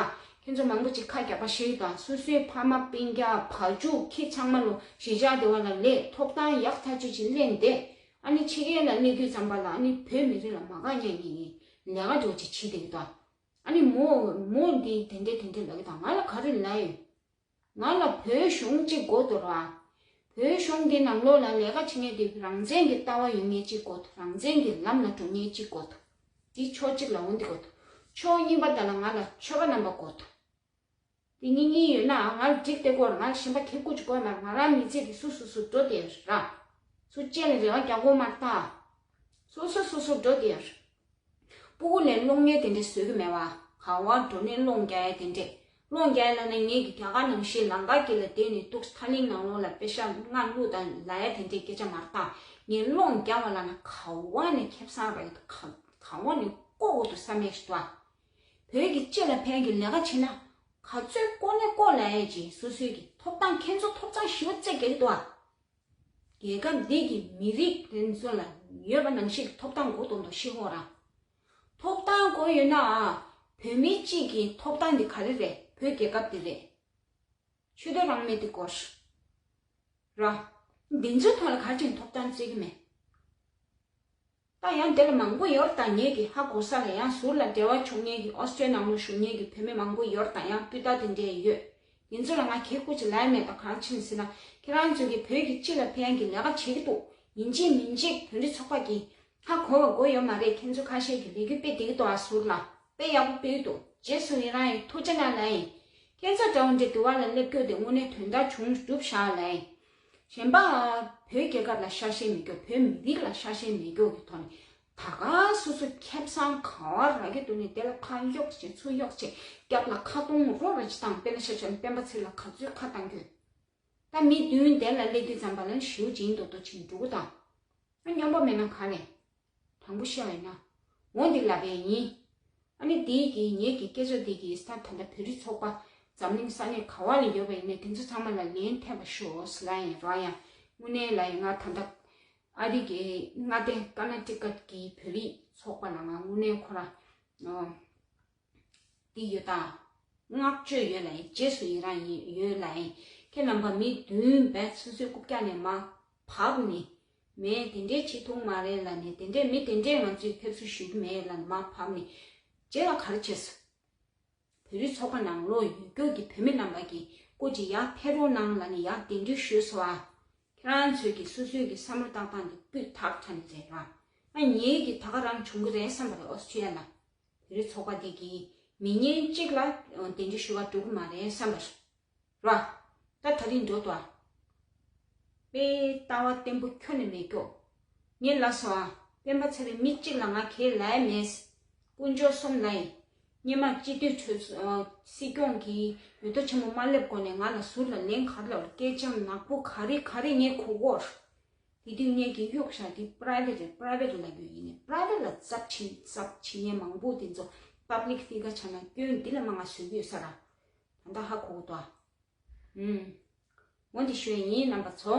ཁྱེད་ཚོ་མང་པོ་ཅིག་ཁ་རྒྱག་པ་ཤེས་ཀྱི་འདུག་སོ་སོའི་ཕ་མ་སྤུན་ཀྱག་བ་ཕྱུགས་ཁྱི་ཚང་མ་ལོ་གཞིས་ཆགས་དེ་བ་ལ་སླེབས། ཐོབ་ཐང་ཡག་ཐག་ཆོད་ཅིག་ལེན་བསྡད། ཨ་ནི་ཕྱི་རྒྱལ་ལ་སླེབས་དུས་ཙམ་པ་ལ་ཨ་ནི་བོད་མི་རིགས་ལ་མ་དགའ་མཁན་གྱི་ལས་ཀ་འདྲ་བོ་ཅིག་བྱེད་བསྡད་ཀྱི་འདུག་ཨ་ནི་མོ་མོ་འདི་དེ་འདྲས་དེ་འདྲས་ལབ་ཀྱི་འདུག་ང་ལ་ག་རེ་ལབ་ཡོད། ང་ལ་བོད་གཞུང་གཅིག་དགོས་འདུག་ར། བོད་གཞུང་འདི་ནང་ལོགས་ལ་ལས་ཀ་བྱེད་མཁན་དེ་རང་བཙན་གྱི་ལྟ་བ་ཡོད་མཁན་གཅིག་དགོས་འདུག་རང་བཙན་གྱི་ལམ་ལ་འགྲོ་མཁན་གཅིག་དགོས་འདུག་འདི་ཕྱོགས་གཅིག་ལ་འོང་འདི་དགོས་འདུག་ཕྱོགས་གཉིས་པ་དེ་ལ་ང་ལ་ཆོལ་ཁ་རྣམ་པ་དགོས་འདུག་འདི་གཉིས་གཉིས་ཡོད་ན་ང་ལ་འགྲིག་སྟེ་སྐོར། ང་ལ་གཞན་པ་ཁེ་ཁུ་ཅིག་དགོས་མ་རེད། ང་རང་མི་ཚེ་གི་སུ་སུ་སུ་འགྲོ་དེ་ར། སུ་གཅིག་ལ་རེ་བ་རྒྱག་དགོས་མ་རེད་ད། སོ་སོ་སོ་སོ་འགྲོ་དེ་ར། སྤུ་གུ་ལ་སློང་མཁན་དེ་འདྲས་བཟོ་གི་མེད་པ། ག་བ་འགྲོ་ནས་སློང་རྒྱག་ཡ་དེ་འདྲས། སློང་རྒྱག་ཡ་ལབ་ན་ངེད་ཀྱི་རྒྱ་གར་ནང་བཞིན་ལམ་ཁ་དཀྱིལ་ལ་བསྡད་ནས་འདུག་ཐག་རིང་ནང་ལོགས་ལ་པེ་ཤ་མངགས་བླུགས་དང་ལབ་ཡ་དེ་འདྲས་སྐད་ཆ་མ་རེད་ད། ངས་སློང་རྒྱག་པ་ལབ་ན་ག་བ་ནས་ཁེ་བཟང་རག་གི་འདུག་ག་ག་བ་ནས་བཀོག་དགོས་འདུག་བསམ་ཡ་ཞིག་འདུག་ཨ། བོད་ཀྱི་སྤྱི་ལ་ཕན་གྱི་ལས་ཀ་བྱེད་ན། ག་ཚོད་བཀོག་ནས་བཀོག་ལབ་ཡ་ཅིག་སོ་སོའི་གི་ཐོབ་ཐང་ཁྱེད་ཚོ་ཐོབ་ཐང་ཞེ་པོ་བརྩི་གི་འདུག་ཨ། རྒྱལ་ཁབ་འདི་གི་མི་རིགས་དེ་ཚོ་ལ་ཡོད་པ་ནང་བཞིན་གྱི་ཐོབ་ཐང་དགོས་དོན་དུ་ཤི་ཧོ་ར། ཐོབ་ཐང་དགོས་ཡོད་ན་ཨ། བོད་མི་གཅིག་གི་ཐོབ་ཐང་འདི་ག་རེ་རེད། བོད་རྒྱལ་ཁབ་འདི་རེད། ཆོས་དད་རང་མོས་འདི་དགོས་ར། འདི་ཚོའི་ཐོག་ལ་ག་ཅིག་ཐོབ་ཐང་རྩོད་ཀྱི་མེད། ད་ཡང་དེ་ལ་མང་པོ་ཡོད་ད། ངེད་ཀྱི་ཧ་གོ་ས་ལ་ཡང་ཟུར་ལ་འབྲེལ་བ་བྱུང་མཁན་གྱི་ཨོ་སི་ཀྲི་ཡ་ནང་ལ་བཞུགས་མཁན་གྱི་བོད་མི་མང་པོ་ཡོད་ད། ཡང་སྤུས་དག་དེ་འདྲས་ཡོད། དེ་ཚོ་ལ་ང་གད་ཁུག་ཅིག་ལབ་ཡ་མེད་ད། གང་ཕྱིན་ཟེར་ན་ཁྱེད་རང་ཚོ་གིས་བོད་ཀྱི་སྤྱི་ལ་ཕན་གྱི་ལས་ཀ་བྱེད་ཀྱི་འདུག་ཡིན་གཅིག་མིན་གཅིག་བོད་རིགས་ཚོགས་པ་གིས་ཧ་གོ་བ་གོ་ཡོད་མ་རེད། ཁྱེད་ཚོ་ཁ་ཤས་ཀྱིས་ལས་འགུལ་སྤེལ་བསྡད་ཀྱི་འདུག་ཨ། ཟུར་ལ་དཔེ་ཡག་པོ་སྤེལ་གྱི་འདུག་རྗེས་སུ་ཡི་རང་ཡིན། ཐུགས་རྗེ་གནང་ལབ་ཡིན། ཁྱེད་ཚོ་འདྲ་བོ་འདྲ་དུ་བ་ལ་སླེབས་རྒྱུ་དེ་དངོས་གནས་དོན་དག་བྱུང་གྲུབ་བཞག་ལབ་ཡིན། གཞན་པ་བོད་རྒྱལ་ཁབ་ལ་ཤ་ཞེན་མེད་རྒྱུ། བོད་མི་རིགས་ལ་ཤ་ཞེན་མེད་རྒྱུ་གི་ཐོག་ནས་ད་ག་སོ་སོ་ཁེ་བཟང་ག་བ་རག་གི་འདུག་ནས་དེ་ལ་ཕར་གཡོག་བྱས་ཚུར་གཡོག་བྱས། རྒྱབ་ལ་ཁ་སྟོང་རོ་ར་ཅིག་བཏང་། དཔེར་ན་ཆ་བཞག་ན་སྤེན་པ་ཚེ་རིང་ལ་ག་ཚོད་ཁ་བཏང་རྒྱུ། ད་མི་བདུན་དེ་ལ་སླེབས་དུས་ཙམ་པ་ལ་ཞེ་པོ་ཅིག་ཡིན་མདོག་མདོག་བྱས་ནས་འགྲོ་གི་འདུག་ཨ། སྙོམས་པོ་མེད་ན་ག་ནས། དྲང་པོ་བཤད་པ་ཡིན་ན། འོ་འདི་ལབ་པ་ཡིན། ཨ་ནི་དེའི་གི་ངེད་ཀྱི་སྐད་ཆ་འདི་གི་ས་ད་ལྟ་བོད་རིགས་ཚོགས་པ་འཛམ་གླིང་ས་གནས་ག་བ་ལ་ཡོད་པ་ཡིན་ནའི་དེ་ཚོ་ཚང་མ་ལ་ལན་ཐེབས་པ་ཤོག་ཟེར་ལབ་ཡིན་རོགས། ཡང་དངོས་གནས་ལ་ཡིན་ང་ད་ལྟ་ཨ་རི་གི་མངའ་སྡེ་ཀར་ནཱ་ཊི་ཀ་གི་བོད་རིགས་ཚོགས་པ་ལ་ང་དངོས་གནས་ཁོ་ར་འདི་ཡོད་ད། བསྔགས་བརྗོད་ཡོད་ལ་ཡིན། རྗེས་སུ་ཡི་རང་ཡིན་ཡོད་ལ་ཡིན། ཁྱེད་རྣམ་པ་མི་བདུན་བས་སོ་སོའི་རྐུབ་བཀྱག་ནས་མར་བབས་ནས། མེད་དེ་འདྲས་བྱེད་ཐུབ་མ་རེད་ལབ་ནས། དེ་འདྲས་མི་དེ་འདྲས་ང་ཚོས་ཕེབས་བསུ་ཞུ་གི་མེད་ལབ་ནས་མར་བབས་ནས། རྗེས་ལ་ག་རེ་བྱས་སོང་། བོད་རིགས་ཚོགས་པ་ནང་ལོགས་ཡོད་རྒྱུ་གི་བོད་མི་རྣམ་པ་གིས་སྐུ་མཁྱེན་ཡར་ཕེབས་རོགས་གནང་ལབ་ནས་ཡར་གདན་འདྲེན་ཞུས་སོང་ཨ། ཁྱེད་རང་ཚོས་ཀྱིས་སོ་སོའི་གི་བསམ་བློ་བཏང་སྟངས་འདི་སྤུས་དག་དྲགས་ནས་རེད་ར། ཨ་ངེད་ཀྱིས་ད་ག་རང་བྱུང་གི་རེད་བསམ་པ་རེད། ཨོ་སི་ཀྲི་ཡ་ལ། བོད་རིགས་ཚོགས་པ་དེ་གིས་མི་ཉིན་གཅིག་ལ་གདན་འདྲེན་ཞུ་བར་འགྲོ་གི་མ་རེད་བསམ་པ་རེད། ར། ད་ད་རིང་འགྲོ་ཏོ། དཔེ་ལྟ་བ་བརྟན་པོ་ཁྱོན་ནས་མེད་ཀྱོག་ངས་ལབ་སོང་ཨ། སྤེན་པ་ཚེ་རིང་མི་གཅིག་ལ་ང་གས་ལབ་ཡ་མེད། དཀོན་མཆོག་གསུམ་ལ་ཡིན། སྔོན་མ་སྤྱི་འཐུས་གྲོས་ཚོགས་སྲིད་སྐྱོང་གི་འོས་བསྡུ་ཆེན་མོ་མ་སླེབས་གོང་ནས་ང་ལ་ཟུར་ལ་ལན་ག་རེ་ལབ། སྐད་ཆ་ནག་པོ་ག་རེ་ག་རེ་ངས་གོ་གོ། དེ་དུས་ངས་ཀྱི་གཡུག་བཞག་དེ་པ་རའི་ཝེ་ཊི་རེད། པ་རའི་ཝེ་ཊི་ལབ་རྒྱུ་ཡིན་ནས་པ་རའི་ཝེ་ཊི་ལ་ཚབ་བྱེད་ཚབ་བྱེད་མཁན་མང་པོ་དེ་ཚོ་པབ་ལིག་ཕི་གར་ཆགས་ན་སྐྱོན་འདི་ལ་མ་ང་བཟོ་རྒྱུ་ཡོད་ས་ར། ད་ལྟ་ཧ་གོ་གོ་ཏོ། ཨུམ། འོ་འདི་ཞུ་ཡ་ཡིན་རྣམ་པ་ཚོ།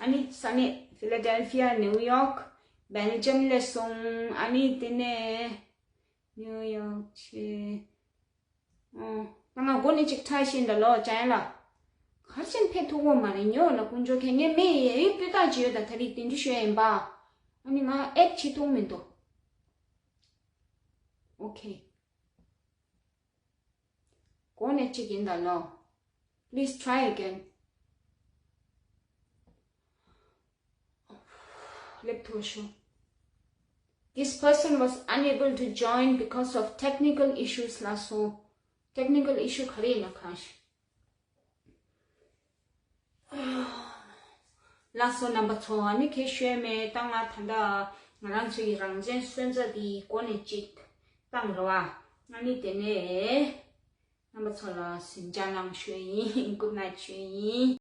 ཨ་ནི་ས་གནས་ཕི་ལ་ཌེལ་ཕི་ཡ། ནིའུ་ཡོག་བྷེལ་ཇམ་སླེབས་སོང་། ཨ་ནི་དེ་ནས་ནིའུ་ཡོག་ཆེ། ཨོ། ད་ང་འགོ་ནས་ཅིག་ཁྲལ་ཤེས་འདྲ་ལོ་ཅན་ལ། གར་ཅན་ཕེ་ཐུག་གོ་མ་རེད་ཉོ་ལ་ཀུན་འཇོ་ཁེ་ངས་མེ་ཡེ་ཡེ་སྤུས་དག་ཅི་ཡོད་ད་ད་རིག་དེ་འདྲི་ཤོད་ཡིན་པ། ཨ་ནི་ང་ཨེབ་ཆི་ཐུག་མི་འདུག་ཨོ་ཁེ། གོ་ནས་གཅིག་ཡིན་ད་ལོ། Please try again. སླེབས་ཐུབ་ཤོག This person was unable to join because of technical issues ལ་སོ། Technical issue ག་རེ་ཡིན་ན་གང་ཞིག་ལགས་སོ་རྣམ་པ་ཚོ། ཨ་ནི་ཁྱེད་ཤོད་མེད་ད་ང་ད་ལྟ་ང་རང་ཚོ་ཡི་རང་བཙན་སོན་རྩ་དེའི་སྒོ་ནས་ཅིག་བཏང་རོགས་ཨ། ཨ་ནི་དེ་ནས་རྣམ་པ་ཚོ་ལ་ཟིན་ཅ་ནང་ཤོད་ཡིན། Good night ཤོད་ཡིན།